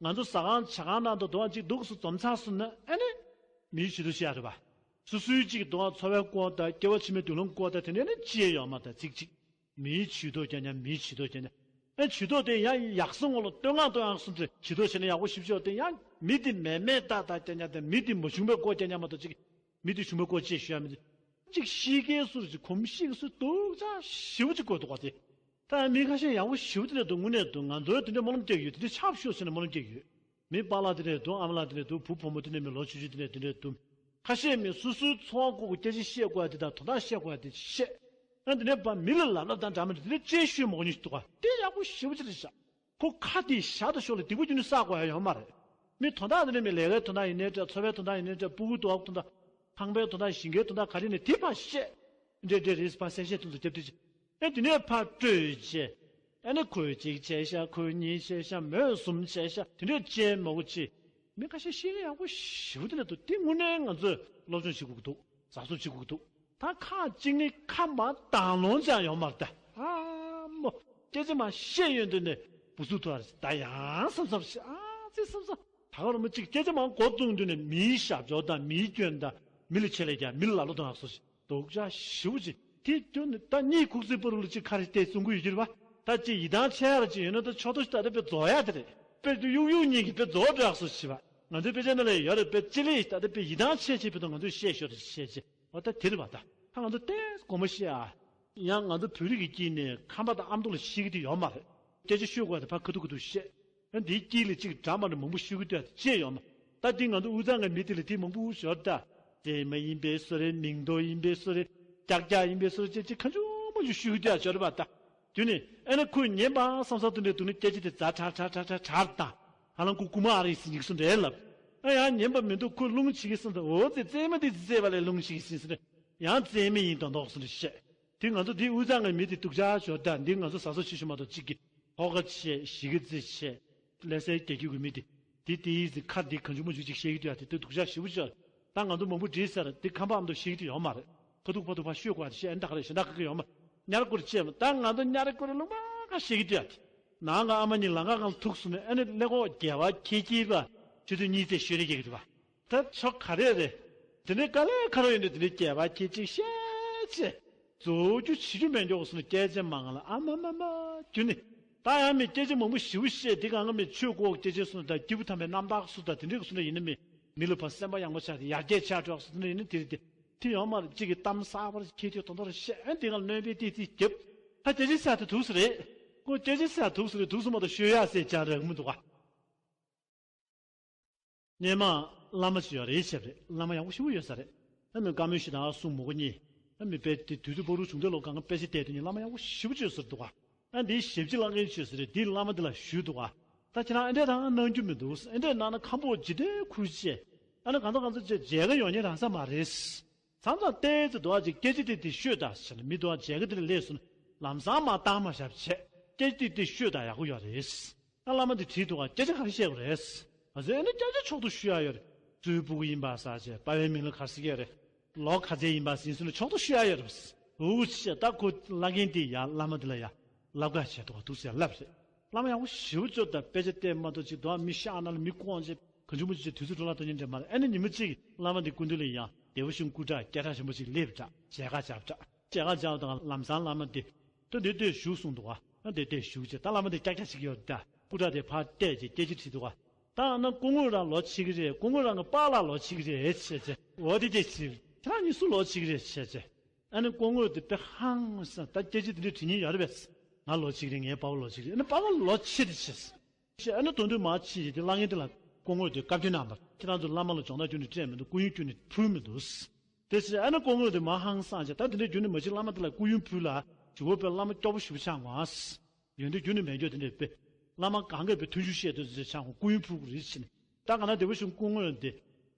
ང་ཚོ་ཟ་ཁང་ཇ་ཁང་ནང་དུ་འདུག་ཨ་ཅིག་འདུག་སེ་འཛོམས་ཚར་སོང་ན་ཨ་ནི། མིའི་བྱེད་དུ་བཤད་རེད་པ། སོ་སོའི་གཅིག་གི་འདུག་ཨ་འཚོ་བའི་སྐོར་དང་སྐྱེ་བ་ཕྱི་མའི་མདུན་ལམ་སྐོར་དང་དེ་འདྲ་ནི་ཅི་ཡང་ཡོད་མ་རེད་ད་ཚིག་གཅིག་མིའི་ཇུས་གཏོགས་རྐྱང་རྐྱང་། མིའི་ཇུས་གཏོགས་རྐྱང་རྐྱང་། ཨེ་ཇུས་གཏོགས་དེ་ཡང་ཡག་ས་ངོ་ལ་བསྟོད་བསྔགས་བསྟོད་བསྔགས་གསུམ་དེ་ཇུས་གཏོགས་བྱས་ན་ཡག་པོ་ཞེ་པོ་ཅིག་ཡོད་དེ། ཡང་མི་དེ་མེད་མེད་རྟག་རྟག་རྐྱང་རྐྱང་དང་། མི་དེ་མ་བྱུང་བའི་སྐོར་རྐྱང་རྐྱང་མ་གཏོགས་ཅིག་མི་དེ་བྱུང་བའི་སྐོར་ཅིག་ཤོད་ཡ་མི་འདུག་ཅིག་ཤི་སྐལ་སུ་རུ་ཅིག་གོམས་གཤིས་སུ་སྡུག་ཅག་ཞེ་པོ་ཅིག་དགོས་འདུག་པ་དེ། ད་མི་ཁ་ཤས་ཡག་པོ་ཞེ་པོ་དེ་འདྲ་འདུག་དངོས་གནས་འདུག་ང་ཚོའི་དེ་འདྲ་སྨོན་ལམ་རྒྱག་ཡོད། དེ་འདྲ་ཆགས་ཤོག་ཟེར་ནས་སྨོན་ལམ་རྒྱག་ཡོད། མི་པཱ་ལགས་དེ་འདྲ་འདུག་ཨ་མ་ལགས་དེ་འདྲ་འདུག་བུ་བུ་མོ་དེ་འདྲ་མི་ལོ་ཆུང་ཆུང་དེ་འདྲ་དེ་འདྲ་འདུག་ཁ་ཤས་མི་སོ་སོའི་འཚོ་བ་སྐོར་གྱི་སྐད་ཆ་བཤད་དགོས་ཡ་དེ་དང་དོན་དག་བཤད་དགོས་ཡ་དེ་བཤད། ཨ་དེ་འདྲ་བ་མི་ལ་ལབ་ལབ་དང་འདྲ་མི་འདྲ་དེ་འདྲ་ཅིག་ཤོད་མ་དགོས་ཉིད་འདུག་ག་དེ་ཡག་པོ་ཞེ་པོ་ཅིག་རེད་ཤག་ཁོ་ཁ་དེ་ཞར་དུ་ཤོར་ལ་སྡིག་པ་རྒྱུ་ནི་བསགས་དགོས་ཡ་ཡོད་མ་རེད། མི་དོན་དག་དེ་ནི་མི་ལས་ཀའི་དོན་དག་ཡིན་ནའི་འདྲ། འཚོ་བའི་དོན་དག་ཡིན་ནའི་འདྲ། སྤུ་གུའི་དོན་དག་དོན་དག་ཁང་པའི་དོན་དག་ཞིང་ཁའི་དོན་དག་ག་རེ་ནས་དེ་ཕར་བཤད། འདྲེ་འདྲེ་རེད་ཕར་གསལ་བཤད་དུ་རྒྱབ་དུས་ཨེ་དེ་ནས་ཕར་སྤྲོད་བྱས། ཨེ་ནི་ཁོས་གཅིག་བྱས་ཤག་ཁོས་གཉིས་བྱས་ཤག་མོས་གསུམ་བྱས་ཤག་དེ་འདྲས་བྱས་མ་དགོས་ཅི། མི་ཁ་ཤས་ཤེས་ཀྱི་ཡག་པོ་ཞེ་པོ་དེ་འདྲ་འདུག་དེ་དངོས་གནས་ང་ཚོས་སློབ་སྦྱོང་བྱེད་དགོས་ཀྱི་འདུག་བཟའ་ཚོ་བྱེད་དགོས་ཀྱི་འདུག་ད་ཁག་ཅིག་ནི་ཁ་མ་དང་ལོང་ཅང་ཡོད་མ་རེད་ད། ཨ་མོ། སྐད་ཆ་མ་བཤད་ཡོང་དུས་ནས་བུ་ཚུགས་ཐུ་བ་རེད། ད་ཡང་བསམ་བསམ་ཞིག་ཨ་ཙི་བསམ་བསམ། ད་ག་རུ་མི་གཅིག་སྐད་ཆ་མང་མགོ་བཏུང་དུས་ནས་མིའི་ཞབས་ཇོ་དང་མིའི་སྐྱོན་དང་མི་ལ་ཆེ་ལས་ཀྱང་མི་ལ་ལ་ལོ་དང་ཨ་སོ་ཞིག་སྡུག་ཅག་ཞེ་པོ་ཅིག་དེ་སྐྱོན་ནི་ད་གཉིད་ཁུག་སའི་བར་དུ་ལ་གཅིག་ཁ་རེ་བལྟས་གསུང་གི་ཡོད་ཀྱི་རེད་པ། ད་གཅིག་ཡིད་ཐང་ཆད་ཡ་ར་གཅིག་ཡོད་ན་ད་ཕྱོགས་མཐའ་ཞིག་ད་ལྟ་དཔེ་རྫོགས་ཡ་དེ་རེད། དཔེ་དུ་གཡུག་གཡུག་གཉིས་ཀྱིས་དཔེ་རྫོགས་འགྲོ་ཡག་སོ་ཞིག་བ། ང་ཚོའི་དཔེ་ཆ་ནང་ལ་ཡོད་རེད། དཔེ་ལྕེ་ལེ་ད་ལྟ་དཔེ་ཡིད་ཐང་ཆད་ཆད་བྱེད་པ་དང་ང་ཚོས་བཤད་ཤོར་རེ་བཤད་བྱེད་པ་ད་དེ་རེད་པ། ད་ད་ང་ཚོ་ཏོག་ཙམ་དགོངས་པ་བཞེས་ཨ། ཡང་ང་ཚོ་བོད་རིགས་ཀྱི་དཀྱིལ་ནས་ཁམས་པ་དང་ཨ་མདོ་ལ་ཤེས་ཀྱི་དེ་ཡོད་མ་རེད། སྐད་ཆ་ཤོད་དགོས་དེ་ཕར་ཁ་ཐུག་ཁ་ཐུག་བཤད། ཡང་འདིའི་དཀྱིལ་ལ་གཅིག་འདྲ་མ་འདྲ་མང་པོ་ཤོད་ཀྱི་འདུག་ཡ་དེ་ཅི་ཡོད་མ། ད་འདི་ང་ཚོ་དབུས་གཙང་གི་མི་དེ་ལ་དེ་མང་པོ་ཤོད་ད། རྫས་མ་ཡིན་པའི་བཟོ་རེད། མིང་འདོགས་ཡིན་པའི་བཟོ་རེད། ཀྱག་ཀྱག་ཡིན་པའི་བཟོ་རེད་ཅེས་ཅིག་གང་བྱུང་མང་བྱུང་ཤོད་ཀྱི་འདུག་ཡ་ཅོ་རེད་པ་ད། དེ་ནས་ཨ་ནི་ཁོས་ཉན་པ་བསམ་བསམ་དུ་འདྲེ་འདུག་ནི་སྐད་ཆ་དེ་ཛ་དྲག་དྲག་དྲག་དྲག་དྲག་དང་། ཧ་ལམ་ཁོ་རྐུ་མ་ཨ་རི་སི་ཉིག་སུ་འདྲེ་ལབ། ཨ་ཡང་ཉན་པ་མི་འདུག་ཁོས་རླུང་བྱེད་ཀྱི་བསམ་དུ་འོ་ཙེ་རྩེད་མ་དེ་རྩེད་པ་ལས་རླུང་བྱེད་ཀྱི་སིན་སུ་འདྲེ། ཡང་རྩེད་མ་ཡིན་དོན་དོགས་སུ་འདྲེ་བཤད། དེ་ང་ཚོ་དེ་དབུས་གཙང་གི་མི་དེ་སྡུག་ཅག་ཞོར་དང་འདི་ང་ཚོ་ཟ་སོ་ཆེ་ཤོས་མ་གཏོགས་གཅིག་གི་ཧོ་ཀ་བྱས། གཞིས་ཀ་རྩེ་བྱས། ལྷ་སའི་རྒྱལ་རྒྱུད་ཀྱི་མི་དེ། དེ་དེའི་ཟིན་ཁ་འདི་གང་བྱུང་མང་བྱུང་ཅིག་བཤད་ཀྱི་འདུག་ཡ་དེ་དེ་སྡུག་ཅག་ཞེ་པོ་ཅིག་ད་ང་ཚོ་མང་པོ་བྲིས་ཟེར་དེ་ཁམས་པའམ་དུ་བཤད་ཀྱི་དེ་ཡོད་མ་རེད། ཁ་ཐུག་ཕ་ཐུག་ཕ་ཤོད་དགོས་ཡ་དེ་བཤད་ཨ་ནི་ད་ག་རེད་གཞན་དག་ག་གི་ཡོད་མ་རེད། ཉར་སྐོར་བྱས་མ་ད་ང་ཚོ་ཉར་སྐོར་ལུང་པ་ག་བཤད་ཀྱི་འདུག་ཡ་དེ། ནང་གི་ཨ་མ་གཉིས་ལང་ཀ་གང་ལ་ཐུག་སོང་ནས་ཨ་ནི་ཀླད་ཀོར་རྒྱལ་བ་ཁྱེད་ཀྱིས་པ་ཆུ་ཚོད་གཉིས་ཚེ་ཤོད་རེ་རྒྱག་གི་འདུག་པ། ད་ཆོ་ག་རེ་རེད། དེ་ནས་དཀའ་ལས་ཁ་རོག་ཡིན་དུས་དེ་ནས་སྐྱེས་པ་ཁྱེད་ཅིག་བཤད་ཅེས། རྫོགས་རྒྱུ་བྱེད་རྒྱུ་མེད་མགྱོགས་སུ་ནས་སྐད་ཆ་མང་ལ་ཨ་མ་མ་མ་རྒྱུ་ནི། ད་ཡང་མི་སྐད་ཆ་མང་པོ་ཞེ་པོ་བཤད་དེ་གང་ག་མི་ཆོས་གོ་སྐད་ཆ་སུ་ད་སྐྱེས་བུ་དམ་པའི་རྣམ་དག་སུ་ད་དེ་འདྲས་སུ་ནས་ཡིན་ན་མི་མི་ལ་ཕ་སེམས་པ་ཡང་པོ་ཆགས་ཏེ་ཡར་རྒྱས་ཆགས་འགྲོ་སུ་དེ་འདྲ་ཡིན་ན་དེ་རེད་དེ། དེ་ཡོང་མ་རེད་གཅིག་གི་གཏམ་གསར་པར་ཁྱེད་ཀྱིས་དོན་དོར་བཤད་ཨ་དེ་གང་གནོན་པའི་ཏི་ཏི་རྒྱབ། ད་སྐད་ཆ་བཤད་དེ་ཐུགས་སུ་རེད། ཁོ་སྐད་ཆ་བཤད་ཐུགས་སུ་རེད་ཐུགས་སུ་མ་ད་ཤོད་ཡ་ཟེར་ཅང་རག་མི་འདུག་ག་སྔོན་མ་བླ་མ་ཅིག་ཡོད་རེད་བྱས་པ་རེད། བླ་མ་ཡག་པོ་ཞེ་པོ་ཡོད་ས་རེད། ཨ་མི་བཀའ་མོལ་ཞིག་དང་གསུང་མོ་གོ་གཉིས། ཨ་མི་དཔེ་དེ་དུས་ཚོད་པོ་རུ་བྱུང་དུས་ལོ་གང་ག་དཔེ་ཆ་བལྟས་དུས་ནི་བླ་མ་ཡག་པོ་ཞེ་པོ་ཅིག་ཡོད་ས་རེད་འདུག་ག་ཨ་འདིའི་ཞབས་ཕྱི་བླ་མཁན་ཅིག་ཡོད་ས་རེད། འདིས་བླ་མ་འདི་ལ་ཞུས་འདུག་ག་ད་ཁྱེད་རང་ཨ་འདྲས་དང་གནང་རྒྱུ་མི་འདུག་ཨ་འདྲས་གནང་ན་ཁམས་པོ་ཇི་ལྟར་ཁུར་བྱས། ཨ་ནི་གང་ཚ་གང་ཚ་བྱས་མཇལ་ཁ་ཡོང་ཉེ་རང་ས་མ་རེད། མཚམས་མཚམས་ཏོག་ཙམ་འདུག་ག་ཅིག་སྐད་ཆ་དེ་དེ་ཤོད་ད་ཟེར་ནས་མི་འདུག་ག་མཇལ་ཁ་དེ་ལ་སླེབས་སོང་ན་ལམ་སང་མ་བཏང་མ་བཞག་བྱས་སྐད་ཆ་དེ་དེ་ཤོད་ད་ཡག་པོ་ཡོད་རེད། ཨ་བླ་མ་དེ་དྲིས་འདུག་ག་སྐད་ཆ་ག་རེ་བཤད་དགོས་རེད། ང་ཚོས་ཨ་ནི་སྐད་ཆ་མཆོག་ཏུ་ཞུ་ཡ་ཡོད་རེད། གཙོ་བོའི་སྤུ་གུ་ཡིན་པ་ཟེར་བྱས་དཔའ་བའི་མིང་ལ་ག་རེ་ཟེར་གྱི་ཡོད་རེད། ལོ་ག་ཚད་ཡིན་པ་ཟིན་སོང་ན་མཆོག་ཏུ་ཞུ་ཡ་ཡོད་རེད། འུ་ཆེ་ད་ཁོ་བླ་རྒན་དེ་ཡ་བླ་མ་དེ་ལ་ཡ་ལབ་དགའ་བྱས་འདུག་ག་འདུག་ཟེར་ལབ་རེད། བླ་མ་ཡག་པོ་ཞེ་པོ་ཅིག་ད་དཔེ་ཆ་བལྟས་མ་གཏོགས་ཅིག་འདུག་ག་མི་ཤག་ནང་ལ་མི་བསྐོང་བྱས་གང་བྱུང་མང་བྱུང་བྱས་དུས་ཚོད་འགྲོ་ལ་གཏོང་ཉན་འདྲ་མ་རེད། ཨ་ནི་ཉི་མ་གཅིག་བླ་མ་དེ་སྐུ་མདུན་ལ་ཡ་བདེ་བ་ཤིང་སྐུ་འདྲ་སྐད་གྲགས་ཆེན་པོ་ཅིག་སླེབས་འདྲ་མཇལ་ཁ་བྱས་འདྲ་མཇལ་ཁ་བྱས་དང་ལམ་སང་བླ་མ་དེ་ད་འདི་ལྟོས་བཞུགས་གསུངས་འདུག་ག་ཨ་འདི་ལྟོས་བཞུགས་བྱས་ད་བླ་མ་དེ་ཀྱག་ཀྱག་བྱེད་ཀྱི་ཡོད་ད། སྐུ་འདྲ་དེ་ཕར་བལྟས་བྱས་སྐད་ཆ་དྲིས་འདུག་ག་ད་ཨ་ན་སྐུ་ངོ་རང་ལོ་ཆེ་གི་རེད། སྐུ་ངོ་རང་གི་པཱ་ལགས་ལོ་ཆེ་གི་རེད་ཟེར་བྱས་འོ་དེ་སྐད་ཆ་དྲིས། ཁྱེད་རང་གཉིས་སུ་ལོ་ཆེ་གི་རེད་ཟེར་བྱས། ཨ་ནི་སྐུ་ངོ་དེ་དཔེ་ཧང་སང་ད་སྐད་ཆ་དེ་འདྲ་དྲི་མཁན་ཡོད་རེད་པས། ང་ལོ་གཅིག་རེད། ངའི་པ་ཕ་ལོ་གཅིག་རེད། ཨ་ནི་པ་ཕ་ལོ་ཆེ་དེ་ཆེ། ཅེས་ཨ་ནི་དོན་དུ་མ་ཕྱིན་ཞིག་དེ་བླ་རྒན་དེ་ལ་སྐུ་ངོ་དེ་བཀའ་བཀྱོན་གནང་བར། ཁྱེད་རང་ཚོ་བླ་མ་ལ་སྦྱོང་བརྡར་ཁྱོན་ནས་སྤྲད་མི་འདུག་སྐུ་ཡོན་ཁྱོན་ནས་ཕུལ་མི་འདུག་དེ་ཕྱིར་ཨ་ནི་སྐུ་ངོ་དེ་མ་ཧང་སངས་བྱས། ད་དེ་འདྲའི་ཁྱོན་ནས་མ་གཞི་བླ་མ་དེ་ལ་སྐུ་ཡོན་ཕུལ་ལ་ཞུ་བོ་པའི་བླ་མ་སྐྱོ་པོ་ཞུ་ཆགས་འོང་ཨ། ཡོན་ཏན་ཁྱོན་ནས་མེད་འགྱོ་དེ་འདྲའི་དཔེ། བླ་མ་གང་གིས་དཔེ་མཐུན་འཇུག་བཤད་དུ་ཟེར་ཆགས་འོང་སྐུ་ཡོན་ཕུལ་དགོས་རེད་ཕྱིན། ད་ག་ན་དེ་བོ་ཞུ་སྐུ་ངོ་ཡོན་དེ་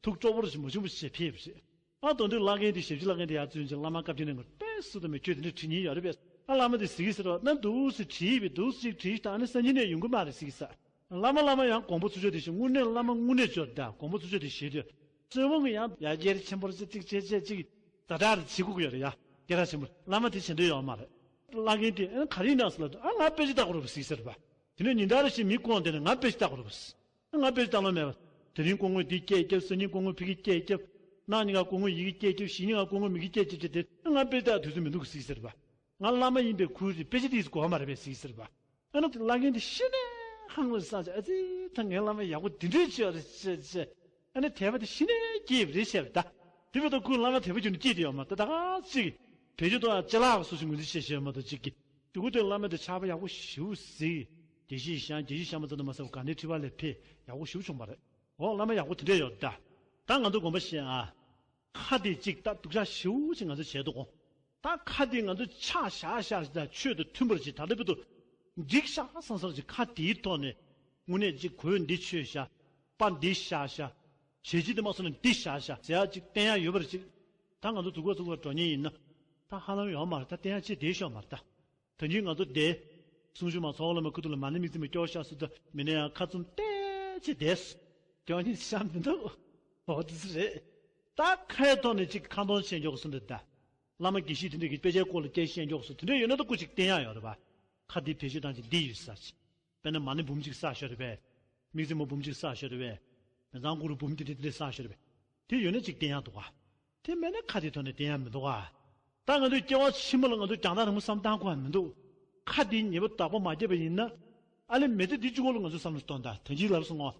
ཐུགས་སྐྱོ་པོ་རེད་ཞིག་མ་བྱུང་བ་ཞིག་བྱས་ཕེབས་པ་རེད། ཨ་དོན་དུ་བླ་རྒན་དེ་ཞབས་ཕྱི་བླ་རྒན་དེ་ཡར་བཙུན་ཅིང་བླ་མ་བཀའ་བརྒྱུད་ནས་ངོ་དཔེ་སུ་དང་མི་ཁྱོད་དེ་འདྲ་བྲིས་ཉེན་ཡོད་རེད་པས། ཨ་བླ་མ་དེ་གཟིགས་ཟེར་བ་ན་འདུག་སེ་བྲིས་པས་འདུག་སེ་བྲིས་ད་ཨ་ནི་སང་ཉིན་ནས་ཡོང་གི་མ་རེད་གཟིགས་ས། བླ་མ་བླ་མ་ཡང་དགོངས་པ་ཚུལ་འཆོས་དེ་བཞིན་དངོས་གནས་བླ་མ་དངོས་གནས་བྱོས་ད་དགོངས་པ་ཚུལ་འཆོས་དེ་བཞིན་དུ། བཙུན་མོ་གི་ཡང་ཡ་རྒྱལ་ཆེན་པོར་ཅིག་ཅིག་བྱས་བྱས་ཅིག་ད་དྲག་རེ་བྱེད་དགོས་ཀྱི་ཡོད་རེད་ཡ། རྒྱལ་ར་ཆེན་པོར་བླ་མ་དེ་བྱེད་འདོད་ཡོད་མ་རེད། བླ་རྒན་དེ་ཨ་ག་རེ་ཡིན་ན་ཟེར་ལ་ཨ་ང་དཔེ་ཆ་ལྟ་དགོས་རེད་པ་གཟིགས་ཟེར་བ། དེ་ནས་ཉིན་ལྟར་བཞིན་མི་སྐོང་དེ་ནས་ང་དཔེ་ཆ་ལྟ་དགོས་རེད་པ། ང་དཔེ་ལྟ་ལོང་མེད་པ། དེ་རིང་སྐུ་ངོས་འདི་སྐད་རྒྱབ། སང་ཉིན་སྐུ་ངོས་ཕ་གི་སྐད་རྒྱབ། གནངས་ཉིན་ཀ་སྐུ་ངོས་ཡི་གེ་སྐད་རྒྱབ། གཞེས་ཉིན་ཀ་སྐུ་ངོས་མི་གི་སྐད་རྒྱབ་བྱས་ཏེ་ང་དཔེ་ལྟ་དུས་ཚོད་མི་འདུག་གཟིགས་ཟེར་བ། ང་བླ་མ་ཡིན་པའི་ཁུལ་དེ་དཔེ་ཆ་དེ་གོ་བ་མ་རེད་པས་གཟིགས་ཟེར་བ། ཨ་ནི་བླ་རྒན་དེ་གཞི་ནས་ཧང་ལ་སངས་ཅི་ཨ་ཙི་ད་ངའི་བླ་མ་ཡག་པོ་འདི་འདྲས་བྱས་རེད་ཅེས་ཅེས། ཨ་ནི་དད་པ་དེ་གཞི་ནས་སྐྱེས་པ་རེད་བྱས་པ་ད། དེ་བས་ད་ཁོའི་བླ་མ་དད་པ་ཁྱོན་ནས་སྐྱེས་དེ་ཡོད་མ་ད་ད་ག་ཅིག་བེད་སྤྱོད་གཏོང་ཡ་ཅ་ལག་སོ་སོ་ངོས་འཛིན་བྱེད་ཤེས་ཡོད་མ་ད་ཅིག་གི། དུ་གུ་དེ་བླ་མ་དེ་ཆར་པ་ཡག་པོ་ཞེ་པོ་གཟིགས། དགེ་བཤེས་བཞེངས་དགེ་བཤེས་བཞེངས་མ་ཚད་དུ་མ་ཟད་པ་ག་ནས་ཁྲི་པ་ལས་ཕེབས་ཡག་པོ་ཞེ་པོ་བྱུང་བ་རེད། འོ་བླ་མ་ཡག་པོ་དེ་འདྲས་ཡོད་ད། ད་ང་ཚོ་དགོན་པ་ཞེས་ཨ། ཁ་དེ་གཅིག་ད་སྡུག་ཅག་ཞེ་པོ་ཅིག་ང་ཚོ་བྱས་འདུག་གོ། ད་ཁ་དེ་ང་ཚོ་ཆག་བཞག་བཞག་ཅིག་ད་ཆོས་དང་མཐུན་པར་ཅིག་ད་ལྟ་བར་དུ་འགྲིག་ཤག་སང་སང་ཅིག་ཁ་དེའི་ཐོག་ནས་དངོས་གནས་ཅིག་གོས་འདི་མཆོད་ཤག་པ་འདི་བཞག་ཤག་བྱས་རྗེས་དེ་མ་སོང་ན་འདི་བཞག་ཤག་ཟེར་ཡག་ཅིག་བསྟན་ཡག་ཡོད་པར་ཅིག་ད་ང་ཚོ་འདུག་ག་འདུག་ག་འགྲོ་ཉེན་ཡིན་ན། ད་ཧ་ལམ་ཡོད་མ་རེད། ད་བསྟན་ཡག་ཅིག་བསྡད་ཤོག་མ་རེད་ད། ད་གིན་ང་ཚོ་བསྡད། གསུང་ཆོས་མ་ཚོགས་ལ་མ་ཁུ་ཐུག་ལ་མ་ཎི་དམིགས་བརྩེ་མ་སྐྱོར་ཤག་སུ་ད་མི་ནས་ཡང་ཁ་བཙུམ་བལྟས་ཅི་བསྡད། སྐྱོ་ཉིད་ཤ་མི་འདུག་འོ་དེ་ཚོ་རེད། ད་ཁའི་ཐོག་ནས་ཅིག་ཁ་འདོན་བཤད་མགྱོགས་སུ་འདི་ད། བླ་མ་དགེ་བཤེས་དེ་འདྲ་གི་དཔེ་ཆའི་སྐོར་ལ་སྐད་བཤད་མགྱོགས་སུ་དེ་འདྲ་ཡོད་ན་ད་སྐུ་ཅིག་བསྟན་ཡག་ཡོད་རེད་པ། ཁ་འདི་བེད་སྤྱོད་བཏང་ཅིག་འདི་ཡོད་ས་ཅིག་དཔེར་ན་མ་ཎི་འབུམ་གཅིག་བསགས་ཤོར་རེད་པས། དམིགས་བརྩེ་མ་འབུམ་གཅིག་བསགས་ཤོར་རེད་པས། མི་ཚང་གུ་རུ་འབུམ་དེ་འདྲ་དེ་འདྲ་བསགས་ཤོར་རེད་པས། དེ་ཡོད་ན་ཅིག་བསྟན་ཡག་འདུག་ག་དེ་མེད་ན་ཁ་དེ་ཐོག་ནས་བསྟན་ཡག་མི་འདུག་ག་ད་ང་ཚོའི་སྐྱེ་བ་ཕྱི་མ་ལ་ང་ཚོ་རྒྱང་ཐག་རིང་པོ་བསམ་བཏང་དགོས་པ་མི་འདུག་ཁ་དེ་ཉེས་པ་བདག་པོ་མ་བརྒྱབ་པ་ཡིན་ན། ཨ་ལེ་མེ་མདའ་འདི་གཅིག་པོ་ལ་ང་ཚོ་བསམ་བློ་གཏོང་ད་ད་གིན་ལབ་སོང་ངོ་།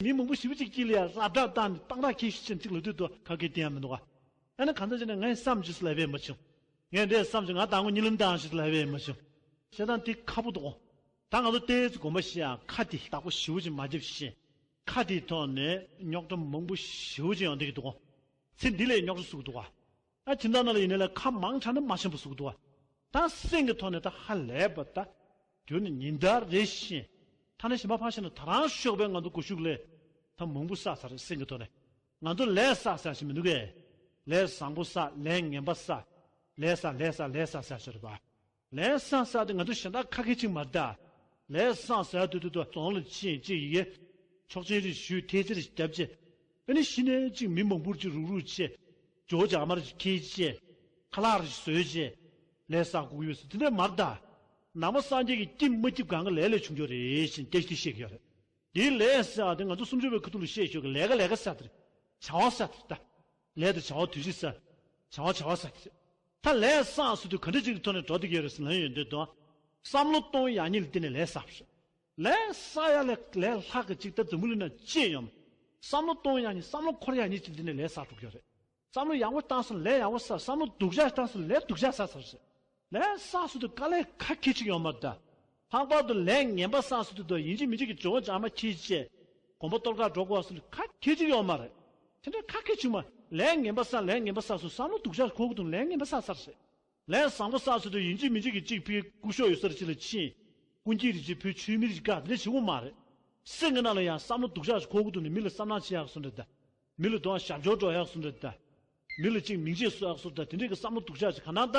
མི་མང་པོ་ཞེ་པོ་ཅིག་དཀྱིལ་ལ་ཡ་རབ་སྒྲ་བཏང་ནས་སྟངས་དག་ཁྱེར་ཤི་ཆེན་གཅིག་ལ་དུས་དུ་ཁ་སྐད་བསྟན་ཡག་མི་འདུག་ག་ཨ་ནི་གང་ལྟར་བྱས་ན་ངས་བསམ་བྱས་སུ་ལབ་པས་མ་བྱུང་། ངས་འདྲས་བསམ་བྱས་ང་དང་པོ་གཉིད་ལམ་བཏང་བྱས་སུ་ལབ་པས་མ་བྱུང་། བཤད་སྟངས་དེ་ཁག་པོ་འདུག་ག་ད་ང་ཚོ་ཏོག་ཙམ་དགོངས་པ་བཞེས་ཡག་ཁ་དེ་བདག་པོ་ཞེ་པོ་ཅིག་མ་བརྒྱབ་བཞིན། ཁ་དེའི་ཐོག་ནས་རྙོག་དྲ་མང་པོ་ཞེ་པོ་ཅིག་ཡོང་བསྡད་ཀྱི་འདུག་ག་ཚེ་འདི་ལས་རྙོག་དྲ་བཟོ་གི་འདུག་ག་ཨ་ཁྱིམ་ཚང་ནང་ལ་ཡིན་ནའི་ལས་ཁ་མང་དྲགས་ན་མ་འཆམ་པོ་བཟོ་གི་འདུག་ག་ད་སེམས་ཀྱི་ཐོག་ནས་ད་ཧ་ལས་པ་ད། རྒྱུ་ནི་ཉིན་ལྟར་རེ་བཞིན། ཐ་ན་གཞན་པ་ཕར་བཞག་ན་ད་རང་ཤོག་པའི་ང་ཚོ་སྒུལ་ཤུགས་ལས། ད་མང་པོ་བསགས་ཚར་སེམས་ཀྱི་ཐོག་ནས། ང་ཚོ་ལས་བསགས་ཟེར་ཞིག་མི་འདུག་གས། ལས་བཟང་པོ་བསགས་ལས་ངན་པ་བསགས། ལས་བསགས་ལས་བསགས་ལས་བསགས་ཟེར་ཞིག་རེད་པ། ལས་བསགས་ཟེར་དེ་ང་ཚོ་གཞན་དག་ཁ་སྐད་ཅིག་མ་རེད་ད། ལས་བསགས་ཟེར་དུས་དུས་དུ་རྫོང་ལ་ཕྱིན་ཅིག་ཡི་གེ། ཆོག་མཆན་རེ་ཞུས་ཐེལ་ཙེ་རེ་རྒྱབ་བྱས། ཨ་ནི་གཞི་ནས་ཅིག་མི་མང་པོར་ཅིག་རུག་རུག་བྱས། ཇོ་བོ་རྒྱ་མར་ཅིག་འཁྱེར་བྱས། ཁ་ལག་རེ་བཟོས་བྱས། ལས་བསགས་དགོས་ཀྱི་ཡོད་ཟེར་དེ་འདྲ་མ་རེད་ད། ནང་པ་སངས་རྒྱས་ཀྱིས་སྐྱིད་མ་སྐྱིད་གང་གི་ལས་ལས་བྱུང་རྒྱུ་རེད་ཞེས་སྐད་ཆ་དེ་བཤད་ཀྱི་ཡོད་རེད། དེའི་ལས་ཟེར་བ་དེ་ང་ཚོ་སུམ་ཅུ་པའི་ཁ་ཐུག་ལ་བཤད་ཆོག་གི་ལས་ཀ་ལས་ཀ་ཟེར་དེ་རེད། བྱ་བ་ཟེར་དེ་རེད་ད། ལས་དང་བྱ་བ་དུས་གཅིག་ཟེར། བྱ་བ་བྱ་བ་ཟེར་དེ་རེད། ད་ལས་བསགས་ཟེར་དུས་ག་འདྲ་ཅིག་གི་ཐོག་ནས་འགྲོ་བསྡད་ཀྱི་ཡོད་རེད་ཟེར་ལབ་ཡོང་དུས་དང་། བསམ་བློ་གཏོང་ཡག་ཉིད་ལ་བརྟེན་ནས་ལས་བསགས་པ་རེད། ལས་བསགས་ཡག་ལས་ལས་ལྷག་གི་ཅིག་ད་འཛམ་བུ་གླིང་ན་ཅི་ཡོད། བསམ་བློ་གཏོང་ཡག་ཉིད་བསམ་བློ་འཁོར་ཡག་ཉིད་ཅིག་ལ་བརྟེན་ནས་ལས་བསགས་འགྲོ་གི་ཡོད་རེད། བསམ་བློ་ཡག་པོ་བཏང་སོང་ལས་ཡག་པོ་བསགས། བསམ་བློ་སྡུག་ཅག་བཏང་སོང་ལས་སྡུག་ཅག་བསགས་ཚར་ཟེར། ལས་བསགས་སུ་དུ་དཀའ་ལས་ཁ་ཁྱེར་ཅིག་ཡོང་མ་རེད་ད། ལྷག་པར་དུ་ལས་ངན་པ་བསགས་སུ་དུ་དུ་ཡིན་གཅིག་མིན་གཅིག་གི་ཇོ་བོ་རྒྱ་མ་ཁྱེར་བྱས། དགོན་པ་གཏོར་ཁ་འགྲོ་དགོས་སུ་ཁ་ཁྱེར་ཅིག་ཡོང་མ་རེད། དེ་འདྲ་ཁ་ཁྱེར་ཅིག་མ་ལས་ངན་པ་བསགས་ལས་ངན་པ་བསགས་སུ་བསམ་བློ་སྡུག་ཅག་འཁོར་གི་འདུག་ལས་ངན་པ་བསགས་ཚར་ཟེར། ལས་བཟང་པོ་བསགས་ཚར་དུས་ཡིན་གཅིག་མིན་གཅིག་གིས་གཅིག་ཕུལ་སྐུ་ཞབས་ཡོད་སར་གཅིག་ལ་ཕྱིན། ཀུན་སྐྱིད་རིགས་གཅིག་ཕུལ་ཆོས་མི་རིགས་ཀ་དེ་འདྲ་བྱེད་དགོས་མ་རེད། སེམས་ཀྱི་ནང་ལ་ཡང་བསམ་བློ་སྡུག་ཅག་ཅིག་འཁོར་གྱི་འདུག་ནས་མི་ལ་བསམ་ནག་བྱེད་ཡག་སོང་འདྲ་ད། མི་ལ་དོ་ཞབས་འབྱོར་འགྲོ་ཡག་སོང་འདྲ་ད། མི་ལ་གཅིག་མིང་ཆེ་གསོག་ཡག་སོང་འདྲ་དེ་འདྲའི་གི་བསམ་བློ་སྡུག་ཅག་ཅིག་ག་ནང་ད།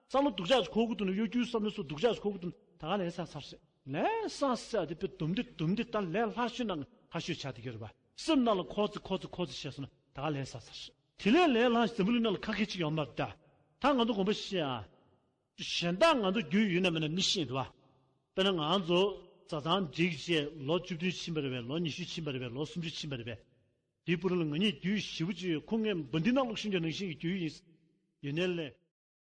བསམ་བློ་སྡུག་ཅག་ཅིག་འཁོར་གྱི་འདུག་ནས་གཡོ་སྒྱུའི་བསམ་བློ་སོགས་སྡུག་ཅག་ཅིག་འཁོར་གྱི་འདུག་ད་ག་ལས་བསགས་ཚར་ཟེར། ལས་བསགས་ཟེར་དེ་དཔེ་དུམ་བདེ་དུམ་བདེ་ད་ལས་སླ་ཤོས་ནང་ཁ་ཤོས་ཆགས་བསྡད་ཀྱི་རེད་པ། སེམས་ནང་ལ་འཁོར་ཚེ་འཁོར་ཚེ་འཁོར་ཚེ་བྱས་སོང་ན་ད་ག་ལས་བསགས་ཚར་ཟེར། དེ་ལས་ལས་སླ་ཤོས་འཛམ་བུ་གླིང་ནང་ལ་ཁ་སྐད་ཅིག་ཡོད་མ་རེད་ད། ད་ང་ཚོ་དགོངས་པ་བཞེས་ཨ། གཞན་དག་ང་ཚོ་རྒྱུས་ཡོད་ན་མེད་ན་མི་ཤེས་འདུག་བ། དཔེར་ན་ང་ཚོ་བཟའ་ཚང་འགྲིག་བྱས་ལོ་བཅུ་བདུན་ཕྱིན་པ་རེད་པས། ལོ་ཉི་ཤུ་ཕྱིན་པ་རེད་པས། ལོ་སུམ་ཅུ་ཕྱིན་པ་རེད་པས། དེའི་བར་ལ་ང་གཉིས་རྒྱུས་ཞེ་པོ་ཅིག་ཡོད། ཁོ་ངས་འབུ་འདི་ནང་བླུགས་ཤིང་གྱོ་ནང་བཞིན་གྱི་རྒྱུས་ཡིན། ཡོད་ནའི་ལས་